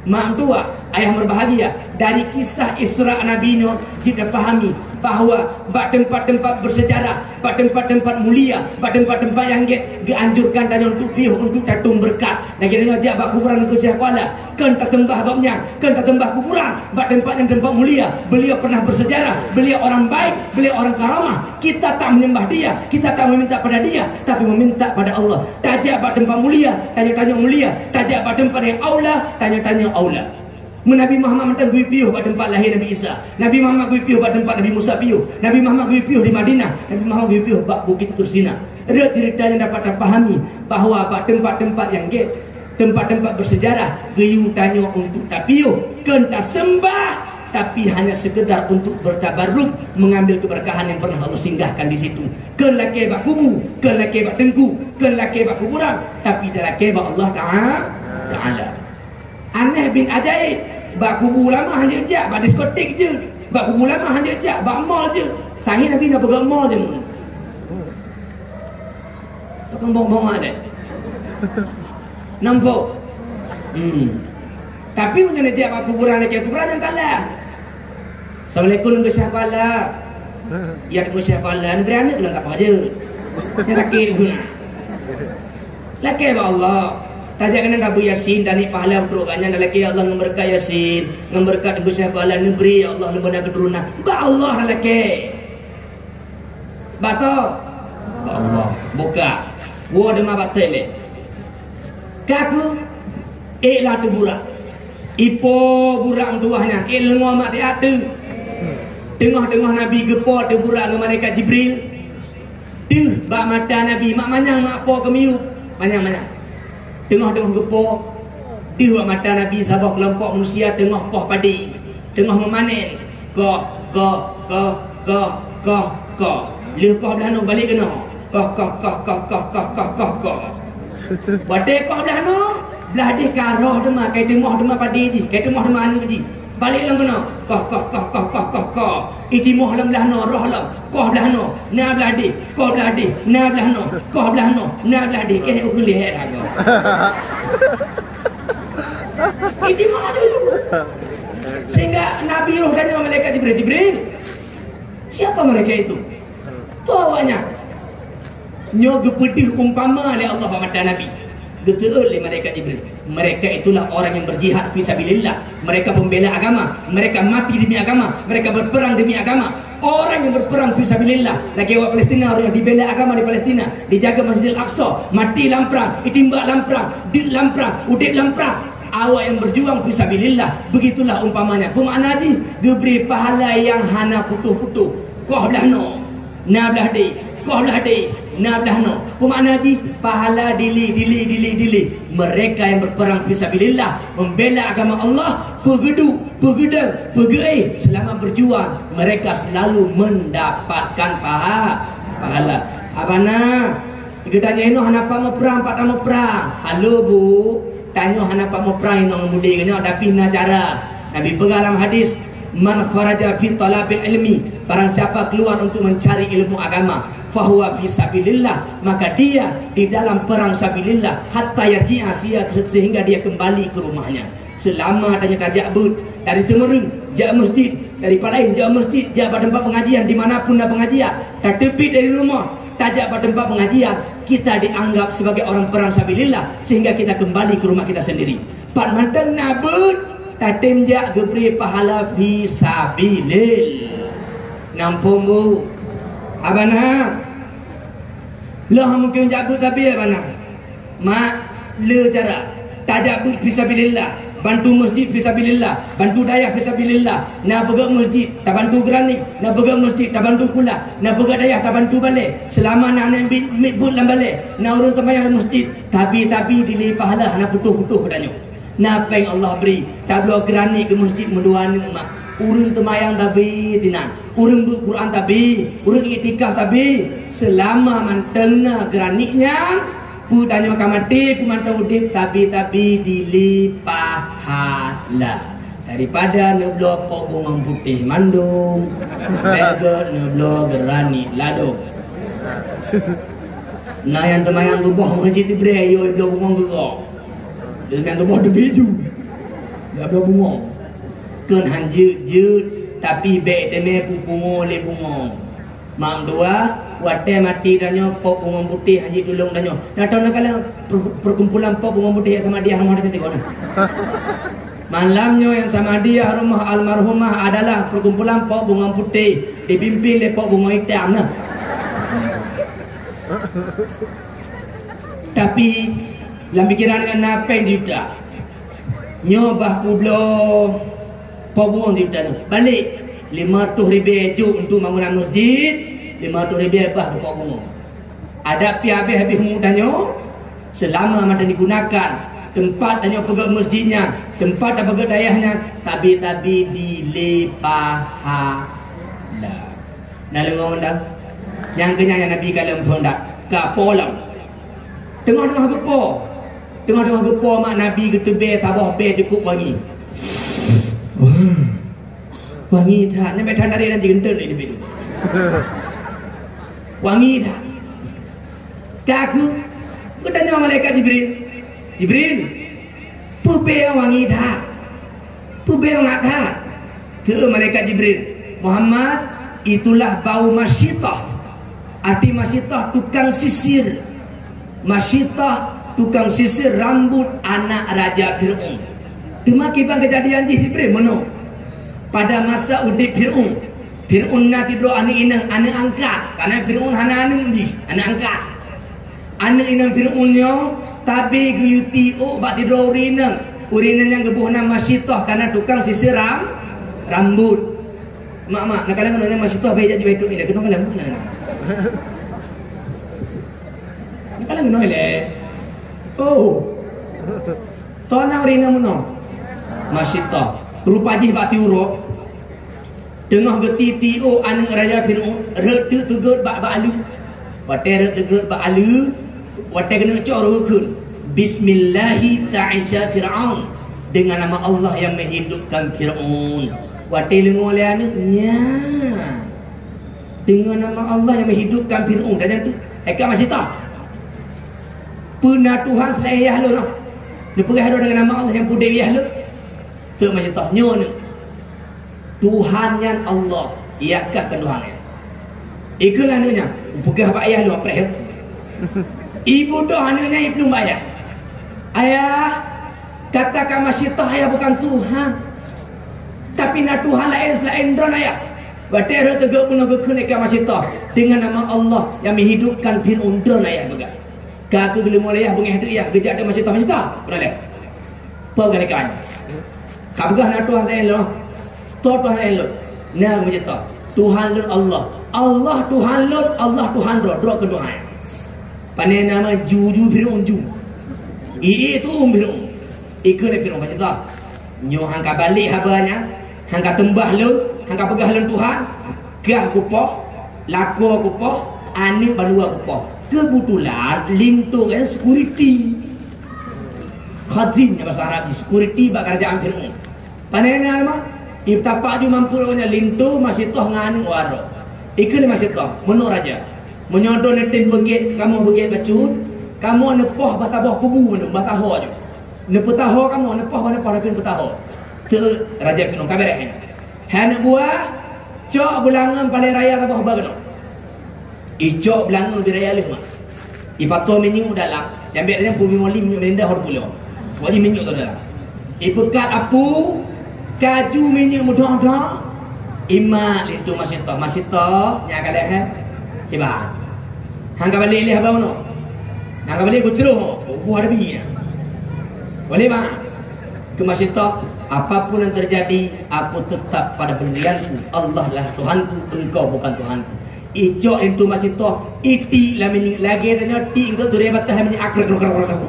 Mak mentua, ayah berbahagia, dari kisah Isra Nabi nyoe jeuet tapahami bahwa bak tempat-tempat bersejarah, bak tempat-tempat mulia, bak tempat-tempat nyang gét, geuanjurkan tanyoe untuk piôh, untuk tatôm beureukat. Lagée tanyoe jak bak kuburan Teungku Syekh Kuala, kheun tateumbah gobnyan, kheun tateumbah kuburan, bak tempat nyang tempat mulia. Beliau pernah bersejarah, beliau orang baik, beliau orang karamah. Kita tak menyembah dia, kita tak meminta pada dia, tapi meminta pada Allah. Tajak bak tempat mulia, tanyoe-tanyoe mulia. Tajak bak tempat nyang aula, tanyoe-tanyoe aula. Meunyoe Nabi Muhammad mantong geuyue piôh bak teumpat lahé Nabi Isa. Nabi Muhammad geuyue piôh bak teumpat Nabi Musa piôh. Nabi Muhammad geuyue piôh di Madinah. Nabi Muhammad geuyue piôh bak Bukit Tursina. Rot ceurita nyan dapat tapahami bahwa bak teumpat-teumpat nyang gét, teumpat-teumpat bersejarah, geuyue tanyoe untuk tapiôh, kheun taseumbah, tapi hanya sekedar untuk bertabarruk, mengambil keberkahan yang pernah Allah singgahkan di situ. Kheun lakée bak kubu, kheun lakée bak teungku, kheun lakée bak kuburan, tapi talakée bak Allah Ta'a-, Taala. Aneh bin ajaib, bak kubu ulama hana jak, bak diskotik jeuet. Bak kubu ulama hana jak, bak mall jeuet. Sahi Nabi na peugah mall jeuet. Tukang bong-bong ada. Nampak? Hmm. Tapi meunyoe jak bak kuburan lagi kuburan yang kalah. Assalamualaikum, Teungku Syekh Kuala. Ya, Teungku Syekh Kuala, neubri aneuk lôn ka pajoh. Nyang sakét. Lakée bak Allah. Tajak keunan tabu Yasin, taniet pahala untuk gobnyan, talakée, "Ya Allah, ngon beureukat Yasin, ngon beureukat Teungku Syekh Kuala, neubri, ya Allah, lôn beuna keuturonan." Bak Allah talakée. Bak toh? Bak Allah. Buka. Woe deungon batai lé. Ka keuh, ék lam ateueh burak. Ipo burak meutuwah nyan, ék leungoe mak tiat teuh. Teungoh-teungoh Nabi geupo ateueh burak ngon malaikat Jibril. Deuh bak mata Nabi, mak manyang mak po keu miyueb. Manyang-manyang. Teungoh-teungoh geupo, deuh bak mata Nabi saboh keulompok manusia teungoh koh padé. Teungoh meumanen. Koh, koh, koh, koh, koh, koh. Lheueh koh blaih nyoe balek keunoe. Koh, koh, koh, koh, koh, koh, koh, koh, koh. Watée koh blaih nyoe, blaih deh ka roh teuma, ka itimoh teuma padé jih, ka itimoh teuma aneuk jih. Balek lom keunoe. Koh, koh, koh, koh, koh, koh, koh. Itimoh lom blaih nyoe, roh lom. Koh blaih nyoe, na blaih deh. Koh blaih deh, na blaih nyoe. Koh blaih nyoe, na blaih deh. Keh ukeue lihée lagoe. Itimoh dulu. Sehingga Nabi roh tanyong malaikat Jibril, "Jibril, siapa mereka itu? Toh awaknyan?" Nyoe geupeudeuh umpama lé Allah bak mata Nabi. Geuteuôt lé malaikat Jibril, "Mereka itulah orang yang berjihad fi sabilillah. Mereka pembela agama. Mereka mati demi agama. Mereka berperang demi agama." Orang yang berperang fi sabilillah. Lagée awak Palestina, orang yang dibela agama di Palestina. Dijaga Masjidil Aqsa. Mati lam prang. Itimbak lam prang. Deuek lam prang. Udeb lam prang. Awak yang berjuang fisabilillah, begitulah umpamanya. Peumakna jih, geubri pahala nyang hana putôh-putôh. Koh blah noe, na blah deh, koh blah deh, na blah noe. Peumakna jih, pahala dili, dili, dili, dili. Mereka yang berperang fisabilillah, membela agama Allah, peugeuduek, peugeudeung, peugeuéh, selama berjuang, mereka selalu mendapatkan paha-, pahala. Abana, geutanyoe inoe hana pat muprang, pat tamuprang. Halo, Bu. Tanyoe hana pat muprang inoe ngon budé nyoe, tapi na cara. Nabi peugah lam hadis, "Man kharaja fi talabil ilmi," barang siapa keluar untuk mencari ilmu agama, "fahuwa fi sabilillah," maka dia di dalam perang sabilillah, "hatta yarji'a," sehingga dia kembali ke rumahnya. Selama tanyoe tajak beuet dari Seumeureung, jak masjid, dari Palaeng, jak masjid, jak bak teumpat pengajian, di mana pun na pengajian, tateubiet dari rumah, tajak bak teumpat pengajian, kita dianggap sebagai orang perang sabilillah, sehingga kita kembali ke rumah kita sendiri. Pat mantong na beuet, tatem jak geubri pahala fi sabilillah. Nampung, Bu. Abana, lheueh mungken jak beuet, tapi abana. Mak, le cara. Tajak beuet fisabilillah, bantu masjid fisabilillah, bantu dayah fisabilillah. Na peugöt masjid, tabantu granit, na peugöt masjid, tabantu kulah, na peugöt dayah, tabantu balè. Selama na aneuk miet, miet beuet lam balè, na ureueng teumayang lam masjid, tabi-tabi dilé pahala hana putôh-putôh geutanyoe. Na péng Allah bri, tabloe granit keu masjid meudua aneuk mak. Ureueng teumayang tabi tinan, ureueng beuet Quran tabi, ureueng iktikaf tabi. Selama mantong na granit nyan, Peue tanyoe ka maté, peue mantong udép, tabi-tabi dilé pahala. Daripada neubloe pok bungong putéh mandum, bèk gèt neubloe granit ladôm. Na nyang teumayang tuboh meuseujid ibré, yo ibloe bungong geugoe. Nyang tuboh teubi ju, ya bloe bungong. Kheun han jeuet-jeuet, tapi bèk teumé peupungo lé bungong. Mak dua, watèe maté tanyoe pok bungong putéh han jitulông tanyoe. Nah, tahu na kalian per-, perkumpulan pok bungong putéh nyang samadiah rumoh tanyoe tengok na. Malam nyoe nyang samadiah rumoh almarhumah adalah perkumpulan pok bungong putéh dipimpin lé pok bungong itam na. Tapi lam pikiran nyan na péng juta. Nyoe bah kubloe pok bungong di dalam. Balek, lima ratus ribèe jok untuk bangunan masjid, lima ratus ribèe bah pok bungong. Adak pi habéh-habéh umu tanyoe, selama mantong digunakan, teumpat tanyoe peugöt masjid nyan, teumpat tapeugöt dayah nyan, tabi-tabi dilé pahala. Na deungö dak? Nyang keunyan nyang Nabi kalon phon dak? Ka po lom. Teungoh-teungoh geupo. Teungoh-teungoh geupo mak Nabi geuteubèe saboh bèe cukôp wangi. Wah. Wangi that. Nyan bèe that dari nanti geuntèn lé Nabi tu. Wangi that. Ka aku, geutanyong malaikat Jibril, "Jibril, peue bèe nyang wangi that? Peue bèe nyang ngat that?" Kheun malaikat Jibril, "Muhammad, itulah bau masyitah." Arti masyitah, tukang sisir. Masyitah, tukang sisir rambut anak Raja Fir'aun. Teuma kiban keujadian jih Jibril meunoe. Pada masa udép Fir'aun, Fir'aun na sidroe aneuk inong, aneuk angkat. Karena Fir'aun hana aneuk jih, aneuk angkat. Aneuk inong Fir'aun nyoe tabi geuyue tiôk bak sidroe ureueng inong. Ureueng inong nyan geuboh nama Masyitah karena tukang sisir ram-, rambut. Mak, mak, na kalon nyoe Masyitah bèk jak jibacut ilèe, keunoe kalon, keunoe kalon. Na kalon nyoe ilèe. Oh. Toh na ureueng inong meunoe. Masyitah. Rupa jih bak tiurôk. Teungoh geutitiôk aneuk Raja Fir'aun, rhot teuk teugeut bak, bak aleue. Watèe rhot teugeut bak aleue, watèe keuneuk cok roh kheun, "Bismillahi ta'isha Fir'aun." Dengan nama Allah yang menghidupkan Fir'aun. Watèe leungoe lé aneuk nyan. Dengan nama Allah yang menghidupkan Fir'aun. Dah nyan tu, hai ka Masyitah. Peue na Tuhan selain Yah lôn? Neupeugah lôn dengan nama Allah nyang peudeh Yah lôn. Teuk Masyitah nyoe neuk. Tuhan nyan Allah, yah kah keu Tuhan nyan. Ikheun aneuk nyan, peugah bak ayah lôn preh. Ibu doh aneuk nyan iplueng bak ayah. Ayah, katakan Masyitah ayah bukan Tuhan. Tapi na Tuhan laén seulaén droen ayah. Watèe rhot teugeut bunoe geukheun lé ka Masyitah, dengan nama Allah yang menghidupkan Fir'aun droen ayah peugah. Ka keu geuleumo lé yah beungéh teuk yah geujak deuek Masyitah, Masyitah. Pernah lé? Peugah lé kawan. Ka peugah na Tuhan laén lom. Toh Tuhan laén lom. Na meucit toh. Tuhan lôn Allah. Allah Tuhan lôn, Allah Tuhan droe, droe keu Tuhan. Pane nama ju-ju Firaun ju. Ie-ie tu um Firaun. Ikeu lé Firaun meucit toh. Nyoe han ka balek haba nyan, han ka teumbah lôn, han ka peugah lôn Tuhan. Kah kupoh, lakoe kupoh, aneuk bandua kupoh. Keubeutulan linto nyan security. Khazin, bahasa Arab jih, security bak kerajaan Firaun. Pane na mah, itapak ju mampu awaknyan linto masitoh ngon aneuk waro. Ikeu lé masitoh, meunoe raja. Meunyoe droe neutem beugét, kamoe beugét bacut, kamoe neupoh bak saboh kubu mandum, bak saho ju. Neupeutaho kamoe, neupoh bak neupoh, tapi neupeutaho. Teu raja Firaun ka bereh nyan. Hai aneuk buah, cok beulangon paleng raya saboh haba keunoe. Icok beulangon ubit raya lheueh mak. Ipatoe minyeuk dalam, nyang bèk nyan peubi moli minyeuk rendah hor pulo. Wajib minyeuk tu dalam. Ipeukat apu, kaju minyeuk meudoh-doh. Imat linto masitoh, masitoh, nyak ka lheueh, eh. Ibat. Han ka balek lé haba unoe. Han ka balek geucroh, buah dabi. Boleh, Bang? Keu masitoh, apapun yang terjadi, aku tetap pada pendirianku. Allah lah Tuhanku, engkau bukan Tuhanku. Icok linto masitoh, itik lam minyeuk lagèe tanyoe tik engkau tu dari batas minyeuk akrek, akrek, akrek, akrek.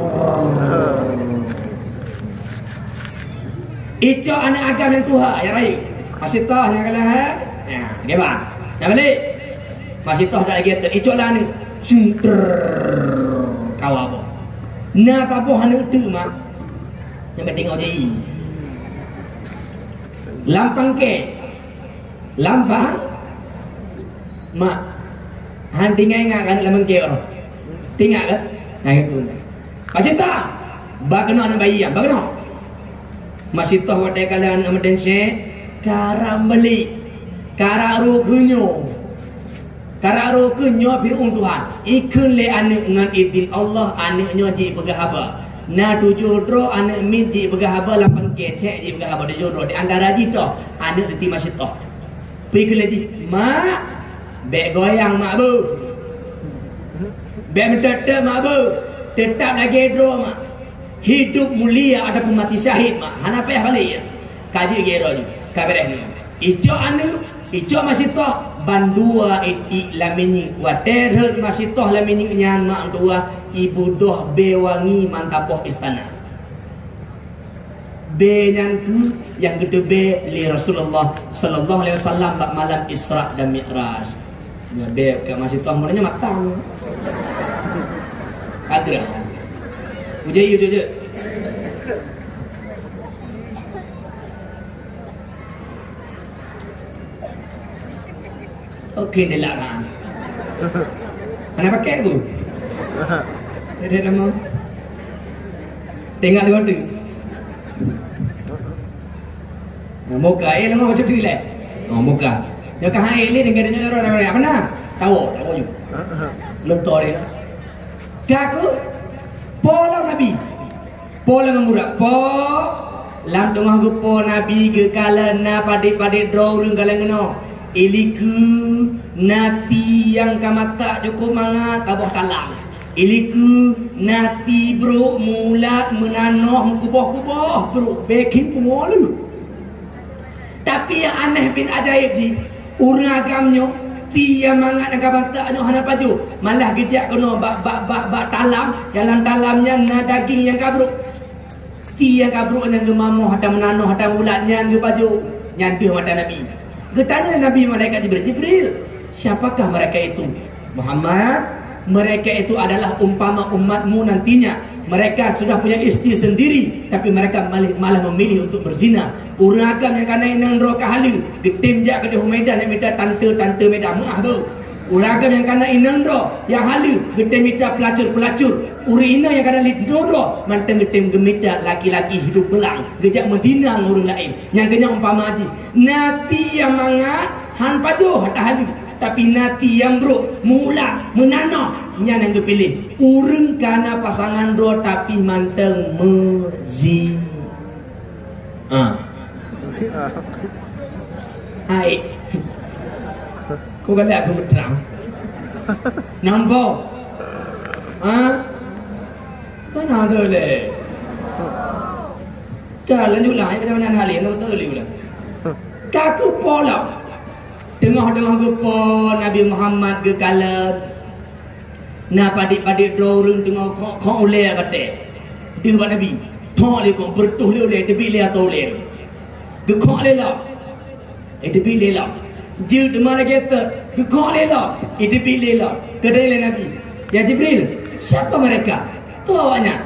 Icok aneuk agam nyang tuha, nyang rayeuk. Masitoh nyang kalah, ha? Ya, oke, Bang. Nyang balik. Masitoh dak lagèe tu. Icok lah aneuk. Senter. Kawa boh. Na paboh aneuk tu, mak. Nyang penting ojai. Lam pangke. Lam pang. Mak. Han tinggai ngak kan lam pangke orang. Tinggai kan? Nah, itu. Masitoh. Ba keunoe aneuk bayi, ba keunoe. Masitoh watèe kalon aneuk meuteun sè, karap balik. Karap rôh keu nyoe. Karap rôh keu nyoe Firaun Tuhan. Ikheun lé aneuk ngon idhin Allah, aneuk nyoe jipeugah haba. Na tujoh droe aneuk miet jipeugah haba lam pangke, sè jipeugah haba tujoh droe. Di antara jih toh, aneuk teuti Masitoh. Pi keu lé jih, "Mak, bèk goyang, Mak, beuh. Bèk meuteuteuet, Mak, beuh. Teutap lagèe droe, Mak. Hidup mulia ataupun mati syahid, Mak." Hana payah balek, ya. Ka jeuet lagèe droe nyoe. Ka beureh nyoe. Icok aneuk, icok Masitoh, bandua itik lam minyeuk. Watèe rhot Masitoh lam minyeuk nyan, mak tuah, ibeudôh bèe wangi meunan taboh istana. Bèe nyan kheueh nyang geuteubèe lé Rasulullah sallallahu alaihi wasallam bak malam Isra dan Mi'raj. Nyoe bèe ka Masitoh mulai nyoe matang. Agra. Ujai, ujai, ujai. Oke, ni lah, nah. Mana pakai aku? Ada nama. Tengok tu, tu. Nah, muka, eh, nama macam tu, leh. Oh, muka. Dia kah air ni, dengan dia orang, orang, orang, apa nak? Tahu, tahu je. Lentor dia. Kah aku? Pola Nabi. Po lôn meurat po, lam teungoh geupo Nabi geukalon na padét-padét droe ureuëng galeng keunoe. Ilikeu na ti nyang ka matak cukôp mangat taboh talam. Ilikeu na ti brôk mulat meunanoh meukuboh-kuboh brôk bèk khém pungo leuh. Tapi nyang aneh bin ajaéb jih, ureuëng agam nyoe, ti nyang mangat nyang ka bantak nyoe hana pajoh, malah geujak keunoe bak, bak, bak, bak talam, dalam talam nyan na daging nyang ka brôk. Ti nyang ka brôk nyan geumamoh, hata meunanoh, hata mulat nyan geupajoh. Nyan deuh mata Nabi. Geutanyong lé Nabi malaikat Jibril, "Jibril, siapakah mereka itu?" "Muhammad, mereka itu adalah umpama umatmu nantinya. Mereka sudah punya istri sendiri, tapi mereka malih, malah memilih untuk berzina. Ureuëng agam nyang ka na inong droe ka haleue, geutem jak keudeh u Medan nyang mita tante-tante Medan, meu'ah beu. Ureuëng agam nyang ka na inong droe nyang haleue, geutem mita peulacur-peulacur. Ureuëng inong nyang ka na linto droe, mantong geutem geumita laki-laki hidup beulang, geujak meuzina ngon ureuëng laén." Nyang keu nyan umpama jih, na ti nyang mangat han pajoh hata haleue. Tapi na ti nyang brôk, mulat, meunanoh, nyan nyang geupiléh. Ureuëng ka na pasangan droe tapi mantong meuzi-, ah. Hai. Ku galak aku meutrang. Nampak? Ah? Kan ada leh. Dah lanjutlah, eh, macam mana hal ni? Tahu tak boleh ulang. Ka keupo lom. Teungoh-teungoh geupo Nabi Muhammad geukalon. Na padit-padit droe ureueng teungoh khok-khok ulèe batèe. Deuh bak Nabi. Thok lé kok, beureutoh lé ulèe, teubiet lé ateueh ulèe. Geukhok lé lom. Eh, teubiet lé lom. Jeuet teuma lagèe teuk. Geukhok lé lom. Eh, teubiet lé lom. Geutanyong lé Nabi, "Ya Jibril, siapa mereka? Toh awaknyan?"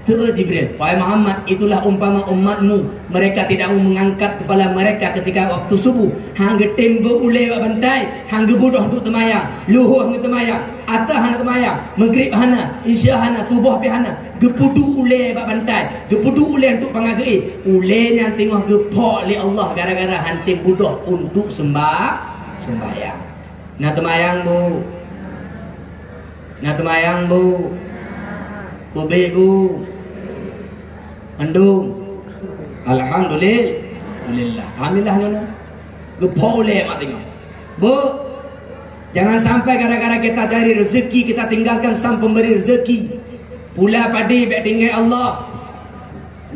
"Teuh Jibril, wahai Muhammad, itulah umpama umatmu. Mereka tidak mau mengangkat kepala mereka ketika waktu subuh. Han geutem beuet ulèe bak bantai, han geubeudôh untuk teumayang, luhoh han geuteumayang, asar hana teumayang, Maghrib hana, Isya hana, suboh pih hana. Geupeuduek ulèe bak bantai, geupeuduek ulèe untuk pangageue. Ulèe nyan teungoh geuphok lé Allah gara-gara han tem beudôh untuk seumba-, seumbahyang." Na teumayang, Bu? Na teumayang, Bu? Keubiet, Bu? Mandum? Alhamdulillah. Alhamdulillah nyoe na. Geuphok ulèe mak teungoh. Bu, jangan sampai gara-gara kita cari rezeki, kita tinggalkan Sang Pemberi Rezeki. Pula padé bèk tinggai Allah.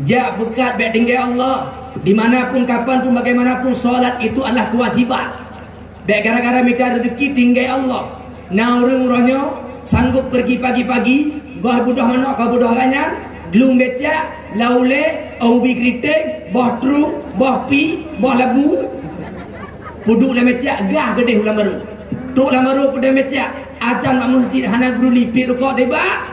Jak beukat bèk tinggai Allah. Dimanapun, kapanpun, bagaimanapun, salat itu adalah kewajiban. Bèk gara-gara mita rezeki tinggai Allah. Na ureueng uroe nyoe sanggup pergi pagi-pagi, goh beudôh manok ka beudôh ganyang, glung becak, lau ulèe, ubi keuriteng, boh trueng, boh pi, boh labu. Peuduek lam becak, gah geudeh u lam barô. Trok lam barô peudeh becak, azan bak meuseujid hana geuruli, piep rukok tibak.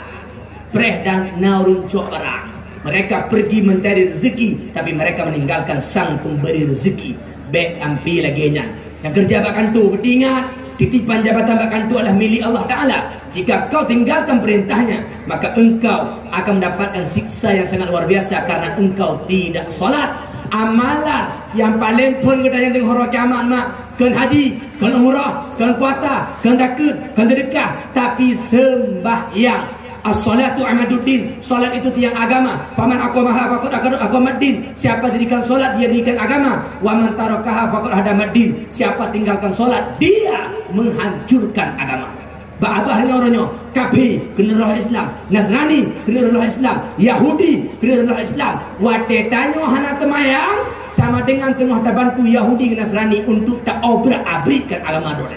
Preh dan na ureueng cok barang. Mereka pergi mencari rezeki, tapi mereka meninggalkan Sang Pemberi Rezeki. Bèk sampai lagèe nyan. Nyang keureuja bak kantô, beuingat, titipan jabatan bak kantô adalah milék Allah Taala. Jika kau tinggalkan perintahnya, maka engkau akan mendapatkan siksa yang sangat luar biasa karena engkau tidak salat. Amalan nyang paleng phôn geutanyoe di uroe kiamat, mak, kon haji, kon umrah, kon puasa, kon zakeuet, kon seudeukah, tapi seumbahyang. "As-salatu imaduddin." Salat itu tiang agama. "Faman aqamaha faqad aqamaddin." Siapa dirikan salat, dia dirikan agama. "Wa man tarakaha faqad hadamaddin." Siapa tinggalkan salat, dia menghancurkan agama. Bak abah nyoe uroe nyoe, kafé keuneuk reuloh Islam, Nasrani keuneuk reuloh Islam, Yahudi keuneuk reuloh Islam. Watèe tanyoe hana teumayang, sama dengan teungoh tabantu Yahudi ngon Nasrani untuk taobrak-abrikkan agama droe.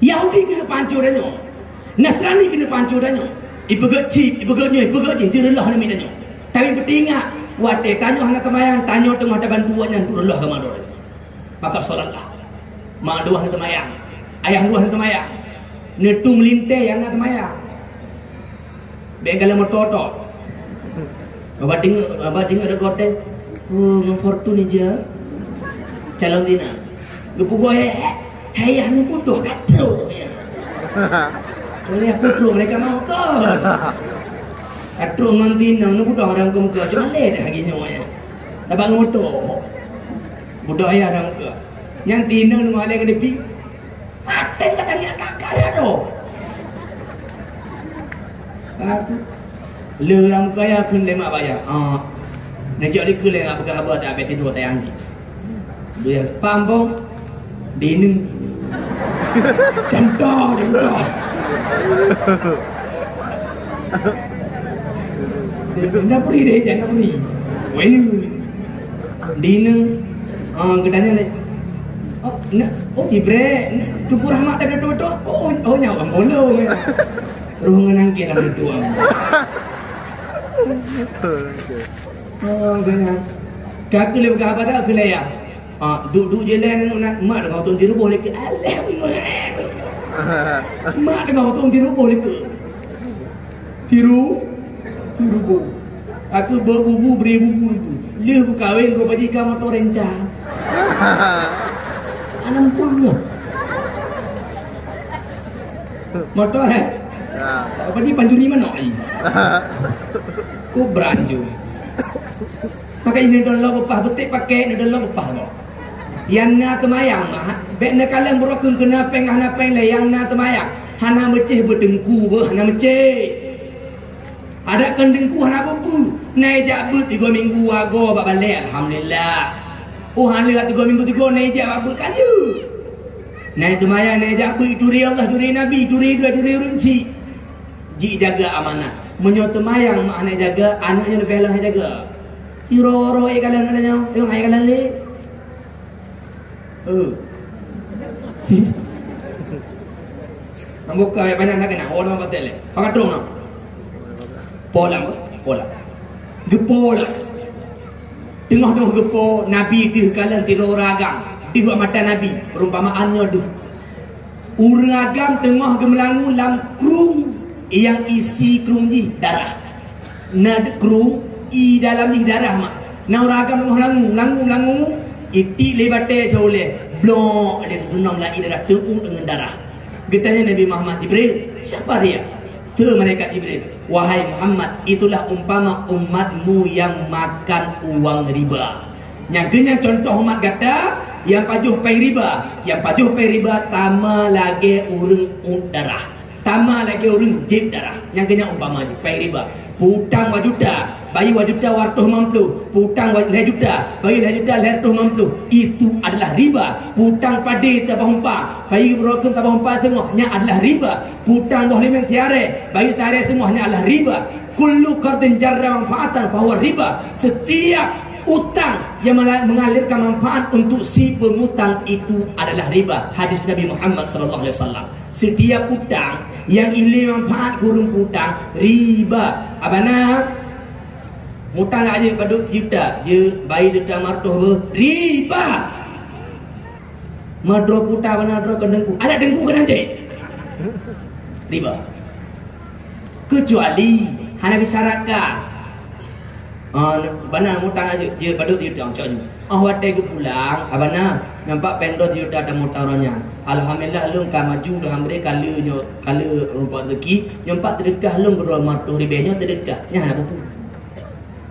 Yahudi keuneuk pancô tanyoe, Nasrani keuneuk pancô tanyoe. Ipeugèt chip, ipeugèt nyoe, ipeugèt jih, direuloh aneuk miet tanyoe. Tapi beuingat, watèe tanyoe hana teumayang, tanyoe teungoh tabantu awaknyan untuk reuloh agama droe. Maka salatlah. Mak droe hana teumayang. Ayah droe hana teumayang. Neutueng lintèe nyang na teumayang. Bèk galak moto-oto. Abah teungeut, abah teungeut rot gotèe. Oh, ngon Fortuner jih. Calon tina. Geupeubuet, "Hai, hai, hai, nyang bodoh, ka trok, ya." Oleh aku trok, mereka mau kau. Ka trok ngon tina, ngon bodoh orang muka-muka. Cuma lé dah lagi nyoe, ya. Abah ngon moto. Bodoh ya orang muka. Nyang tina ngon alai ke depi. Maté ka tanya kakak ya tu. Aku le lam kaya kun lema baya. Ah. Neujak di keu le ngak peugah haba tak abis tidur tayang ji. Dia paham bong. Dini. Contoh, contoh. Dah beri deh, jangan beri. Wah, ini. Dini. Ah, geutanya lé. Oh, na, oh, ibre, Teungku Rahmat ada betul-betul. Oh, oh, nyawa bolong, ya. Roh ngeunang ke dalam itu. Oh, gaya. Kaki lebih ke apa tak ke ya? Ah, duduk je lah, nak mak dengan otong dirubuh lagi. Alah, mak. Mak dengan otong dirubuh lagi. Tiru, tiru bu. Aku beu bubu, beri bubu itu. Leh beukawen, gua baji kamu tu rencang. Anam puluh. Motor, eh? Ya. Apa ni, pancuri manok ni? Ku beranju. Maka ini dalam lo bepah betik pakai, ini dalam lo bepah lo. Nyang na teumayang, ha, bèk neukalon beurokeueng keu na péng hana péng lé nyang na teumayang. Hana meucéh beuteungku beuh, hana meucéh. Adak kon teungku hana peue-peue. Na ijak beuet tiga minggu agoe bak balèe, alhamdulillah. Oh, hana tiga minggu tiga na ijak bak beuet kajeuet. Na teumayang na ijak beuet, turi Allah, turi Nabi, turi dua, turi ureueng chik. Jijaga amanah. Meunyoe teumayang mak hana jaga, aneuk nyan leubeh lom hana jaga. Siroro ié kalon ada nyoe, tengok ié kalon lé. Eh. Nampak ayat banyak nak kena, oh, nama batal lé. Pakat dong, nah. Polam, polam. Gepolam. Teungoh-teungoh geupo, Nabi deuh kalon sidroe ureuëng agam, deuh bak mata Nabi, peurumpamaan nyoe deuh. Ureuëng agam teungoh geumeulangue lam krueng nyang isi krueng jih darah. Na krueng, i dalam jih darah mak. Na ureuëng agam teungoh langue, langue, langue, itiek lé batée cawlée, blok lé teuseunong lai darah teuôt deungon darah. Geutanyong Nabi Muhammad, "Jibril, siapa dia?" Kheun malaikat Jibril, "Wahai Muhammad, itulah umpama umatmu yang makan uang riba." Nyang keuh nyan contoh umat gata nyang pajoh péng riba. Nyang pajoh péng riba sama lagée ureuëng ôt darah, sama lagée ureuëng jieb darah. Nyang keuh nyan umpama jih péng riba. Peutang dua juta, bayeue dua juta dua ratus lima puluh. Peutang lhée juta, bayeue lhée juta lhée ratus lima puluh. Itu adalah riba. Peutang padé tabah umpa, bayeue broken tabah umpa teungoh, nyan adalah riba. Peutang boh limeng tiaré, bayeue tiaré teungoh, nyan adalah riba. Kullu qardin jarra manfaatan fahuwa riba. Setiap utang yang mela-, mengalirkan manfaat untuk si pengutang itu adalah riba. Hadis Nabi Muhammad sallallahu alaihi wasallam. Setiap utang yang ilée manfaat keu ureuëng peutang, riba. Abana, mutang aja padub juta, je bayi juta martoh beuh, riba. Madro puta bana droe keu teungku. Ada teungku keunan cit. Riba. Kecuali hana disyaratkan. Ah, bana mutang aja, je padub juta cok ju. Ah, watée geupulang, abana nampak péng droe juta dan mutang roh nyan. Alhamdulillah lôn ka maju dah hambre kale nyoe, kale rumpok rezeki, nyoe empat teudeukah lôn keudroe martoh ribée nyoe teudeukah. Nyan hana buku.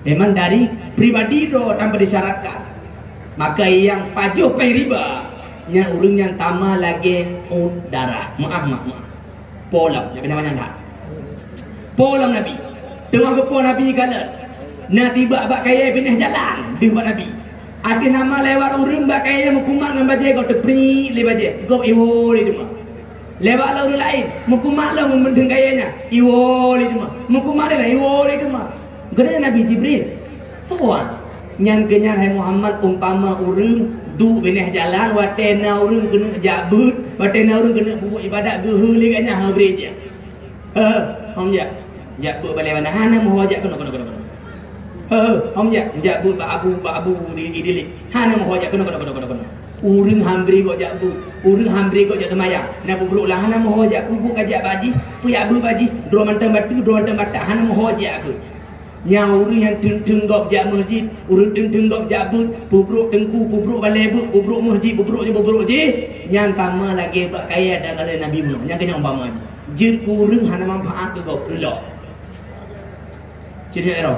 Memang dari pribadi droe tanpa disyaratkan. Maka nyang pajoh péng riba, nyan ureuëng nyang tama lagée ôt darah. Meuah, meuah, meuah. Polam, nyang banyak-banyak that. Polam Nabi. Teungoh geupo Nabi kalon. Na tibak bak kayée binéh jalan, deuh bak Nabi. Até nama lewat ureuëng bak kayée meukumat ngon bajée gob teupri lé bajée. Gob iwoe lé teuma. Lewat lom ureuëng laén, meukumat lom ngon meudeung kayée nyan, iwoe lé teuma. Meukumat lé lom, iwoe lé teuma. Geutanyong Nabi Jibril, "Tuan, nyan keuh nyan hai Muhammad umpama ureuëng duek binéh jalan watée na ureuëng keuneuk jak beuet, watée na ureuëng keuneuk peubuet ibadat geuheu lé gobnyan hana bri jih. Heuh, hom jak, jak beuet balée bana hana meuho jak keunoe, keunoe, keunoe, keunoe. Heuh, hom jak, jak beuet bak abu, bak abu di, di dilik hana meuho jak keunoe, keunoe, keunoe, keunoe, keunoe. Ureuëng han bri gob jak beuet, ureuëng han bri gob jak teumayang. Na peubrok lah hana meuho jak, peubuet ka jak bak jih, peujak beuet bak jih, droe mantong bateue, droe mantong batak hana meuho jak keuh." Nyang ureuëng nyang teun-teun gob jak meuseujid, ureuëng teun-teun gob jak beuet, peubrok teungku, peubrok balée beuet, peubrok meuseujid, peubrok nyoe, peubrok jih, nyan sama lagée bak kayée dan kayée Nabi bunoe. Nyan keuh nyan umpama jih. Jeuet keu ureuëng hana manfaat keu gob, reuloh. Cit nyoe ero.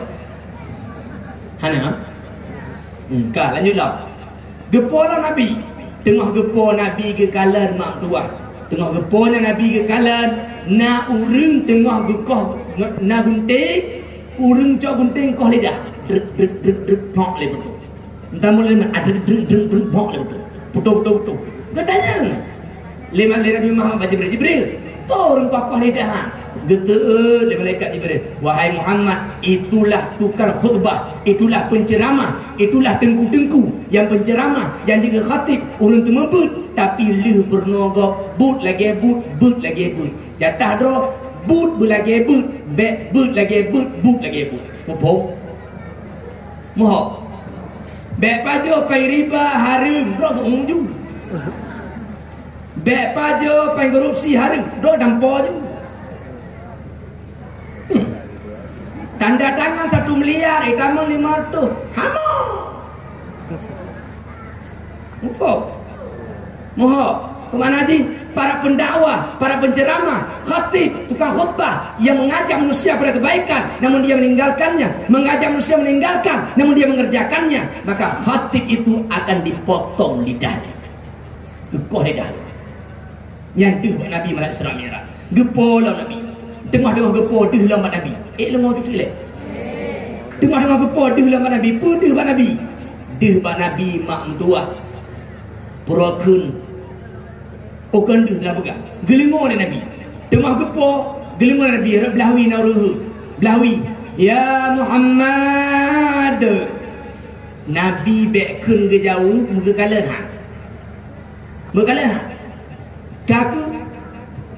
Hana? Hmm, ka, lanjut lom. Geupo lom Nabi. Teungoh geupo Nabi geukalon mak tuah. Teungoh geupo nyan Nabi geukalon, na ureuëng teungoh geukoh, na gunting, ureuëng cok gunting koh lidah. Drek, drek, drek, drek, phok lé beutôi. Entah mulai mana, ah, drek, drek, drek, drek, phok lé beutôi. Beutôi, beutôi, beutôi. Geutanyong. Lé ma-, lé Nabi Muhammad bak Jibril, "Jibril, toh ureuëng koh-koh lidah han?" Geuteuôt lé malaikat Jibril, "Wahai Muhammad, itulah tukang khutbah, itulah penceramah, itulah teungku-teungku nyang penceramah, nyang jeuet keu khatib, ureuëng teumeubeut, tapi lheueh peurunoe gob, buet lagée buet, beuet lagée beuet. Jatah droe, buet beulagée beuet, bék beuet lagée beuet, buet lagée buet." Muphom? Moho. Bék pajoh péng riba hareuem, droe geuuju. Bék pajoh péng korupsi hareuem, droe dampo ju. Hmm. Tanda tangan satu miliar, eh, tamong lima ratus. Hamo. Muphom? Moho. Keu makna jih, para pendakwah, para penceramah, khatib, tukang khutbah yang mengajak manusia pada kebaikan, namun dia meninggalkannya, mengajak manusia meninggalkan, namun dia mengerjakannya, maka khatib itu akan dipotong lidahnya. Geukoh lidah. Nyan deuh bak Nabi malam Isra Mi'raj. Geupo lom Nabi. Teungoh-teungoh geupo deuh lom bak Nabi. Ék leungo tutuek lé. Teungoh-teungoh geupo deuh lom bak Nabi. Peue deuh bak Nabi? Deuh bak Nabi mak meutuwah. Peurunoe kheun. Oh, kon deuh na peugah. Geuleungo lé Nabi. Teungoh geupo, geuleungo lé Nabi, rot blaih wie na ureuëng. Blaih wie. "Ya Muhammad." Nabi bék kheun geujaweueb, meugeukaleuen ha. Meugeukaleuen ha. Ka keuh,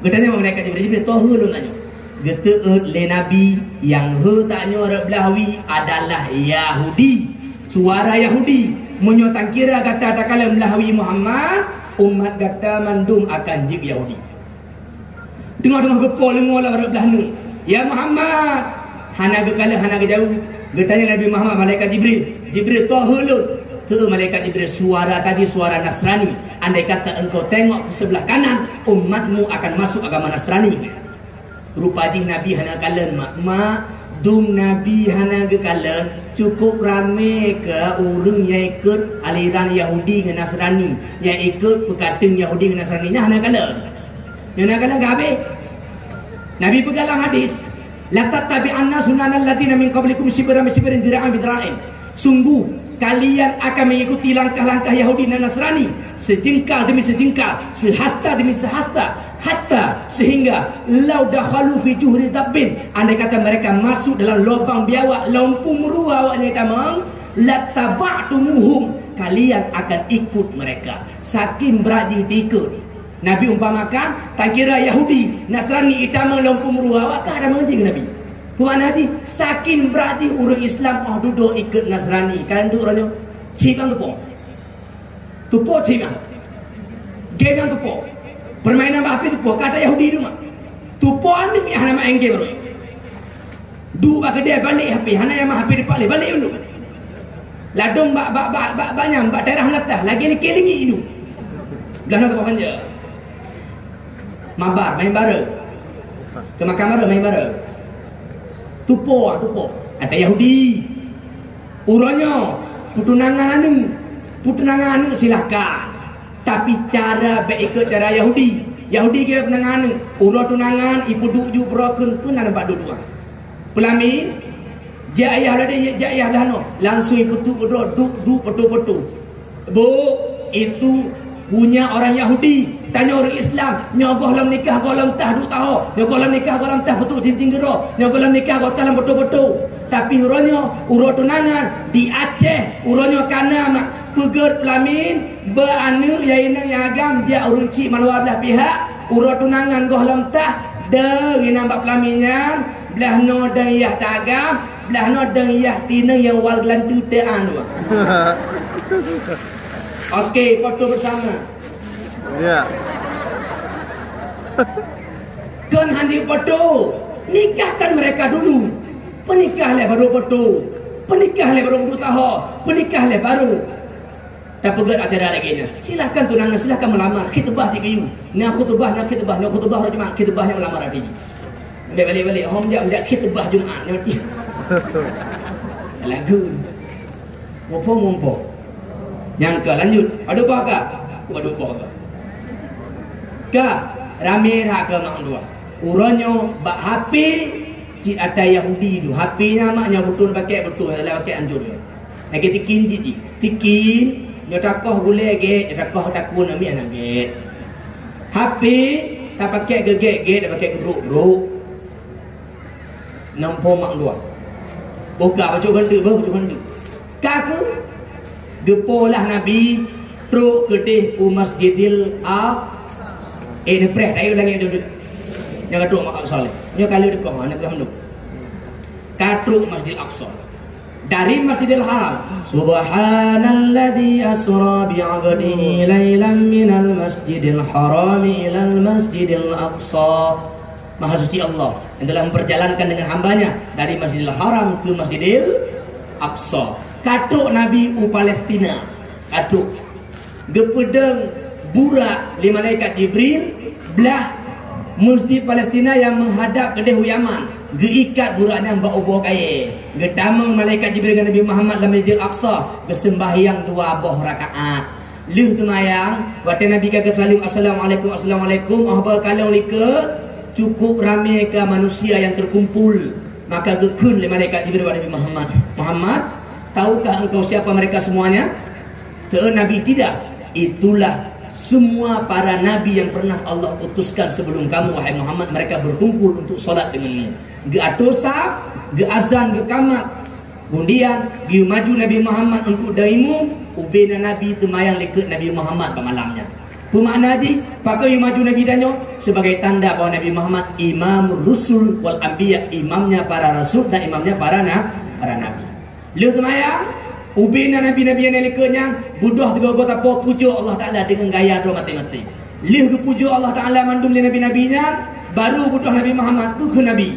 geutanyong malaikat Jibril, "Jibril, toh hue lôn tanyoe?" Geuteuôt lé Nabi, "Nyang hue tanyoe rot blaih wie adalah Yahudi, suara Yahudi. Meunyoe takira gata takalon blaih wie Muhammad, umat gata mandum akan jeuet Yahudi." Teungoh-teungoh geupo leungoe lam rot blaih nyoe, "Ya Muhammad!" Hana geukalon, hana geujaweueb. Geutanyong Nabi Muhammad, malaikat Jibril, "Jibril, toh hue lôn?" Teuôt malaikat Jibril, "Suara tadi suara Nasrani. Andai kata engkau tengok ke sebelah kanan, umatmu akan masuk agama Nasrani." Rupa jih Nabi hana kalon, mak. Mak, dum Nabi hana geukalon, cukup ramé keu ureuëng nyang ikot aliran Yahudi ngon Nasrani, nyang ikot peukateung Yahudi ngon Nasrani, nyan hana kalon. Nyang na kalon ka habéh. Nabi peugah lam hadis, "Latattabi'anna sunanal ladzina min qablikum shibran bi shibrin, dzira'an bi dzira'in." Sungguh kalian akan mengikuti langkah-langkah Yahudi dan Nasrani, sejeungkal demi sejeungkal, sehasta demi sehasta, hatta, sehingga, "Lau dakhalu fi juhri dabbin," andai kata mereka masuk dalam lubang biawak, lam peumuru awaknyan tamong, "Lattaba'tumuhum," kalian akan ikut mereka. Saking brat jih diikot. Nabi umpamakan, takira Yahudi, Nasrani itamong lam peumuru awak, ka ada mengaji ngon Nabi. Peue makna jih? Saking brat jih ureuëng Islam óh dudoe ikot Nasrani, kan duek uroe nyoe. Cit bang tupo. Tupo cit bang. Game nyang tupo. Permainan bak H P tupo, ka ata Yahudi tu mak. Tupo aneuëk nyang hana main game baru. Duek bak keudè balek H P, hana nyang ma H P dipak lé, balek ulôn. Ladôm bak, bak, bak, bak, bak nyang, bak daerah Natas, lagèe likèe lingi iduek. Blah na teupah panja. Mabar, main bareng. Keu makan bareng, main bareng. Tupo, ah, tupo. Ata Yahudi. Uroe nyoe, peutunangan aneuëk. Peutunangan aneuëk silahkan. Tapi cara bèk ikot cara Yahudi. Yahudi kira tunangan aneuëk. Uroe tunangan, ipeuduek ju broken pun na nampak duek-duek. Peulamin, jak ayah lade, jak ayah dah noh. Langsung ipeutuek keudroe, duek, duek, foto-foto. Bu, itu punya orang Yahudi. Tanyoe ureuëng Islam, nyoe goh lom nikah goh lom tah duek taho. Nyoe goh lom nikah goh lom tah peutuek cincin geuro. Nyoe goh lom nikah goh tah lom foto-foto. Tapi uroe nyoe, uroe tunangan di Aceh, uroe nyoe kana mak. Peugét peulamin, beu aneuëk nyang inong nyang agam jak ureuëng chik mandua blah pihak, uroe tunangan goh lom tah, deuh inong bak peulamin nyan, blah noe deuh yah tagam, blah noe deuh yah tineng nyang wal geulanteue teuh an dua. Oke, foto bersama. Ya. Kon hana foto, nikahkan mereka dulu. Peunikah lé baru foto, peunikah lé baru duek taho, peunikah lé baru. Tapeugét acara lagèe nyan. Silahkan tunangan, silahkan meulamar. Khitbah di geuyue. Na khutbah, na khitbah, na khutbah uroe Jumat, khitbah nyan meulamar ati jih. Bèk balek-balek, hom jak, jak khitbah Jumat nyan. Lagu. Muphom-muphom. Nyang ka lanjut. Padub boh ka? Padub boh ka. Ka ramé that keu mak dua. Uroe nyoe bak H P cit ata Yahudi tu. H P nyan mak nyoe beutôi pakai, beutôi, salah pakai hancô. Lagèe tikin cit jih. Tikin, nyoe takoh gulèe gèt, nyoe takoh takue namiet hana gèt. H P tapakai geugèt-gèt, tapakai geubrok-brok. Namphom mak dua. Boh ka bacut keuneuk, boh bacut keuneuk. Ka keuh, geupoh lah Nabi trok keudeh u Masjidil Aqsa. Eh, neupreh, tayo lagèe tu. Nyang ka trok mak Aqsa lé. Nyoe ka lheueh teukoh, aneuk geuh mandum. Ka trok Masjidil Aqsa. Dari Masjidil Haram. Subhanalladzi asra bi 'abdihi lailan minal masjidil harami ilal masjidil aqsa. Maha suci Allah yang telah memperjalankan dengan hambanya dari Masjidil Haram ke Masjidil Aqsa. Ka trok Nabi u Palestina. Ka trok. Geupeudong burak lé malaikat Jibril blah Masjid Palestina nyang meuhadab keudeh u Yaman. Geuikat burak nyan bak ubôh kayèe. Geutamong malaikat Jibril ngon Nabi Muhammad lam Masjidil Aqsa, geuseumbahyang dua boh rakaat. Lheueh teumayang, watèe Nabi ka geusaleuem, "Assalamualaikum, assalamualaikum," óh bak kalon likot, cukup ramé ka manusia nyang teukumpul. Maka geukheun lé malaikat Jibril bak Nabi Muhammad, "Muhammad, tahukah engkau siapa mereka semuanya?" Teuôt Nabi, "Tidak, itulah semua para nabi yang pernah Allah utuskan sebelum kamu, wahai Muhammad, mereka berkumpul untuk salat denganmu." Geuatoe saf, geuazan, geukamat. Kemudian, geuyue maju Nabi Muhammad untuk dan imum, ubena Nabi teumayang likot Nabi Muhammad bak malam nyan. Peue makna jih? Pakon geuyue maju Nabi tanyoe? Sebagai tanda bahwa Nabi Muhammad imam rusul wal anbiya, imamnya para rasul dan imamnya para na-, para nabi. Lheueh teumayang, ubena nabi-nabi nyang likot nyan, beudôh teugogo tapo pujoe Allah Taala deungon gaya droe maté-maté. Lheueh geupujoe Allah Taala mandum lé nabi-nabi nyan, baru beudôh Nabi Muhammad, peue kheun Nabi,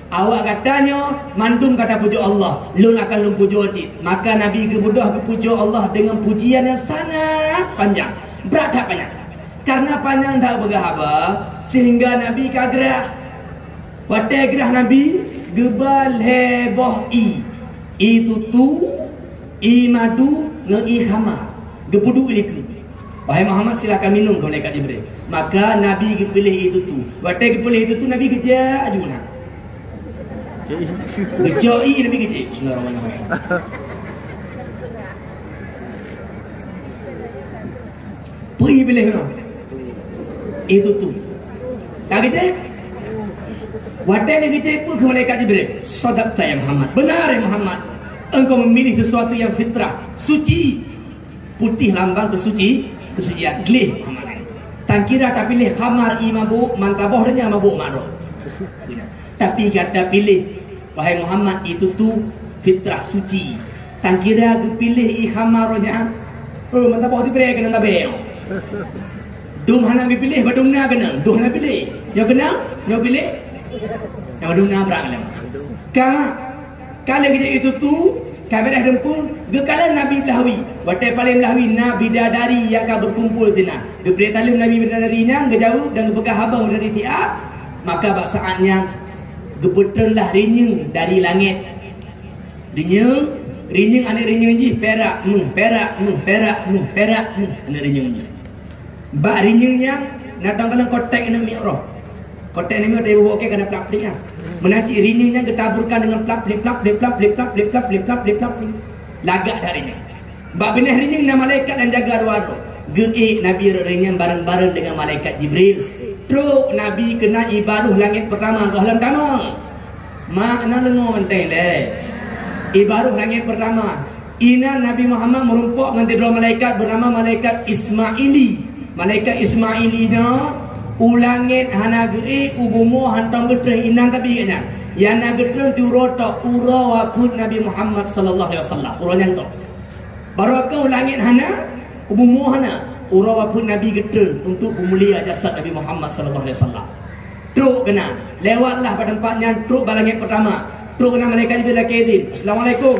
"Awak gata nyoe mandum ka tapujoe Allah, lôn akan lôn pujoe cit." Maka Nabi geubeudôh geupujoe Allah deungon pujian nyang sangat panjang, brat that panjang. Karena panjang that peugah haba, sehingga Nabi ka grah. Watée grah Nabi, geuba lhée boh ié, ié tutu, ié madu ngon ié khamar, geupeuduek likot. "Wahai Muhammad, silahkan minum," kheun malaikat Jibril. Maka Nabi geupiléh ié tutu. Watée geupiléh ié tutu, Nabi geujak aju na. Geucok ié, Nabi geujak. Bismillahirrahmanirrahim. Peue ié piléh keunoe? Ié tutu. Ka geujak? Watée lheueh geujak, peue kheun malaikat Jibril? "Shadaqta ya Muhammad. Benar ya Muhammad. Engkau memilih sesuatu yang fitrah, suci." Putih lambang kesuci, kesucian. Gleh Muhammad. Tan kira tapiléh khamar ié mabök, meunan saboh donya mabök mak droe. Tapi gata piléh, wahai Muhammad, ié tutu fitrah suci. Tan kira geupiléh ié khamar nyan, oh, meunan saboh Jibril keunan tabée. Dum hana geupiléh, bak dum na keunan, dum hana piléh. Nyoe keunan, nyoe piléh. Nyang bak dum na brat keunan. Ka Ka lheueh geujak ié tutu, ka beureh dum peue, geukalon Nabi Ibrahim. Watée paleng Ibrahim na bidadari nyang ka beukumpul sinan. Geubri taleuem Nabi bidadari nyan geujaweueb dan geupeugah haba dari siat, maka bak saát nyan geupeutreunlah rinyeung dari langét. Rinyeung, rinyeung aneuk rinyeung jih pirak meuh, pirak meuh, pirak meuh, pirak meuh aneuk rinyeung jih. Bak rinyeung nyan na dong keuneuk kotek aneuk miet roh. Kotek aneuk miet roh iboh ke kana plak-plik nyan. Meunan cit rinyeung nyan geutaburkan deungon plak, plip, plak, plip, plak, plip, plak, plip, plak, plip, plak, plip, plak, plip. Lagak that rinyeung. Bak binéh rinyeung na malaikat nyang jaga dua droe. Geuék Nabi rot rinyeun bareng-bareng deungon malaikat Jibril. Trok Nabi keunan ibaroh langét peurtama gohlom tamong. Mak na leungon teh lé. Ibaroh langét peurtama. Inan Nabi Muhammad meurumpok ngon sidroe malaikat beunama malaikat Ismaili. Malaikat Ismaili nyoe u langét hana geuék, u bumoe hántom geutreun, inan tabi geuh nyan. Nyang na geutreun uroe tok, uroe wafeuet Nabi Muhammad sallallahu alaihi wasallam. Uroe nyan tok. Barô keuh u langét hana, u bumoe hana. Uroe wafeuet Nabi geutreun untuk peumulia jasad Nabi Muhammad sallallahu alaihi wasallam. Trok keunan, lewatlah bak teumpat nyan, trok bak langét peurtama. Trok keunan malaikat Jibril lakée idhin. "Assalamualaikum."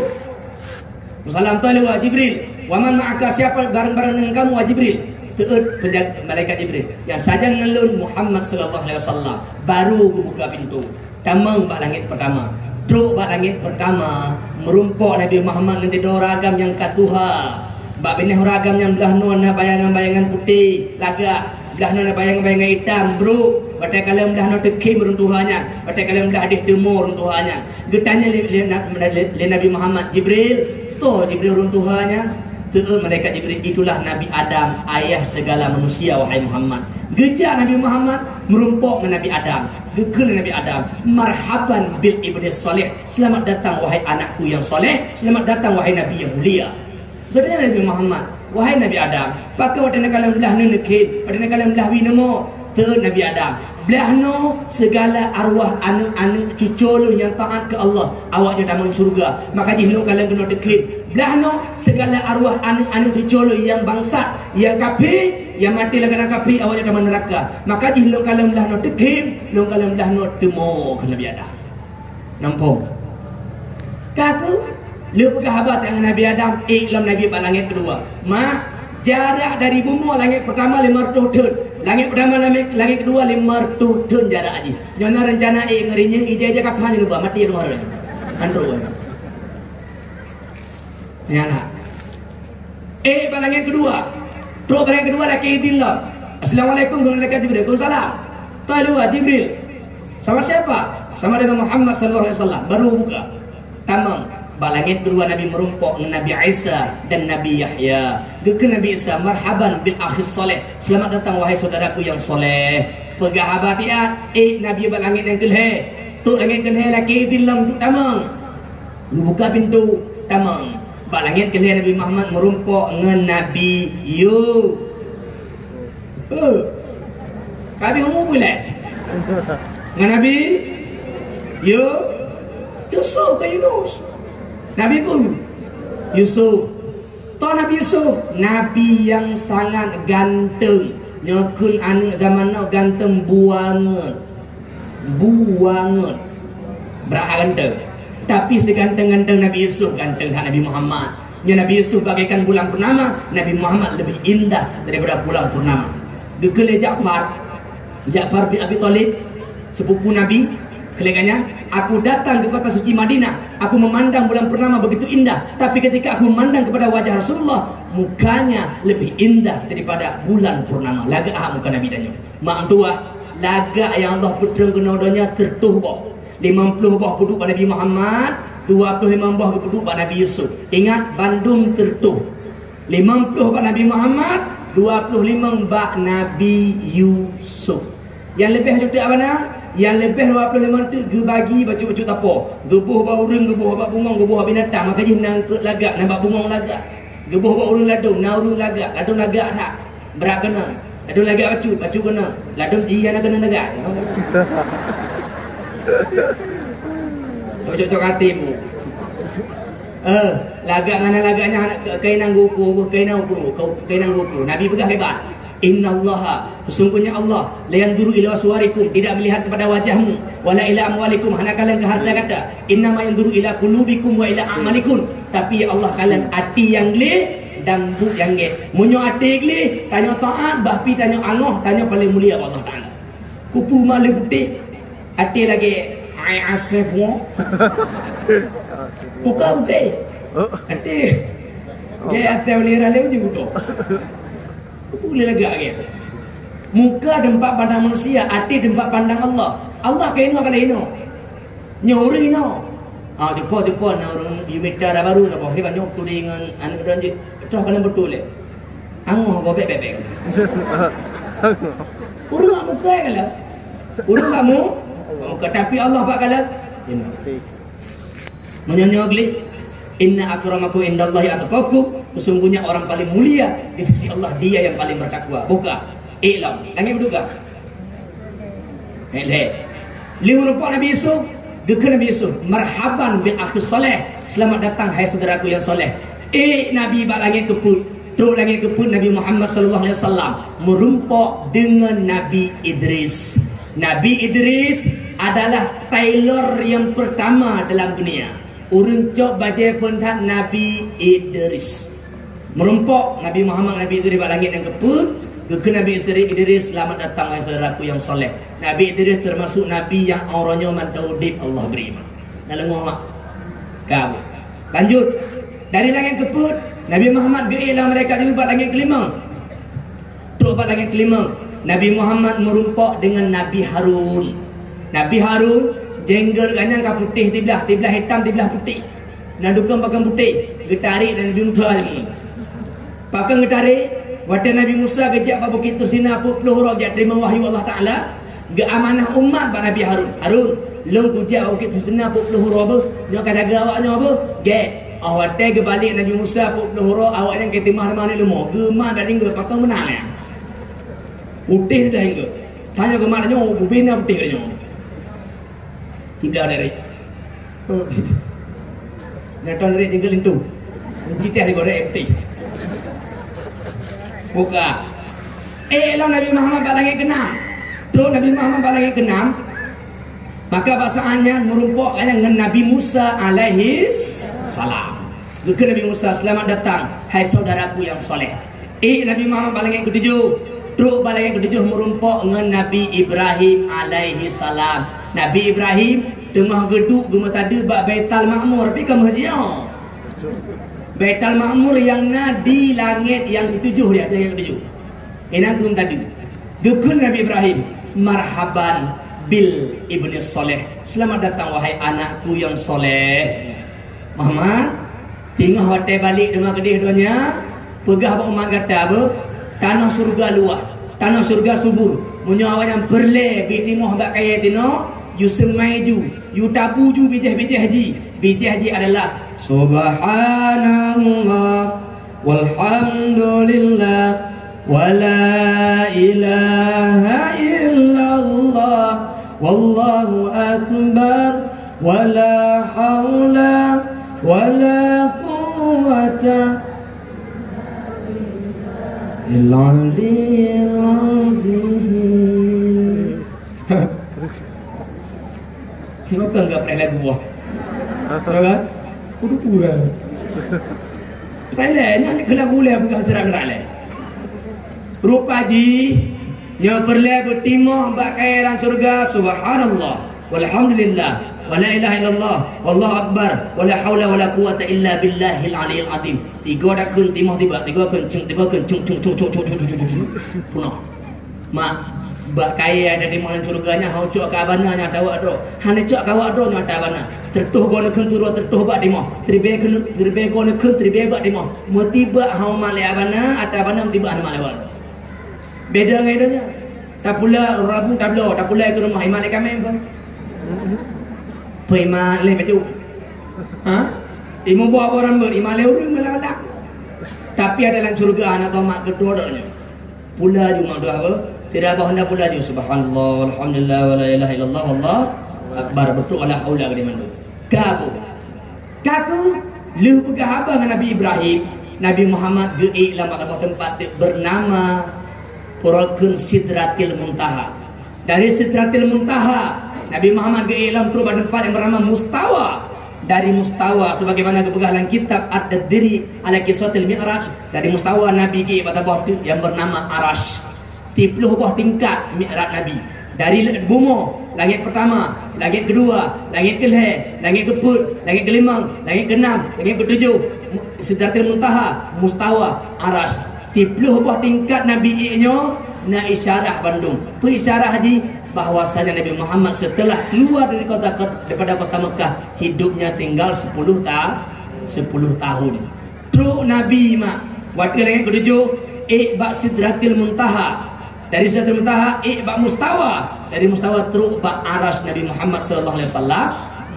Salam teuh lewat Jibril. "Wa man ma'aka, siapa bareng-bareng dengan kamu, wahai Jibril?" Teuôt penjaga malaikat Jibril. "Nyang sajan ngon lôn Muhammad sallallahu alaihi wasallam." Baru geubuka pintoe. Tamong bak langét peurtama. Trok bak langét peurtama, meurumpok Nabi Muhammad ngon sidroe ureueng agam nyang ka tuha. Bak binéh ureueng agam nyan blah noe na bayangan-bayangan putéh, lagak. Blah noe na bayangan-bayangan itam, brok. Watée kalon blah noe teukhém ureueng tuha nyan. Watée kalon blah déh teumo ureueng tuha nyan. Geutanyong lé, lé, lé, lé Nabi Muhammad, "Jibril, toh Jibril ureueng tuha nyan?" Teuôt malaikat Jibril, "Itulah Nabi Adam, ayah segala manusia, wahai Muhammad." Geujak Nabi Muhammad meurumpok ngon Nabi Adam. Geukheun lé Nabi Adam, "Marhaban bil ibni shalih." "Selamat datang, wahai anakku yang saleh. Selamat datang, wahai Nabi yang mulia." Geutanyong Nabi Muhammad, "Wahai Nabi Adam, pakon watée na kalon blah noe neukhém, watée na kalon blah wie neumo?" Teuôt Nabi Adam, "Blah noe segala arwah aneuk-aneuk cucoe lôn nyang taát keu Allah, awaknyan tamong syeuruga. Maka jih lôn kalon keunoe teukhém. Blah noe segala arwah aneuk-aneuk cucoe lôn nyang bangsat, nyang kafé, nyang maté lam keuadaan kafé, awaknyan tamong neuraka. Maka jih lôn kalon blah noe teukhém, lôn kalon blah noe teumo," kheun Nabi Adam. Nampong. Ka kheueh, lheueh peugah haba ngon Nabi Adam, ék lom Nabi bak langét keudua. Mak, jarak dari bumoe langét peurtama limong reutôh thon. Langét peurtama, langét, langét keudua limong reutôh thon jarak jih. Nyoe na reuncana ék ngon rinyeun, ija-ija kapha nyoe ba, maté dua hari. Antok. Nyan na. Ék bak langét keudua. Trok bak langét keudua lakée idhin lom. "Assalamualaikum," kheun malaikat Jibril. "Waalaikumsalam." "Toh lewat Jibril. Sama siapa?" "Sama dengan Muhammad sallallahu alaihi wasallam." Baru buka. Tamong. Bak langét keudua Nabi meurumpok ngon Nabi Isa dan Nabi Yahya. Geukheun Nabi Isa, "Marhaban bil akhis saleh." "Selamat datang, wahai saudaraku yang saleh." Peugah haba tiat, ék Nabi bak langét nyang keulhée. Trok langét keulhée lakée idhin lom untuk tamong. Geubuka pintoe tamong. Bak langét keu lhèe Nabi Muhammad meurumpok ngon Nabi Yu-, Eh. Ka habéh umu buleuen. Ngon Nabi Yu-, Yusuf ka Yunus. Nabi peue? Yusuf. Toh Nabi Yusuf, nabi nyang sangat ganteng. Nyoe kheun aneuk zaman now ganteng buangeut. Buangeut. Brat that ganteng. Tapi siganteng-ganteng Nabi Yusuf, ganteng that Nabi Muhammad. Nyoe Nabi Yusuf bagaikan bulan purnama, Nabi Muhammad lebih indah daripada bulan purnama. Geukheun lé Ja'far, Ja'far bin Abi Thalib, sepupu Nabi, kheun lé gobnyan, "Aku datang ke kota suci Madinah, aku memandang bulan purnama begitu indah, tapi ketika aku memandang kepada wajah Rasulullah, mukanya lebih indah daripada bulan purnama." Lagak that muka Nabi tanyoe. Mak meutuah, lagak nyang Allah peutrön keunoe donya siratoh boh. Limong ploh boh peuduek bak Nabi Muhammad, dua ploh limong boh geupeuduek bak Nabi Yusuf. Ingat, bandum siratoh. Limong ploh bak Nabi Muhammad, dua ploh limong bak Nabi Yusuf. Nyang leubeh cut teuk hana? Nyang leubeh dua ploh limong teuk geubagi bacut-bacut tapo. Geuboh bak ureueng, geuboh bak bungong, geuboh bak binatang. Maka jih na eungkôt lagak, na bak bungong lagak. Geuboh bak ureueng ladôm, na ureueng lagak, ladôm lagak that. Brat keunoe, ladôm lagak bacut, bacut keunoe, ladôm jih hana keunoe lagak. Cocok-cocok até bu. Eh, lagak ngon lagak nyan keunan geuku, keunan geuku, keunan geuku. Nabi peugah hebat. "Innallaha, sesungguhnya Allah, la yanzuru ila suwarikum, tidak melihat kepada wajahmu, wala ila amwalikum, hana kalon keu harta gata. Innama yanzuru ila qulubikum wa ila a'malikum." Tapi Allah kalon até nyang gleh dan buet nyang gét. Meunyoe até gleh, tanyoe taat, bah pi tanyoe angoh, tanyoe paleng mulia bak Allah Taala. Kupu malée putéh, até lagée ai asèh woe. Muka putéh. Até. Gét até ulée ralée uji kuto. Ulée lagak gét. Muka teumpat pandang manusia, até teumpat pandang Allah. Allah keunoe ka lheueh inoe. Nyoe ureueng inoe. Ah, dipo, dipo na ureueng yue mita dah baru saboh. Kiban nyoe turi ngon aneuk droe jih. Toh kana beutôi lé. Angoh gob bèk-bèk. Ureueng bak muka kalon. Ureueng bak mu-, muka, tapi Allah bak kalon. Inoe. Meunyoe nyoe gleh, "Inna akramakum indallahi atqakum," sesungguhnya orang paling mulia di sisi Allah dia yang paling bertakwa. Buka. Iklam. Langét beudôh ka? Lhèe. Lheueh meurumpok Nabi Yusuf, geukheun Nabi Yusuf, "Marhaban bil akhi saleh." Selamat datang, hai saudaraku yang soleh. Ék Nabi bak langét keupeuet, trok langét keupeuet Nabi Muhammad sallallahu alaihi wasallam meurumpok deungon Nabi Idris. Nabi Idris adalah tailor yang pertama dalam dunia. Ureueng cok bajée phon that Nabi Idris. Meurumpok Nabi Muhammad, Nabi Idris bak langét nyang keupeuet, geukheun Nabi Idris, "Selamat datang, wahai saudaraku yang soleh." Nabi Idris termasuk nabi nyang uroe nyoe mantong udeb Allah bri iman. Na leungoe mak. Ka. Lanjut. Dari langét keupeuet, Nabi Muhammad geuék lam malaikat Jibril bak langét keulimong. Trok bak langét keulimong, Nabi Muhammad meurumpok deungon Nabi Harun. Nabi Harun, jenggot gobnyan ka putéh siblah, siblah itam, siblah putéh. Na dukon pakon putéh, geutarek lé Nabi Musa lom. Pakon geutarek, watée Nabi Musa geujak bak Bukét Tursina peuet ploh uroe jak teurimong wahyu Allah Taala, geuamanah umat bak Nabi Harun. "Harun, lôn kujak bak Bukét Tursina peuet ploh uroe beuh, nyoe ka jaga awaknyoe beuh." Gét. Óh watée geubalek Nabi Musa peuet ploh uroe, awaknyan ka teumah-teumah aneuk leumo, geumat bak linggeuet, pakon meunan nyan. Putéh teuh linggeuet. Tanyoe geumat nyoe, bubena putéh nyoe. Tidak dari. Nonton dari tinggal itu. Jiteh digoreng putéh. Buka. Eh, lom Nabi Muhammad bak langét keenam. Trok Nabi Muhammad bak langét keenam, maka bak saát nyan meurumpok nyan ngon Nabi Musa alaihi salam. Geukheun Nabi Musa, "Selamat datang, hai saudaraku yang soleh." Eh, Nabi Muhammad bak langét keutujoh. Trok bak langét keutujoh meurumpok ngon Nabi Ibrahim alaihi salam. Nabi Ibrahim teungoh geuduek geumeusadeue bak Baitul Ma'mur, tapi ka meuheujiôh. Baitul Ma'mur nyang na di langét nyang keutujoh, di ateueh langét keutujoh. Inan geumeusadeue. Geukheun Nabi Ibrahim, "Marhaban bil ibni soleh." Selamat datang, wahai anakku yang soleh. Muhammad, teungoh watée balek teuma keudeh donya, peugah bak umat gata beuh, tanoh syeuruga luwah, tanoh syeuruga subur. Meunyoe awaknyan peureulée bit limoh bak kayée tinoe, Yue seumai ju, yue tabu ju bijéh-bijéh jih. Bijéh jih adalah subhanallah, walhamdulillah, wala ilaha illallah, wallahu akbar, wala haula wala quwwata illa billahil azim. Kenapa enggak preh lagu ah? Ya kan? Kudu kurang. Preh lé, nyan keu lagu lé bukan serak-serak lé. Rupa jih nyoe peureulée beutimoh bak kayée lam syeuruga, subhanallah, walhamdulillah, wala ilaha illallah, wallahu akbar, wala haula wala quwwata illa billahil aliyil azim. Tiga dakun timoh tibak, tiga keun cung, tiga keun cung cung cung cung cung cung cung cung cung. Punah. Mak, bak kayée ada di malam syeuruga nyan, hau cok ka abana nyan tawak droe. Hana cok ka awak droe nyan ata abana. Teutoh goe neukheun turot, teutoh bak timoh. Teuribée keu, teuribée goe neukheun, teuribée bak timoh. Meutibak hau mak lé abana, ata abana meutibak hana mak lé awak droe. Beda ngon donya. Tapula rabu tabloe, tapula keu rumoh iman lé kameng pun. Pun iman lé baju. Ha? Imu buah buah rambut, iman lé ureueng malah-malah. Tapi ada dalam syurga anak tomat kedua dak nyoe. Pula ju mak doa apa? Tidak abah hendak pula ju. Subhanallah, alhamdulillah, wala ilaha illallah, wallahu akbar. Betul wala haula geude mandum. Kabu. Kaku lheueh peugah haba ngon Nabi Ibrahim, Nabi Muhammad geuék lam saboh teumpat teuk beunama Rukun Sidratil Muntaha. Dari Sidratil Muntaha, Nabi Muhammad geuék lam trok bak teumpat nyang beunama Mustawa. Dari Mustawa, sebagaimana geupeugah lam kitab Ad-Diri ala Qissatil Mi'raj, dari Mustawa Nabi geuék bak saboh teuk nyang beunama Arash. Siplôh boh tingkat mi'raj Nabi. Dari le-, bumoe, langét peutama, langét keudua, langét keulhée, langét keupeuet, langét keulimong, langét keunam, langét keutujoh, mu-, Sidratil Muntaha, Mustawa, Arash. Siplôh boh tingkat Nabi ék nyoe na isyarah bandum. Peue isyarah jih? Bahwasanya Nabi Muhammad setelah keluar dari kota, daripada kota Mekah, hidupnya tinggal sepuluh ta-, sepuluh tahun. Trok Nabi mak, watée langét keudujôh, ék bak Sidratil Muntaha. Dari Sidratil Muntaha, ék bak Mustawa. Dari Mustawa trok bak Arash Nabi Muhammad sallallahu alaihi wasallam.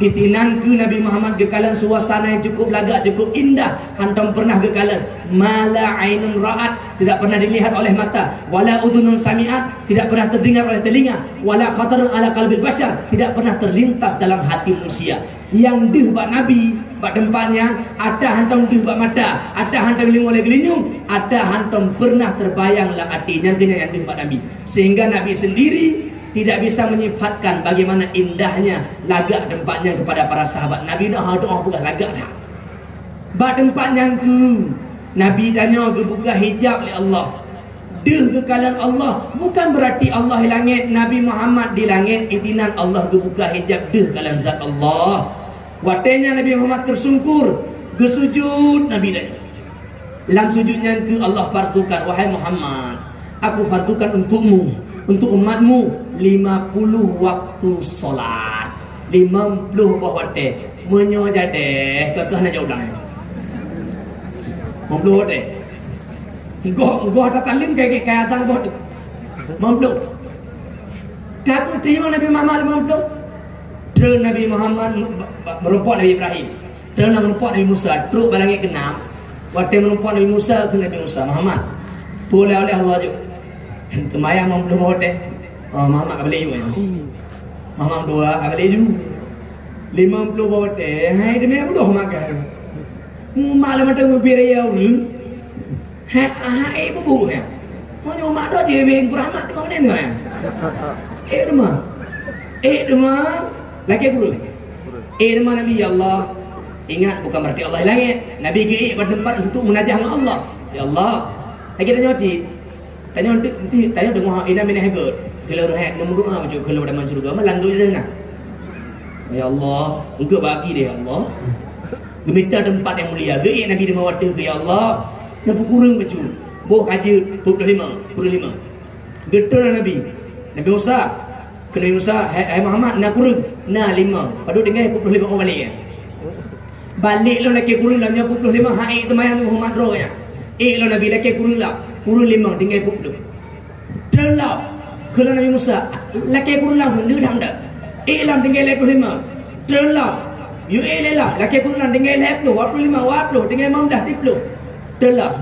Di sinan keuh Nabi Muhammad geukalon suasana nyang cukup lagak, cukup indah, hantom pernah geukalon. Ma la ainun ra'at, tidak pernah dilihat oleh mata, wala udhunun sami'at, tidak pernah terdengar oleh telinga, wala khatarun ala qalbil bashar, tidak pernah terlintas dalam hati manusia. Nyang deuh bak Nabi, bak teumpat nyan, ata hantom deuh bak mata, ata hantom deungoe lé geulinyueng, ata hantom pernah terbayang lam até, nyan keuh nyang deuh bak Nabi. Sehingga Nabi sendiri tidak bisa menyifatkan bagaimana indahnya, lagak teumpat nyan kepada para sahabat. Nabi dah doa peugah lagak that. Bak teumpat nyan keuh, Nabi tanyoe geubuka hijab lé Allah. Deuh geukalon Allah, bukan berarti Allah di langét, Nabi Muhammad di langét, di sinan Allah geubuka hijab deuh kalon zat Allah. Watée nyan Nabi Muhammad teusungkur, geusujut Nabi laju. Lam sujut nyan keuh Allah fardukan, "Wahai Muhammad, aku fardukan untukmu, untuk umatmu, lima puluh waktu salat." Limong ploh boh watée. Meunyoe jadeh, keu-keu hana jaweueb ulang. Limong ploh watée. Goh, goh tataleueng keu, keu, keu ata goh tu. Limong ploh. Ka teurimong Nabi Muhammad limong ploh. Treun Nabi Muhammad me-, ba-, ba-, meurumpok Nabi Ibrahim. Treun meurumpok Nabi Musa, trok bak langét keunam. Watée meurumpok Nabi Musa, kheun Nabi Musa, "Muhammad, peue oleh-oleh Allah jok?" "Teumayang limong ploh boh watée." "Oh, Muhammad ka balek jok nyan." Muhammad dua ka balek jok. Limong ploh boh watée, hai teuma beudôh makan. Mumak lam mata bubé raya ureueng. Hai, hai, eh, bubuk, hai. Meunyoe mak droe jih, beng kurah mak tengok meunan, hai. Eh, teuma. Eh, teuma. Lakée kureueng. Eh, teuma Nabi, "Ya Allah." Ingat, bukan berarti Allah di langét. Nabi geuék bak teumpat untuk munajah ngon Allah. "Ya Allah." Lagée tanyoe cit. Tanyoe enti, enti, tanyoe deungoe inan minah göt. Keu lheueh reuhat, neumeudoa bacut keu lheueh dalam syeuruga, meulanjut lé na. Ya Allah, engkau bagi deh, ya Allah. Geumita teumpat nyang mulia. Geuék Nabi di mawat teuh, "Ya Allah, neupeukureueng bacut. Boh ka jeuet, peuet ploh limong, kureueng limong." Geutreun Nabi. Nabi Musa, keu Nabi Musa, "Hai, hai Muhammad, na kureueng?" "Na limong." Padub tinggai peuet ploh limong balek, ya. Balek lom lakée kureueng lom nyoe peuet ploh limong, ha ék teumayang teungoh umat droe nyan. Ék lom Nabi lakée kureueng lom, kureueng limong tinggai peuet ploh. Treun lom, kheun lom Nabi Musa, lakée kureueng lom, hana dang dak. Ék lam tinggai lhèe ploh limong. Treun lom. Yue ék lé lom. Lakèe kureueng lam tinggai lhèe ploh, dua ploh limong, dua ploh, tinggai limong blah, tiplôh. Treun lom.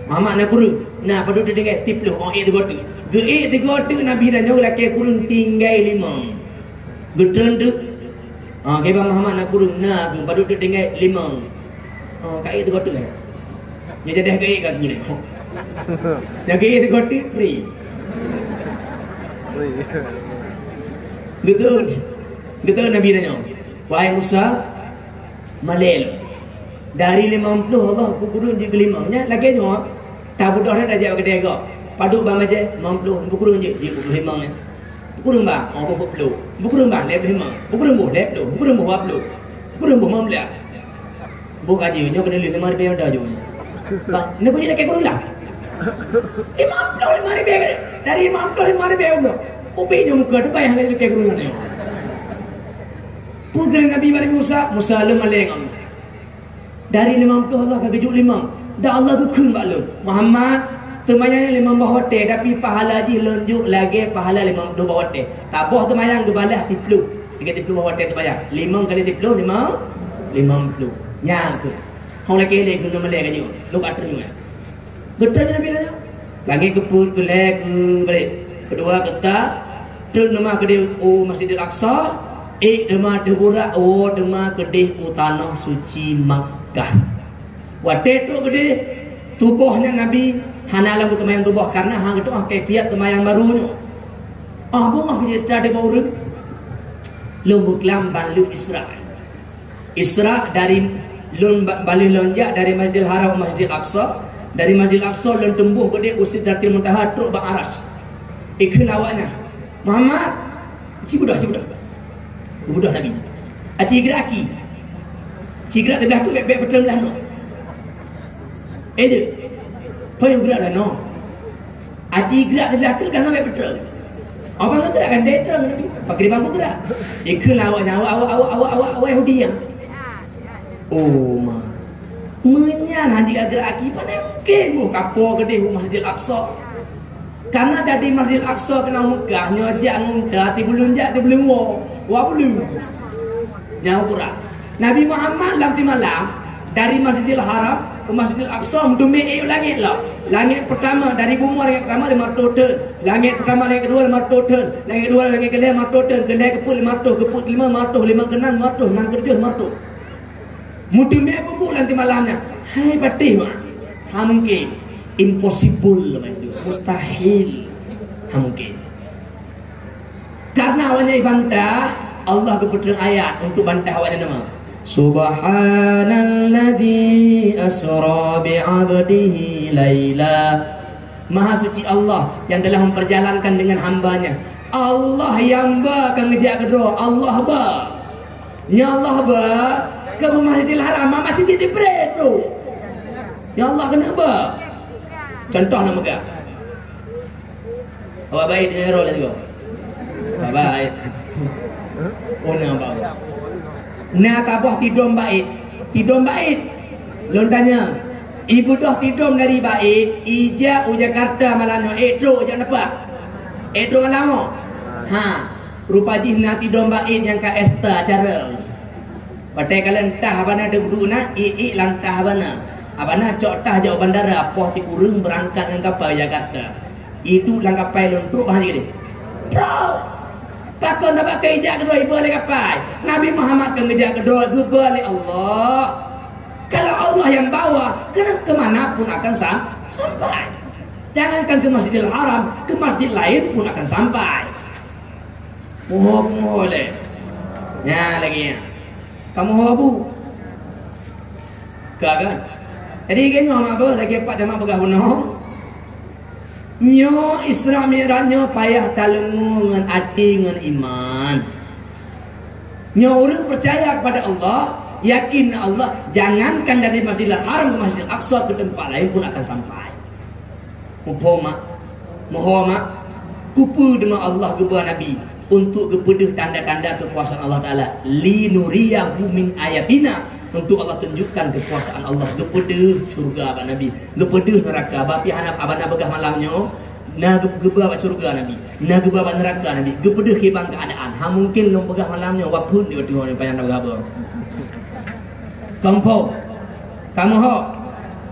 Muhammad na kureueng. Na padub teuk tinggai, tiplôh. Oh, ék tiga teuk. Geuék tiga teuk Nabi tanyoe lakèe kureueng tinggai limong. Geutreun teuk. Ha, kiban Muhammad na kureueng na keu padub teuk tinggai limong. Oh, ka ék tiga teuk, eh. Nyoe jadeh ka ék ka keu nyoe. Nyang ka ék tiga teuk, pri. Geutreun. Geutreun Nabi tanyoe. Wahai Musa, malèe lôn. Dari limong ploh Allah geukureueng jeuet keu limong. Nyan lagèe nyoe, tabeudôh that tajak bak keudè gob. Padub ban bajèe, limong ploh, geukureueng jeuet, jeuet keu limong nyan. Geukureueng ban, oh, peuet ploh. Geukureueng ban, lhèe ploh limong. Geukureueng boh, lhèe ploh. Geukureueng boh, dua ploh. Geukureueng boh, limong blah. Boh ka jeuet, nyoe keuneuk lheueh limong ribèe mantong jeuet nyoe. Bang, nyoe keuh jeuet lakèe kureueng lah. Limong ploh limong ribèe, dari limong ploh limong ribèe uroe. Ubé nyoe muka tu payah lakèe kureueng nyoe. Peue geukheun Nabi bak Musa? Musa, lôn malèe ngon lôn. Dari limong ploh Allah ka geujok limong. Dan Allah geukheun bak lôn, "Muhammad, teumayang limong boh watèe, tapi pahala jih lôn jok lagèe pahala limong ploh boh watèe." Taboh teumayang geubalah tiplôh. Lagèe tiplôh boh watèe teumayang. Limong kali tiplôh, limong, limong ploh. Nyan keuh. Hong lakèe lé keuh lôn malèe ka jeuet. Lôn ka treun nyan. Geutreun Nabi nyan. Langèt geupeuet, geulhèe geubalek. Keudua geutak, treun leumah keudéh u Masjidil Aqsa, ék teuma teuburak, woe teuma keudéh u Tanoh Suci Makkah. Watèe trok keudéh, tuboh nyan Nabi hana lom geuteumayang tuboh, kareuna hana geutu'oh kaifiat teumayang barô nyoe. Ah, beungoh jeuet teudeungoe ureueng, lôn beuklam ban lheueh Isra. Isra dari lôn ba-, balik lôn jak dari Masjidil Haram u Masjidil Aqsa, dari Masjidil Aqsa lôn teumbôh keudéh u Sidratil Muntaha trok bak Arasy. Ikheun awaknyan, "Muhammad, ci beudôh, ci beudôh." Geubeudôh Nabi. Aci geuraki. Ci gerak teubelah tu bèk, bèk beutreun blah noe. Eh, jeuet. Peue gerak blah noe? Aci gerak teubelah tu dah nambah beutreun. Apa nggak gerak kan dia treun? Pakriban ku gerak. Ikheun awak nyan, awak, awak, awak, awak, awak, awak Yahudi nyan. Oh, ma. Meunyan hana gerak aki, pane mungken boh kapoe keudéh u Masjidil Aqsa. Karena dari Masjidil Aqsa keunoe Meukah, nyoe jak ngon unta, tibuleuen jak, tibuleuen woe. Dua buleuen. Nyan ukuran. Nabi Muhammad lam timalam, dari Masjidil Haram ke Masjidil Aqsa, meuteumé ék u langét lom. Langét pertama, dari bumoe langét pertama lima ratus thon. Langét pertama, langét kedua lima ratus thon. Langét kedua, langét keulhèe lima ratus thon. Keulhèe keupeuet lima ratus, keupeuet keulima lima ratus, lima keunan lima ratus, nam keutujôh lima ratus. Meuteumé peubuk lam timalam nyan. Hai patéh, wah. Ha mungkin. Impossible, mustahil. Ha mungkin. Karena awaknyan bantah, Allah geupeutrang ayat untuk bantah awaknyan nama. Subhanalladzi asra bi 'abdihi laila. Maha suci Allah yang telah memperjalankan dengan hambanya. Allah nyang ba ka geujak keudroe, Allah ba. Nyoe Allah ba, ka Masjidil Haram, ma Masjid Jibril tu. Nyoe Allah keuneuk ba. Contoh na meuga. Awak bait nyoe roh laju. Awak bait. Oh, na ba. Na taboh tidom bait. Tidom bait. Lôn tanya, ibeudôh tidom dari bait, ijak u Jakarta malam nyoe, ék trok jak neupah. Ék trok malam nyoe. Ha, rupa jih na tidom bait nyang ka esta cara. Watèe ka lheueh tah abana teuduek na, ék-ék lam tah abana. Abana cok tah jak u bandara, poh tikureueng beurangkat ngon kapai Jakarta. Iduek lam kapai lôn trok bah jih deh. Trok! Pakon tabak keu ijak keudroe iba lé kapai. Nabi Muhammad keu geujak keudroe geuba lé Allah. Kalau Allah yang bawa, ke, ke mana pun akan sam-, sampai. Jangankan ke Masjidil Haram, ke masjid lain pun akan sampai. Muho-muho lé. Nya lagi nya. Kamu ho bu. Ka kan? Jadi kan nyoe mak beuh lagi empat jamaah peugah bunoe. Nyoe Isra Mi'raj nyoe payah taleungu ngon até ngon iman. Nyoe ureueng percaya kepada Allah, yakin Allah, jangankan dari Masjidil Haram ke Masjidil Aqsa ke tempat lain pun akan sampai. Muphom mak, muho mak, kupeue teuma Allah geuba Nabi untuk geupeudeuh tanda-tanda keukuasaan Allah Taala, linuriyahu min ayatina, untuk Allah tunjukkan keukuasaan Allah, geupeudeuh syurga bak Nabi, geupeudeuh neuraka, bah pih hana abana peugah malam nyoe, Na geu-, geuba bak syeuruga Nabi, na geuba bak neuraka Nabi, geupeudeuh kiban keuadaan. Ha mungken lôn peugah malam nyoe, wapeuet di watèe nyoe panyang na geuba. Kamoe phon, kamoe hok.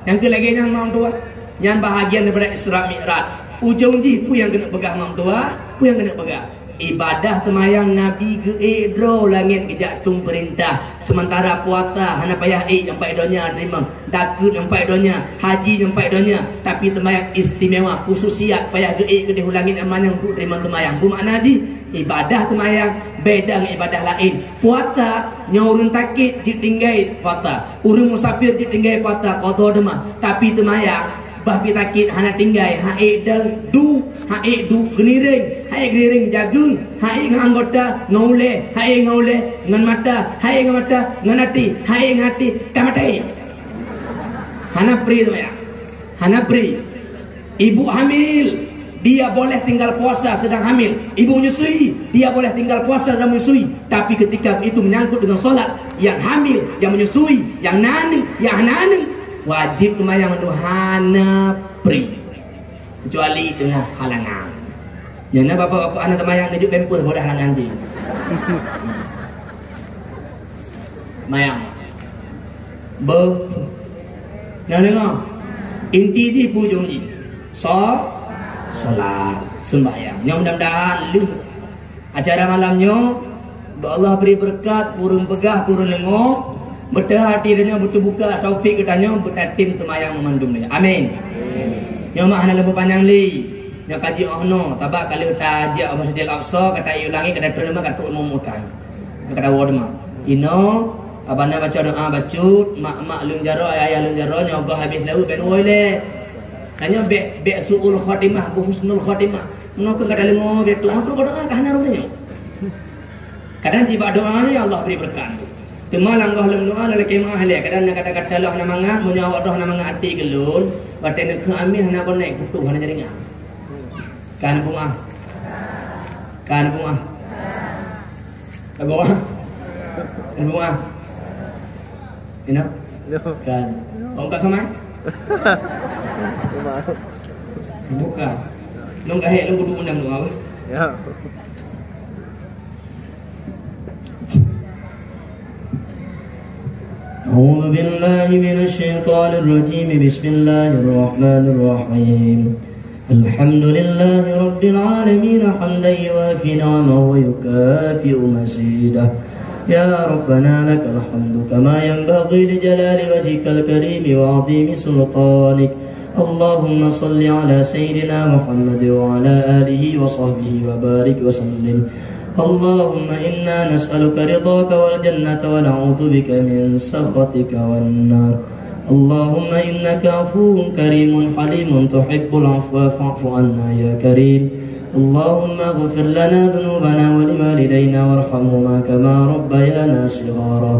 Nyang keu lagèe nyan mak tuah, nyan bahagian daripada Isra Mi'raj. Ujong jih peue nyang keuneuk peugah mak tuah, peue nyang keuneuk peugah. Ibadah teumayang Nabi geuék droe langèt geujak tueng peurintah, seumantara puasa hana payah ék nyang paih donya teurimong, zakeuet nyang paih donya, haji nyang paih donya, tapi teumayang istimewa, khususiat payah geuék keudéh u langèt nyang manyang untuk teurimong teumayang. Peue makna jih? Ibadah teumayang beda ngon ibadah laén. Puasa, nyoe ureueng sakét jeuet tinggai puasa, ureueng musafir jeuet tinggai puasa, qadha teuma, tapi teumayang Bah pih sakét hana tinggai, ha ék dan du, ha ék du geuniréng, ha ék geuniréng jageung, ha ék ngon anggota, ngon ulèe, ha ék ngon ulèe, ngon mata, ha ék ngon mata, ngon até, ha ék ngon até, ka maté. Hana pri teumayang. Hana pri. Ibu hamil, dia boleh tinggal puasa sedang hamil. Ibu menyusui, dia boleh tinggal puasa sedang menyusui. Tapi ketika itu menyangkut dengan solat, yang hamil, yang menyusui, yang na aneuk, yang hana aneuk, wajéb teumayang mandum hana pri, keucuali teungoh halangan. Nyang na bapak-bapak hana teumayang neujok pampers boh halangan jih. Mayang. Beuh. Nah, deungoe. Inti jih peue ujong jih? So-, salat, sembahyang. Nyoe mudah-mudahan lheueh acara malam nyoe, beu Allah bri beureukat, keu ureueng peugah, keu ureueng deungoe, beuteuhah até tanyoe, beuteubuka taufik geutanyoe, beutatem teumayang meumandum nyoe. Amin. Nyoe mak hana lôn peupanyang lé. Nyoe ka jeuet 'oh noe, sabab ka lheueh tajak u Masjidil Aqsa, ka ta-, i langèt, ka tatrôn, ka trok mumu-mumu tan. Ka tawoe teuma. Inoe, abana baca doa bacut, mak-mak lôn jaroe, ayah-ayah lôn jaroe, nyoe goh habéh laweuet bèk neuwoe lé. Tanyoe bèk, bèk su'ul khotimah, beuhusnul khotimah. Meunoe keuh ka tadeungoe bèk tueng, meunoe keuh doa ka hana roh nyoe. Kadang jibak doa nyoe, ya Allah bri beureukat. Teuma lam goh lom doa, lôn lakèe meu'ah lé. Kadang na kata-kata lôn hana mangat, meunyoe awak droe hana mangat até keu lôn, watèe neukheun amin hana konek, putôh hana jaringan. Ka neupeu'ah. Ka neupeu'ah. Lagoe ah. Lagoe ah. Inoe? Yo. Kan. Ong ka samai? Sama. Buka. Nong ka hek nong kudu undang doa weh. Ya. أعوذ بالله من الشيطان الرجيم. بسم الله الرحمن الرحيم. الحمد لله رب العالمين، حمدا يوافي نعمه ويكافئ مزيده. يا ربنا لك الحمد كما ينبغي لجلال وجهك الكريم وعظيم سلطانك. اللهم صل على سيدنا محمد وعلى آله وصحبه وبارك وسلم. اللهم إنا نسألك رضاك والجنة ونعوذ بك من سخطك والنار. اللهم إنك عفو كريم حليم تحب العفو فاعف عنا يا كريم. اللهم اغفر لنا ذنوبنا ولوالدينا وارحمهما كما ربيانا صغارا.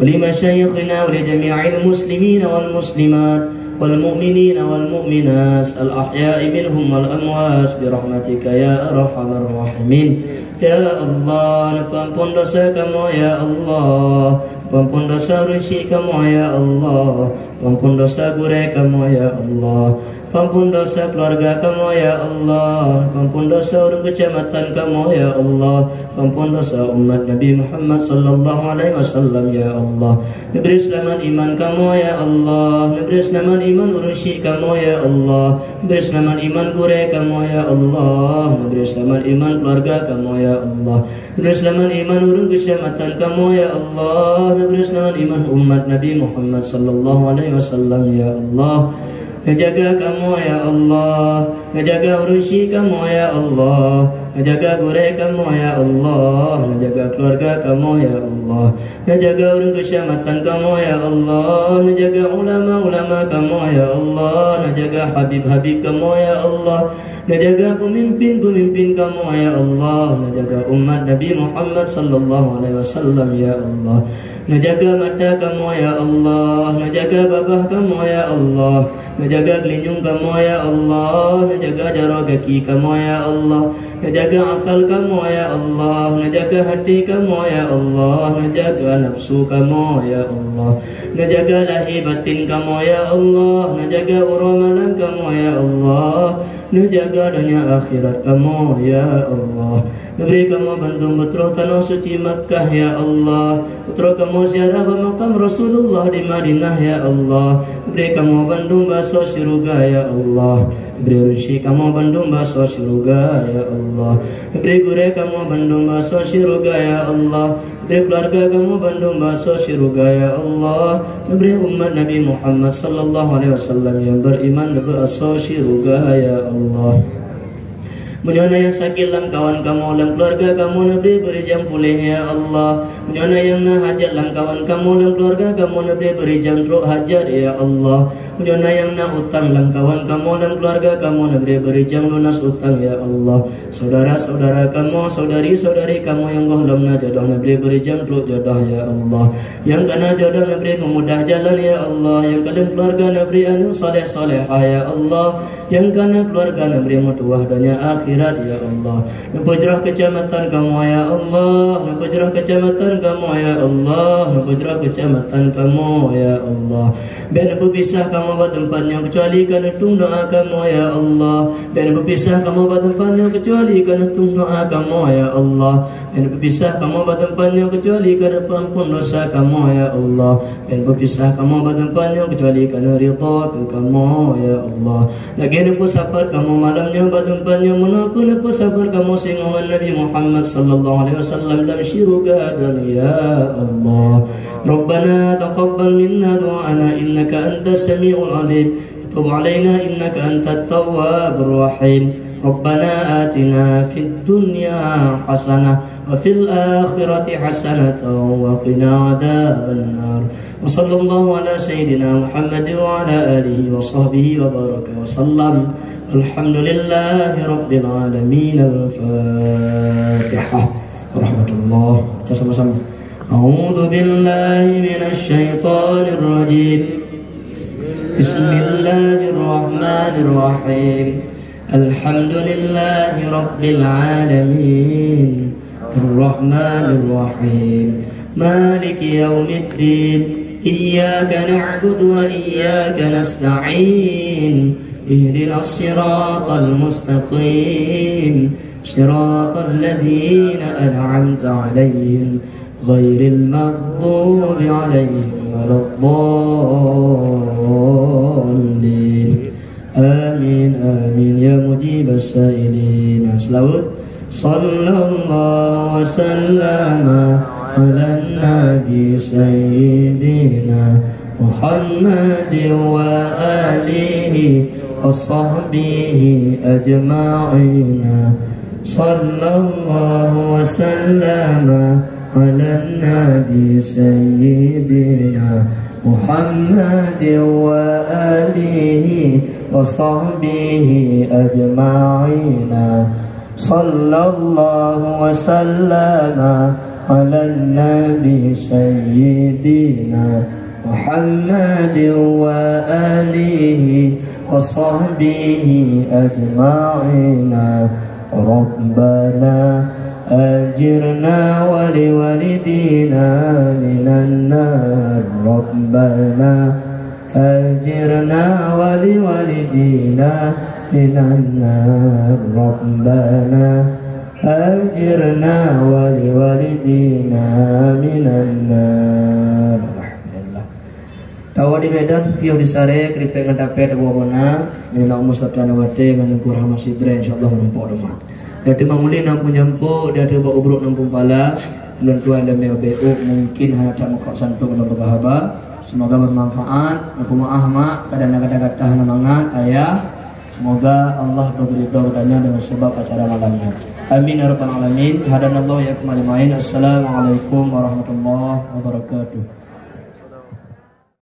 ولمشايخنا ولجميع المسلمين والمسلمات والمؤمنين والمؤمنات الأحياء منهم والأموات برحمتك يا أرحم الراحمين. Ya Allah, neupeuampôn desya kamoe, ya Allah. Neupeuampôn desya ureueng syik kamoe, ya Allah. Neupeuampôn desya gurèe kamoe, ya Allah. Neupeuampôn desya keuluwarga kamoe, ya Allah. Neupeuampôn desya ureueng keucamatan kamoe, ya Allah. Neupeuampôn desya umat Nabi Muhammad sallallahu alaihi wasallam, ya Allah. Neubri seulamat iman kamoe, ya Allah. Neubri seulamat iman ureueng syik kamoe, ya Allah. Neubri seulamat iman gurèe kamoe, ya Allah. Neubri seulamat iman keuluwarga kamoe, ya Allah. Neubri seulamat iman ureueng keucamatan kamoe, ya Allah. Neubri seulamat iman umat Nabi Muhammad sallallahu alaihi wasallam, ya Allah. Neujaga kamoe, ya Allah. Neujaga ureueng syik kamoe, ya Allah. Neujaga gurèe kamoe, ya Allah. Neujaga keuluwarga kamoe, ya Allah. Neujaga ureueng keucamatan kamoe, ya Allah. Neujaga ulama-ulama kamoe, ya Allah. Neujaga habib-habib kamoe, ya Allah. Neujaga peumimpin-peumimpin kamoe, ya Allah. Neujaga umat Nabi Muhammad sallallahu alaihi wasallam, ya Allah. Neujaga mata kamoe, ya Allah. Neujaga babah kamoe, ya Allah. Neujaga geulinyueng kamoe, ya Allah. Neujaga jaroe gaki kamoe, ya Allah. Neujaga akal kamoe, ya Allah. Neujaga hati kamoe, ya Allah. Neujaga nafsu kamoe, ya Allah. Neujaga lahé batin kamoe, ya Allah. Neujaga uroe malam kamoe, ya Allah. Neujaga donya akhirat kamoe, ya Allah. Neubri kamoe bandum beutroh tanoh suci Makkah, ya Allah. Beutroh kamoe ziarah bak makam Rasulullah di Madinah, ya Allah. Neubri kamoe bandum bak asoe syeuruga, ya Allah. Neubri ureueng syik kamoe bandum bak asoe syeuruga, ya Allah. Neubri gurée kamoe bandum bak asoe syeuruga, ya Allah. Neubri keuluwarga kamoe bandum bak asoe syeuruga, ya Allah. Neubri umat Nabi Muhammad sallallahu alaihi wasallam nyang beriman bak asoe syeuruga, ya Allah. Meunyoe na nyang sakét lam kawan kamoe, lam keuluwarga kamoe, neubri beurijang puléh, ya Allah. Meunyoe na nyang na hajat lam kawan kamoe, lam keuluwarga kamoe, neubri beurijang trok hajat, ya Allah. Meunyoe na nyang na utang lam kawan kamoe, lam keuluwarga kamoe, neubri beurijang lunas utang, ya Allah. Saudara-saudara kamoe, saudari-saudari kamoe nyang gohlom na jodoh, neubri beurijang trok jodoh, ya Allah. Nyang ka na jodoh, neubri meumudah jalan, ya Allah. Nyang ka lam keuluwarga, neubri aneuk saleh-salehah, ya Allah. Nyang ka na keuluwarga, neubri meutuwah donya akhirat, ya Allah. Neupeujroh keuselamatan kamoe, ya Allah. Neupeujroh keuselamatan kamoe, ya Allah. Neupeujroh keuselamatan kamoe, ya Allah. Bék neupeupisah kamoe bak teumpat nyoe keucuali ka neutueng doá kamoe, ya Allah. Bék neupeupisah kamoe bak teumpat nyoe keucuali ka neutueng doá kamoe, ya Allah. Bék neupeupisah kamoe bak teumpat nyoe keucuali ka neupeuamphon desya kamoe, ya Allah. Bék neupeupisah kamoe bak teumpat nyoe keucuali ka neuridha keu kamoe, ya Allah. Lagée neupeusapat kamoe malam nyoe bak teumpat nyoe, meunoe kheueh neupeusapat kamoe singoh ngon Nabi Muhammad sallallahu alaihi wasallam lam syeuruga donya, ya Allah. Rabbana taqabbal minna du'ana innaka antas samiul alim. Tub alaina innaka antat tawwabur rahim. Rabbana atina fid dunya hasanah wa fil akhirati hasanatan wa qina adzabannar. Wa sallallahu ala sayyidina Muhammad wa ala alihi wa sahbihi wa baraka wa sallam. Alhamdulillahi rabbil alamin. Al-Fatihah. Warahmatullah. Baca sama-sama. A'udzu billahi minasy syaithanir rajim. Bismillahirrahmanirrahim. Alhamdulillahi rabbil alamin. Arrahmanirrahim. Maliki yaumiddin. Iyyaka na'budu wa iyyaka nasta'in. Ihdinas siratal mustaqim. Siratal ladzina an'amta 'alaihim. Ghairil maghdubi 'alaihim waladdallin. Amin, amin, ya mujibas sa'ilin. Seulaweuet. Sallallahu wa sallama 'alan nabi sayyidina Muhammadin wa alihi wa sahbihi ajma'ina. Sallallahu wa sallama 'alan nabi sayyidina Muhammadin wa alihi wa sahbihi ajma'ina. Sallallahu wa sallama 'alan nabi sayyidina Muhammadin wa alihi wa sahbihi ajma'ina. Rabbana ajirna wa liwalidina minan nar. Rabbana ajirna wa liwalidina minan nar. Rabbana ajirna wa liwalidina minan nar. Alhamdulillah. Tawoe di Medan, piôh di Saré, keuripèk ngon tapèt taboh bona, nyoe na umu satu aneuk watèe ngon Teungku Rahmat Sibrèn, insyaallah meurumpok teuma. Di ateueh Mang Ulèe Nampung Jampok, di ateueh Bak Ubrok Nampung Pala, lôn tuan dan meu'ah beu'uk, mungkin hana that meukat santong lôn peugah haba. Semoga bermanfaat. Neupeumaáh mak, kadang na gata-gata hana mangat, ayah. Semoga Allah beugeurida geutanyoe deungon sabab acara malam nyoe. Amin ya rabbal alamin. Hadanallahu wa iyyakum ajmain. Assalamualaikum warahmatullahi wabarakatuh.